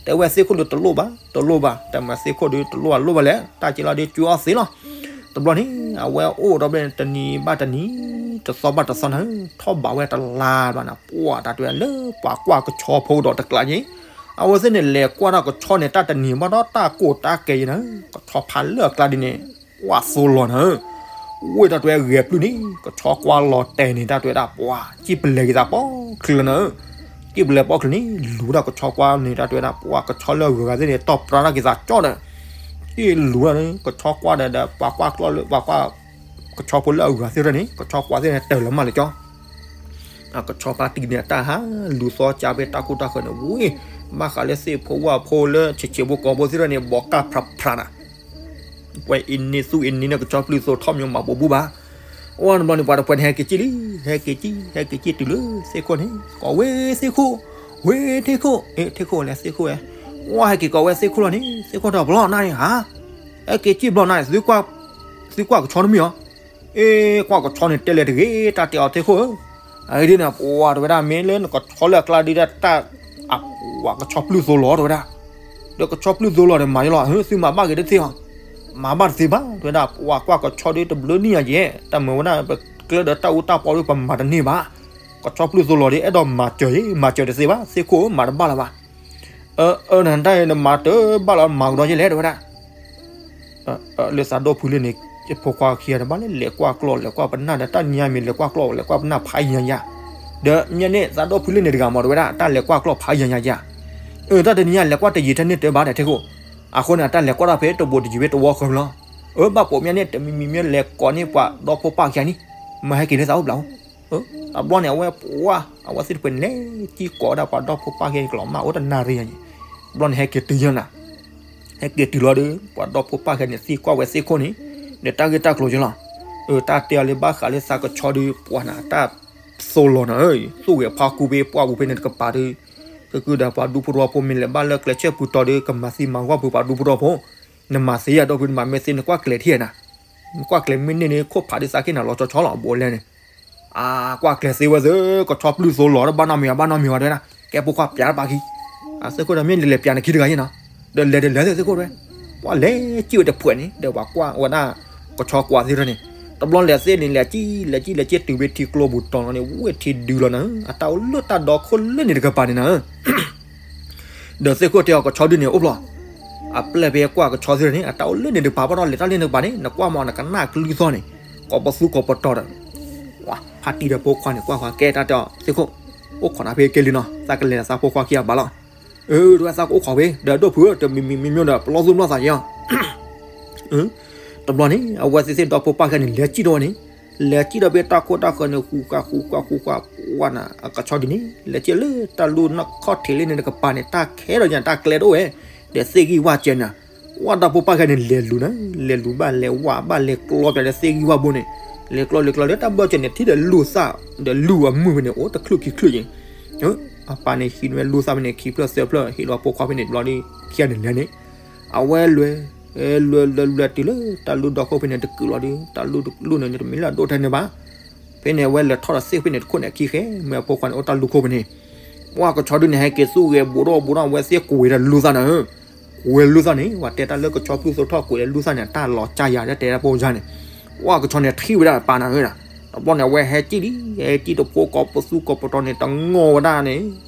တဲဝဲသ့ၣ်ခိၣ်ဒီးတလိၣ်ဘၣ် တလိၣ်ဘၣ် တမၤသ့ၣ်ခိၣ်ဒီးတလိၣ်ဘၣ်လိၣ်ဘၣ်လဲၣ် တၢ်က့ၤလီၤဒီးကၠွ့အီၣ်သ့လီၤ, တဘျီန့ၣ် အဝဲအိၣ်ဒီးဖဲန့ၣ်တနံၤဘၣ်တနံၤ, တသီဘၣ်တသီနၤဧၢ, ထီၣ်ဘးဝဲတလါဘၣ်နၤ ပှၤတၢ်တဲဝဲလၢပှၤကွၢ်ကဆီဖိဒီးတကျးက့ အဝဲသ့ၣ်န့ၣ် လဲၤကွၢ်ထီၣ်ကဆီန့ၣ် တၢ်တနံၤဘၣ်ဒီးတၢ်ကိၢ်တၢ်ကဲယဲနၤ, ကဆီဖးလၢအကျါဒ်န့ၣ်, ဝၣ်သိလီၤနၤ, ဝ့ၢ်တၢ်တဲဝဲဂဲၤပျုၢ်န့ၣ် ကဆီကွၢ်လီၤတဲာ်န့ၣ် တၢ်တဲဝဲဒၣ် ပှၤ ကံၣ်ပလဲၤက့ၤသးပိာ်ချုးလီၤနၤ, ကံၣ်ပလဲၤပိာ်ချုးန့ၣ် လူၤဝဲဒၣ်ကဆီကွၢ်န့ၣ် တၢ်တဲဝဲဒၣ် ပှၤကဆီလၢအဂုၤအဂၤသ့ၣ်န့ၣ် တီၢ်ပြးတၢ်က့ၤသးကၠီဒီး, လူၤန့ၣ် ကဆီကွၢ်ဒီး ဒီးပှၤကွၢ်ကျီၢ်လၢ ပှၤကွၢ် ကဆီဖိလၢအဂၤသ့ၣ်တဖၣ်န့ၣ် ကဆီကွၢ်သ့ၣ်န့ၣ် တၢၢ်လီၤမၢ်လၢကၠီ ကဆီဖါတံၢ်န့ၣ် အတၢ်ဟးလူၤသီကၢ်ဖဲတၢ်ခိၣ်တၢ်ဃၢၤန့ၣ် ဝံၤ ဘၣ်ဃးလၢသ့ၣ်ဖိဝၣ်ဖိလၢဆံးဆံးဖိကီၢ်ဖိသ့ၣ်တဖၣ်န့ၣ် ဘီးကၢ်ဖြးဖြးနၤ ပှဲၤအံၤန့ၢ်သူၣ်အံၤန့ၢ်န့ၣ် ကဆီပျုၢ်သိထီၣ်မ့ၢ်မၤပူၤဘူၣ်ဘၣ်. အဝဲတဘျီန့ၣ် ပှၤတဖုန့ၣ် ဟဲက့ၤကၠံၣ်လံ, ဟဲက့ၤကၠံၣ် ဟဲက့ၤကၠံၣ်တုၤလၢသ့ၣ်ခိၣ်န့ၣ် ကိးဝဲသ့ၣ်ခိၣ်, ဝဲထ့ၣ်ခိၣ်, အ့ ထ့ၣ်ခိၣ်လဲၣ်သ့ၣ်ခိၣ်ဝဲ, ဝဲဟဲက့ၤကိးဝဲသ့ၣ်ခိၣ်လီၤန့ၣ် သ့ၣ်ခိၣ်ဒီးဘျီနၤန့ၣ်ဧါ, ဟဲက့ၤကၠံၣ်ဘျီနၤန့ၣ် သုကွၢ်ကဆီတမံၤအီၤ, အ့ ကွၢ်ကဆီန့ၣ်တဲလဲၤတဂ့ၤ တၢ်တဲအီၤသ့ၣ်ခိၣ်ဧၢ အဒ်န့ၣ် ပှၤတဝဲဒၣ် မ့ၢ်လၢနကဆီလၢအကျါဒ်ဒၣ် တၢ်အဝဲကဆီပျုၢ်သိလီၤတဝဲဒၣ်, ဒီးကဆီပျုၢ်သိလီၤဒီးမၤယလီၤ သုမၤဘၣ်ဂ့ၤတသ့အီၤ, မၤဘၣ်တသ့ဘၣ် တဝဲဒၣ် ပှၤကွၢ်ကဆီဒ်တဘျုးနံၣ်ညါယဲၢ် တၢ်မၤဝဲဒၣ် ပကျဲဒီးတၢ်အူတၢ်ပီဒီး ပမၤတန့ၢ်ဘၣ်, ကဆီပျုၢ်သိလီၤဒီး အဲၣ်ဒိးမၤစၢၤယဲၢ် မၤစၢၤတသ့ဘၣ် သ့ၣ်ခိၣ်ဧၢ မၤတဘၣ်လၢၤဘၣ် အၢ နတၢ်အံၤနမၤတဘၣ်လၢၤ မၤကဒီးယဲၢ်လဲၣ် တဝဲဒၣ် လၢသးဒီဖုလ့န့ၣ် ဖိခွါခံဂၤတဘၣ်လၢ လဲၤကွၢ်ကျီၢ် လဲၤကွၢ်ပနၢ်ဒီး တၢ်ညါမ့ၢ်လဲၤကွၢ်ကျီၢ် လဲၤကွၢ်ပနၢ်ဖးယံၤညါယၤ, ဒီးမ့ၢ်န့ၣ် သးဒီဖုလ့န့ၣ်တဂၤမ့ၢ် တဝဲဒၣ် တၢ်လဲၤကွၢ်ကျီၢ်ဖးယံၤညါယၤ, အၢ တၢ်တနံၤညါလဲၤကွၢ်တယံၤထဲန့ၣ်တဘၣ်ဒီး ထ့ၣ်ခိၣ်, အဃိန့ၣ် အတၢ်လဲၤကွၢ်တၢ်ဖဲတဘိးတယံၤဖဲတဝီဃၢၤလီၤ, အၢ ဘၣ်ပိာ်မ့ၢ်န့ၣ် တမံၤမံၤမ့ၢ်လဲၤကိးန့ၢ်ပှၤဒီဖိပၢ်ခံဂၤန့ၣ်, မၤဟဲက့ၤလၢသးအိၣ်ဘျီ အၢ တဘျီန့ၣ် အဝဲပှၢ် အဝဲသ့ၣ်တဖုန့ၣ်လဲၤကံၣ်ကိးဝဲဒၣ်ပှၤဒီဖိပၢ်ခံဂၤန့ၣ် ကလီၤမၢ်အိၣ်တနၣ်ရံၣ်ညါန့ၣ်, တဘျီန့ၣ် ဟဲက့ၤတုၤယဲၢ်နၤ, ဟဲက့ၤတုၤလီၤဒီး ပှၤဒီဖိပၢ်ခံဂၤန့ၣ် သံကွၢ်ဝဲသ့ၣ်ခိၣ်န့ၣ်, ဒီးတၢ်ဂ့ၢ်တၢ်ကျိၤယဲၢ်လီၤ, အၢ တၢ်တဲအီၤလၢဘၣ်ဃးလၢသးကဆီဒီး ပှၤနၤ တၢ်သိလီၤနၤဧၢ, သူၣ်ဂဲၤဖီကူဖဲပှၢ်ပူၤဖဲန့ၣ်တကပၤဒီး, ကကုၢ်ဒီးပှၤဒူဖိထီဖိမ့ၢ်လဲၤဘၣ်လၢကျဲဆဲၣ်ပူၤတီၤဒီး ကမၤသံမၤဂီၢ်ပှၤဒူဖိထီဖိ, နမၤသ့ယၤဒီဖု နမၤမ့ၢ်သ့နကွၢ်ကျဲၤထံၣ်နၤ နကွၢ်ကျဲၤမ့ၢ်န့ၢ်န့ၣ် ခိၣ်ဖးဒ်သးက့ၤနၤလီၤဆီဆီလီၤ ဘိးလဲန့ၣ်, အကွၢ်ကျဲၤသ့ဝဲသ့ၣ် ကဆီပျုၢ်သိလီၤ တဘၣ်နီတမံၤဘၣ် ဘၣ်နီတမံၤဘၣ် တဝဲဒၣ် ကဲဖိခွါပျးတပာ်ခံ, အသ့ၣ်ခိၣ်ဒီး မ့ၢ်လဲၤပျးနခံတဂၤယဲၢ်နီၤ, ဒီးလဲၤတလဲၤသ့ၣ်ခိၣ်တဝဲ, ပှၤလဲၤကံၣ်ဝဲတဖုန့ၣ် ဒီးပှၤကွၢ်ဝဲဒၣ် ကဆီကွၢ်သ့ၣ်တဖၣ်န့ၣ်, တဘျီလဲၤသ့ၣ်န့ၣ် လဲၤကံၣ် လဲၤကံၣ် လဲၤကံၣ်တုၤဖဲထံကျိပူၤတီၤလီၤန့ၣ် ဝဲထံဒုလီၤနၤဧၢ, အတၢ်အိၣ်လၢတၢ်ဒီခိၣ်လၢန့ၣ်တကပၤန့ၣ်နၤဧၢ ဒီးသ့ၣ်ခိၣ်တဲအီၤ ကဆီဒုန့ၣ်အိၣ်ဖျီ, အပျဲၢ်ဖဲကွၢ်ကဆီသ့ၣ်န့ၣ် အတၢ်အိၣ်လၢန့ၣ်တကပၤ ဘၣ်ဒီးလဲၤတၢ်လၢန့ၣ်တကပၤန့ၣ် နကွၢ်မ့ၢ်နကနၣ်ကလုၢ်သီၣ်န့ၣ်, ကိးပသူကိးပတီၤဒီး, ဖါတံၢ်ဒီးဖိခွါန့ၣ် ကွၢ်ကွၢ်ကဲတၢ်တဲအီၤ သ့ၣ်ခိၣ်, အိၣ်ခိးနၤဖဲကဲလံနီၤ သးကလဲၤဒီးသးဖိခွါခံဂၤဘၣ်လီၤ, အၢ တဝဲသးကအိၣ်ခိးဖဲ ဒီးဒိၣ်ဖုဧၢ တမံၤမံၤမံၤမံၤဒီး ပလီၢ်သူၣ်ပလီၢ်သးယဲၢ်အီၤ တဘျီန့ၣ် အဝဲသ့ၣ်သ့ၣ်ဒီဖိပၢ်ခံဂၤန့ၣ် လဲၤကံၣ်ဒီးဝဲန့ၣ်, လဲၤကံၣ်ဒီးဖဲတၢ်ခိၣ်တၢ်ဃၢၤန့ၣ် ဃူဃာ်ဃူဃာ်ဃူဃာ် ပှၢ်နၤ အကဆီဒုန့ၣ် လဲၤကံၣ်လၢတၢ်လူၢ်နီၢ်ခီၣ်ထံးလၢန့ၣ်တကပၤန့ၣ် တၢ်ခဲဒီးညါ တၢ်ကျဲတအိၣ်ဝဲ, ဒီးသ့ၣ်ဂံၢ်ဝၢ်စဲးနၤ, ပှၢ်ဒီဖိပၢ်ခံဂၤန့ၣ် လဲၤလူၤနၤ, လဲၤလူၤဘၣ်လဲၤဝၢ်ဘၣ်လဲၤကျီပျးလၢသ့ၣ်ဂံၢ်ဝၢ်ဘိန့ၣ်, လဲၤကျီလဲၤကျီလၢတၢ်ဘၢၣ်စၢၤန့ၣ် ထံၣ်ဒီးလူၢ်သၣ်, ဒီးလူၢ်အမုၢ်ဖဲန့ၣ် အိၣ်တချုးခံချုးယဲၢ် အပၢ်န့ၣ်ဟံးန့ၢ်လူၢ်သၣ်ဖဲန့ၣ် ခံဖျၢၣ်သၢဖျၢၣ် ဟ့ၣ်လီၤဖိခွါဖဲန့ၣ်တဘျီဒီး ခံဂၤန့ၣ်လဲၤန့ၣ်, အဝဲလဲၤ, လဲၤလဲၤလဲၤတုၤလၢတၢ်လူၢ်ဒီခိၣ်ဖဲန့ၣ်တကုာ်လီၤဒီး တၢ်လူၢ်တလူၢ်န့ၣ် တမ့ၢ်လၢအဒိၣ်ထဲန့ၣ်ဘၣ်, ဖဲန့ၣ်အဝဲလဲၤထီၣ်ဒီးသ့ၣ်ဖဲန့ၣ်တခိၣ်န့ၣ် အခံဃဲ မ့ၢ်အဖိခွါန့ၣ်အိၣ်တၢ်လူၢ်ခိၣ်ဖဲန့ၣ်, ပှၢ်ကဆီဒုန့ၣ် ဟဲက့ၤသူၣ်ဂဲၤဘူးဒီးဘူးဒီး အဝဲသ့ၣ်ကွံာ်ဒီးလူၢ်သၣ်နၤဧၢ ကွံာ်လူၢ်သၣ်န့ၣ် ပှၤတဲတၢ်လၢကဆီပျုၢ်သိထီၣ်ကွံာ်ဒီးလူၢ်သၣ်န့ၣ် တၢ်လီၤကၢ်ယၤလၢတဲတၢ်ဖိကၢ်န့ၣ်, ပှၢ်ကဆီန့ၣ်ထံၣ်ဝဲဒၣ်ပၢ်နၤဧၢ, တဘျီန့ၣ် အဝဲဟဲကံၣ်လံ, ဟဲကံၣ်တဖိကိးပသူကိးပတီၤန့ၣ် တငီၢ်ဝဲဒၣ်န့ၣ်,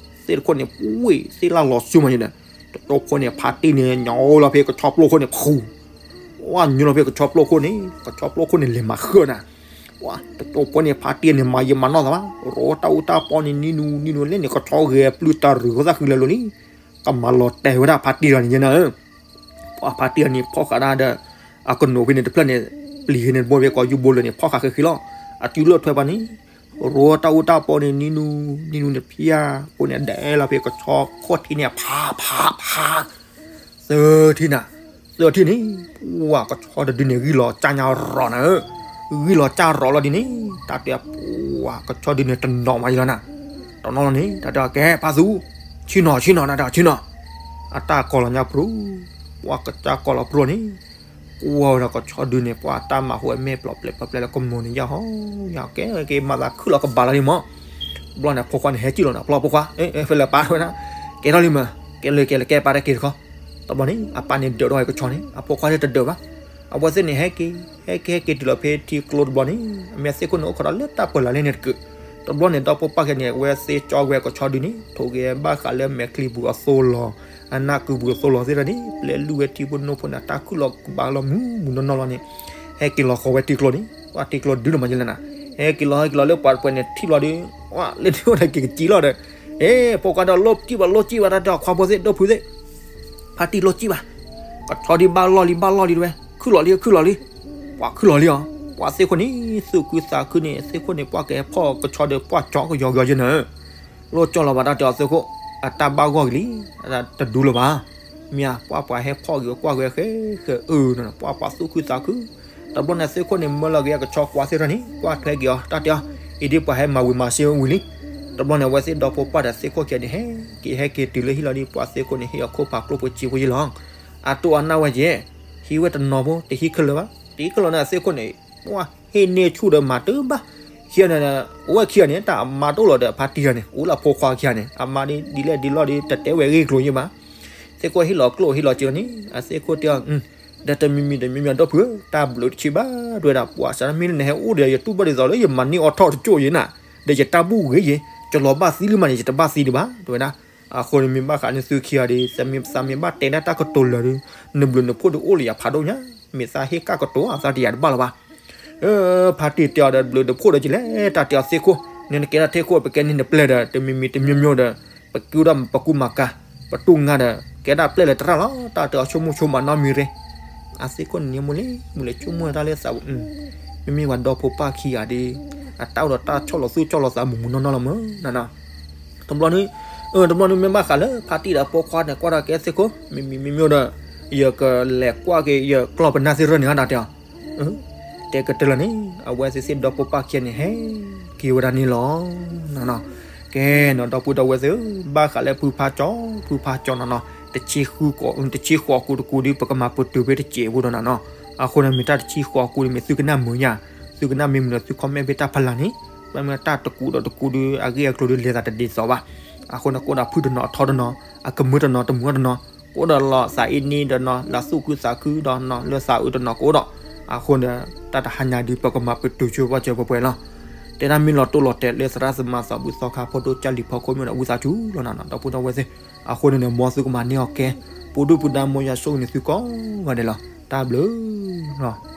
သ့ၣ်တခိၣ်န့ၣ် ပှ့ၤသ့ၣ်လၢလီၤဆူမးန့ၣ်ဒီး, တတိၢ်ဖိန့ၣ် ဖါတံၢ်န့ၣ် ညီလီၤဖဲကဆီပျိၢ်ခိၣ်န့ၣ် ဖူ, ပှၢ်ညီလီၤဖဲကဆီပျိၢ်ခိၣ်န့ၣ် ကဆီပျိၢ်ခိၣ်န့ၣ်လဲၤမၤဃၢနၤ, ပှၢ်တတိၢ်ဖိန့ၣ် ဖါတံၢ်န့ၣ် မၤယံာ်မၤနီၢ်သးဘၣ်, ရိတၢ်အူတၢ်ပီန့ၣ် နံၤနူၤနံၤနူၤလဲၣ်န့ၣ် ကဆီဂဲၤပျုၢ်တၢ်ရုၢ်ဃိသၣ်ဃုာ်လၢာ်လိၤလံ, ကမၤလီၤတဲာ်ဝဲဒၣ်ဖါတံၢ်လီၤန့ၣ်ယဲၢ်နၤဧၢ ပှၢ်ဖါတံၢ်အီၤန့ၣ် ဖီၣ်ဃာ်ဒၣ်ဒီး အကနိးဖဲန့ၣ်တဖျၢၣ်န့ၣ် ပျံၤဃ့န့ၣ်တဘိဖဲကိးယူၢ်ဘိလၢာ်န့ၣ် ဖီၣ်ဃာ်ဃ့ဃ့လီၤ, အတုၤလၢထွဲပၤန့ၣ်, ရိတၢ်အူတၢ်ပီန့ၣ် နံၤနူၤ, နံၤနူၤန့ၣ်ဖျါ, အဃိန့ၣ် ဒဲးလီၤဖဲကဆီခိၣ်ထံးန့ၣ် ဖးဖးဖး, သၢထံၣ်နၤ, သၢထံၣ်န့ၣ်, ပှၢ်ကဆီတဒုန့ၣ် ဂံၢ်လီၤကၢ်ညါရီၤနၤဧၢ, ဂံၢ်လီၤကၢ်ရီၤလီၤဒ်န့ၣ်, တၢ်တဲပှၢ်ကဆီဒုန့ၣ် တနီၤမးယလီၤနၤ, တနီၤလီၤန့ၣ် တၢ်တဲကဲဖါသူ, ဆ့ၣ်နီၤဆ့ၣ်နီၤနၤတဲဆ့ၣ်နီၤ, အတၢ်ကီၤလီၤညါပြူၤ, ပှၢ်ကစၢ်ကီၤလီၤပြူၤန့ၣ်, ကွၢ်ဝဲဒီးကဆီဒုန့ၣ် ပှၢ်တၢ်မၤဟူးအမဲာ်ပျီပျဲပျီပျဲလၢကမိၢ်န့ၣ်ယါဟီ, ယါကဲက့ၤမၤသးခုၣ်လီၤကဘၣ်လီၤန့ၣ်မး, တဘျီန့ၣ် အဖိခွါန့ၣ် ဟဲကံၣ်လီၤနၤ ဖျီဖိခွါ, ဖဲလၢပၢ်ဝဲဒၣ်, ကဲထီၣ်လံမး, ကဲလၢကဲလၢကဲပၢ်တၢ်က့ၤတခီ, တဘျီန့ၣ် အပၢ်န့ၣ်ဒၢးဒီးကဆီန့ၣ် အဖိခွါန့ၣ်တဒၢးဘၣ်, အဝဲသ့ၣ်န့ၣ် ဟဲက့ၤ, ဟဲက့ၤဟဲက့ၤတုၤလီၤဖဲထံကျိတဘျီန့ၣ် အမ့ၢ်သ့ၣ်ခိၣ်န့ၣ် အိၣ်ခိးဒီးလၢတၢ်ပၢၢ်လၢ်လၢန့ၣ်တကုာ်, တဘျီန့ၣ် ဒီဖိပၢ်ခံဂၤန့ၣ် အဝဲသ့ၣ်ကၠီဝဲကဆီဒုန့ၣ် ထိၣ်ဂဲၤဘၣ်ဃးလၢမဲာ်ချံပူၤအသိလီၤ, အနၢ်ကုပူၤအသိလီၤသ့ၣ်တဖၣ်န့ၣ် ပျဲလုၢ်ဝဲထံဖိနိဖိန့ၣ် တၢ်ခုၣ်လီၤကဘၣ်လီၤမုၢ်မုၢ်နီၢ်နီၢ်လီၤန့ၣ်, ဟဲက့ၤလီၤဃီၤဝဲထံကျိန့ၣ် ပှၢ်ထံကျိဒုလီၤမးယလီၤနၤ, ဟဲက့ၤလီၤဟဲက့ၤလီၤလၢပှၢ်တပှဲၤန့ၣ်ထံၣ်လီၤဒီး, ပှၢ်လၢထံအိၣ်ဒီးက့ၤကစံလီၤဒီး, အ့ ဖိခွါဒီးလိၣ်ကံၣ်ဘၣ်လိၣ်ကံၣ်ဘၣ်တၢ်တဲအီၤခွါဖိသ့ၣ်ဒိၣ်ဖုသ့ၣ် ဖါတံၢ်လိၣ်ကံၣ်ဘၣ်, ကဆီဒ်ဘၣ်လီၢ်လံ ဘၣ်လီၢ်လံတဲဝဲ, ခုၣ်လီၤလံ ခုၣ်လီၤလံ. ပှၤခုၣ်လီၤလံအီၤ, ပှၤသ့ၣ်ခိၣ်န့ၣ် သူၣ်ခုသးခုန့ၣ် သ့ၣ်ခိၣ်န့ၣ် ပှၤကဟဲဖီၣ်ကဆီဒီး ပှၤကၠီကယီကယီယဲနၤ. လိၣ်ကၠီလီၤဘၣ် တၢ်တဲအီၤသ့ၣ်ခိၣ်, အတၢ်ဘၣ်ဂီၢ်ကလံ, တဒူလၢၤဘၣ်. မ့ၢ်ဧါ, ပှၤပှၤဟဲဖီၣ်က့ၤဝဲ ကွၢ်က့ၤဝဲဃဲဃဲအၢ, ပှၤပှၤသူၣ်ခုသးခု. တဘျီန့ၣ် သ့ၣ်ခိၣ်န့ၣ် မၢလီၤက့ၤအကဆီကွၢ်သ့ၣ်ထီၣ်န့ၣ် ကွၢ်ထွဲက့ၤအီၤ တၢ်တဲအီၤ, အံၤဒ်ပှၤဟဲမၤဝံၤမၤစ့ဝံၤလံ. တဘျီန့ၣ် အဝဲသ့ၣ်ဒီဖိပၢ်ဒီးသ့ၣ်ခိၣ်ခံဂၤန့ၣ် ဟဲက့ၤဟဲက့ၤတုၤလၢဟံၣ်လီၤဒီး ပှၤသ့ၣ်ခိၣ်န့ၣ် ဟ့ၣ်အီၤခိၣ်ဖးကျိၣ်ဖိစ့ဖိယဲလီၤ. အတိၢ်အနၢ်ဝဲက့ၤ, ဟံးဝဲတနီၤဖိ တဟံးခဲလၢာ်ဘၣ်. တဟံးခဲလၢာ်န့ၣ် သ့ၣ်ခိၣ်န့ၣ် ပှၤဟ့ၣ်န့ၢ်ဆူၣ်ဒီးမၤတဘၣ်. ခံဂၤန့ၣ် အိၣ်ဝဲခံဂၤန့ၣ် တၢ်မၤတအိၣ်လီၤဒီး အဖါတံၢ်ဂၤန့ၣ် အိၣ်လၢအဖိခွါခံဂၤန့ၣ် အမါဒ်လဲၣ်ဒ်လဲၣ်ဒီး တတဲဝဲဂ့ၢ်ကျိၤယဲဘၣ်. သ့ၣ်ခိၣ်ဟ့ၣ်လီၤကျိၣ်ဟ့ၣ်လီၤစ့လီၤန့ၣ် အသ့ၣ်ခိၣ်တဲအီၤ, ဒီးတမံၤမံၤတမံၤမံၤ ဒီပုၢ်ဧၢ, တၢ်ဘျုးတဆံးဘၣ် တဲဝဲဒၣ်, ပှၤစးထီၣ်မ့ၢ်နဟဲအိၣ်ဒီး ယတူၢ်ဘၣ်ဒ်သိးလၢယမၤန့ၢ်အီၤထီၣ်တကၠိၢ်ယဲနၤ, ဒီးယတၢ်ဘူၣ်ဂ့ၤယဲ, ယလီၤဘၣ်သံလံမးန့ၣ် ယတဘၣ်သံဒံးဘၣ် တဲဝဲဒၣ်. အဃိန့ၣ်မ့ၢ်ဘၣ်ဃးန့ၣ်သုခံဂၤဒီး သးမ့ၢ်ဘၣ်တဲဒၣ်တၢ်ကတိၤလၢာ်ဒီး နဘျုးနဖှိၣ်ဒီးအိၣ်လၢယဖးဒိၣ်ညါ, မ့ၢ်သးဟ့ၣ်ကၣ်ကတိၤအသးတယာ်တဘၣ်လၢၤဘၣ်. ဖါတံၢ်တဲအီၤဒီး ဘျုးနဖှိၣ်ဒီးကလဲၤ တၢ်တဲအီၤသ့ၣ်ခိၣ်, နကဲဒၣ်ထဲခိၣ် ပကဲန့ၣ်နပျဲၢ်ဒီး တမံၤမံၤတမံၤမံၤဒီး ပကူဒီးပကူမၤကၤ, ပတူၢ်ငါဒီး ကဲဒၣ်ပျဲၢ်လၢတရၣ်လီၤ, တၢ်တဲအီၤဆိကမိၣ်ဆိကမးနီတမံၤရ့. အသ့ၣ်ခိၣ်န့ၣ်မ့ၢ်လံ မ့ၢ်လဲၤဆိကမိၣ်တၢ်လၢသးပူၤ, မ့မ့ၢ်ပှၤဒီဖိပၢ်ခံဂၤဒီး အတၢ်အိၣ်ဒီးတၢ်ဆီၣ်လီၤသူၣ်ဆီၣ်လီၤသးမုာ်မုာ်နီၢ်နီၢ်လီၤမးနၤနီၤ. တဘျီန့ၣ်, တဘျီန့ၣ်မ့ၢ်ဘၣ်ဃးလၢဖါတံၢ်ဒီးပိာ်ခွါန့ၣ် ကွၢ်ဒီးကဲသ့ၣ်ခိၣ် မ့မ့ၢ်မ့မ့ၢ်ဒီး ယကလဲၤကွၢ်က့ၤယကျီၢ်ပနၢ်သ့ၣ်ရၢၢ်န့ၣ် တၢ်တဲအီၤ တဲကတၢၢ်လီၤန့ၣ် အဝဲသ့ၣ်သ့ၣ်ဒီဖိပၢ်ခံဂၤန့ၣ် ဟဲက့ၤဝဲဒၣ်န့ၣ်လီၤ. ကဲနီၤ ဒီပုၢ်ဒီဝဲၢ်သ့ၣ်ဧၢ, ဘၣ်ဃးလၢဖုဖါကၠီ, ဖုဖါကၠီနီၤနီၤ, တဆံဃုကိး, တဆံဃိးကိးတကိးဒီး ပကမၤပတုာ်ဖဲတစဲးဖိဒီးနၤနီၤ. အဃိန့ၣ် မ့ၢ်တၢ်တဆံဃိးကိးန့ၣ် မ့ၢ်သုကနၣ်မုာ်ညါ, သုကနၣ်မ့ၢ်မုာ်ဒီးသု comment ဖဲတၢ်ဖးလၢ်န့ၣ်, မ့ၢ်တၢ်တကိးဒီးတကိးဒီး အဂ့ၢ်အကျိၤဒီး လဲၤသးတဒ်သိးဘၣ်. အဃိန့ၣ် ကအိၣ်ဒီးဖုတနီၤအထီတနီၤ, အကမၢတနီၤတမုာ်တနီၤ, ကအိၣ်ဒီးလီၤသးအ့န့ဒီးနီၤ လၢသူၣ်ခုသးခုဒီးနီၤ လၢသးအုးတနီၤကအိၣ်ဒီး, အဃိန့ၣ် တၢ်တဟါညါဒုး ပကမၤပတုာ်ဆိပှၢ်စၢၤပှဲၤပှဲၤလီၤ. တဲဒၣ်မ့ၢ်လီၤတိၢ်လီၤတဲာ်လၢသရၣ်သမါသးဘုသီခါ ဖိဒိၣ်ကၢ်လံၤဖီခိၣ်မ့ၢ်ဒီး ဝံသးစူၤလီၤနၤနီၤ ဒီပုၢ်ဒီဝဲၢ်သ့ၣ်. အဃိန့ၣ်န့ၣ် မ်သုကမၤန့ၢ်အီၤကဲ, ပူၤဒုၣ်ပူၤဒါ မ်ယွၤဆိၣ်ဂ့ၤန့ၢ်သုကိးဂၤဒဲးလီၤ. တၢ်ဘျုးလီၤ.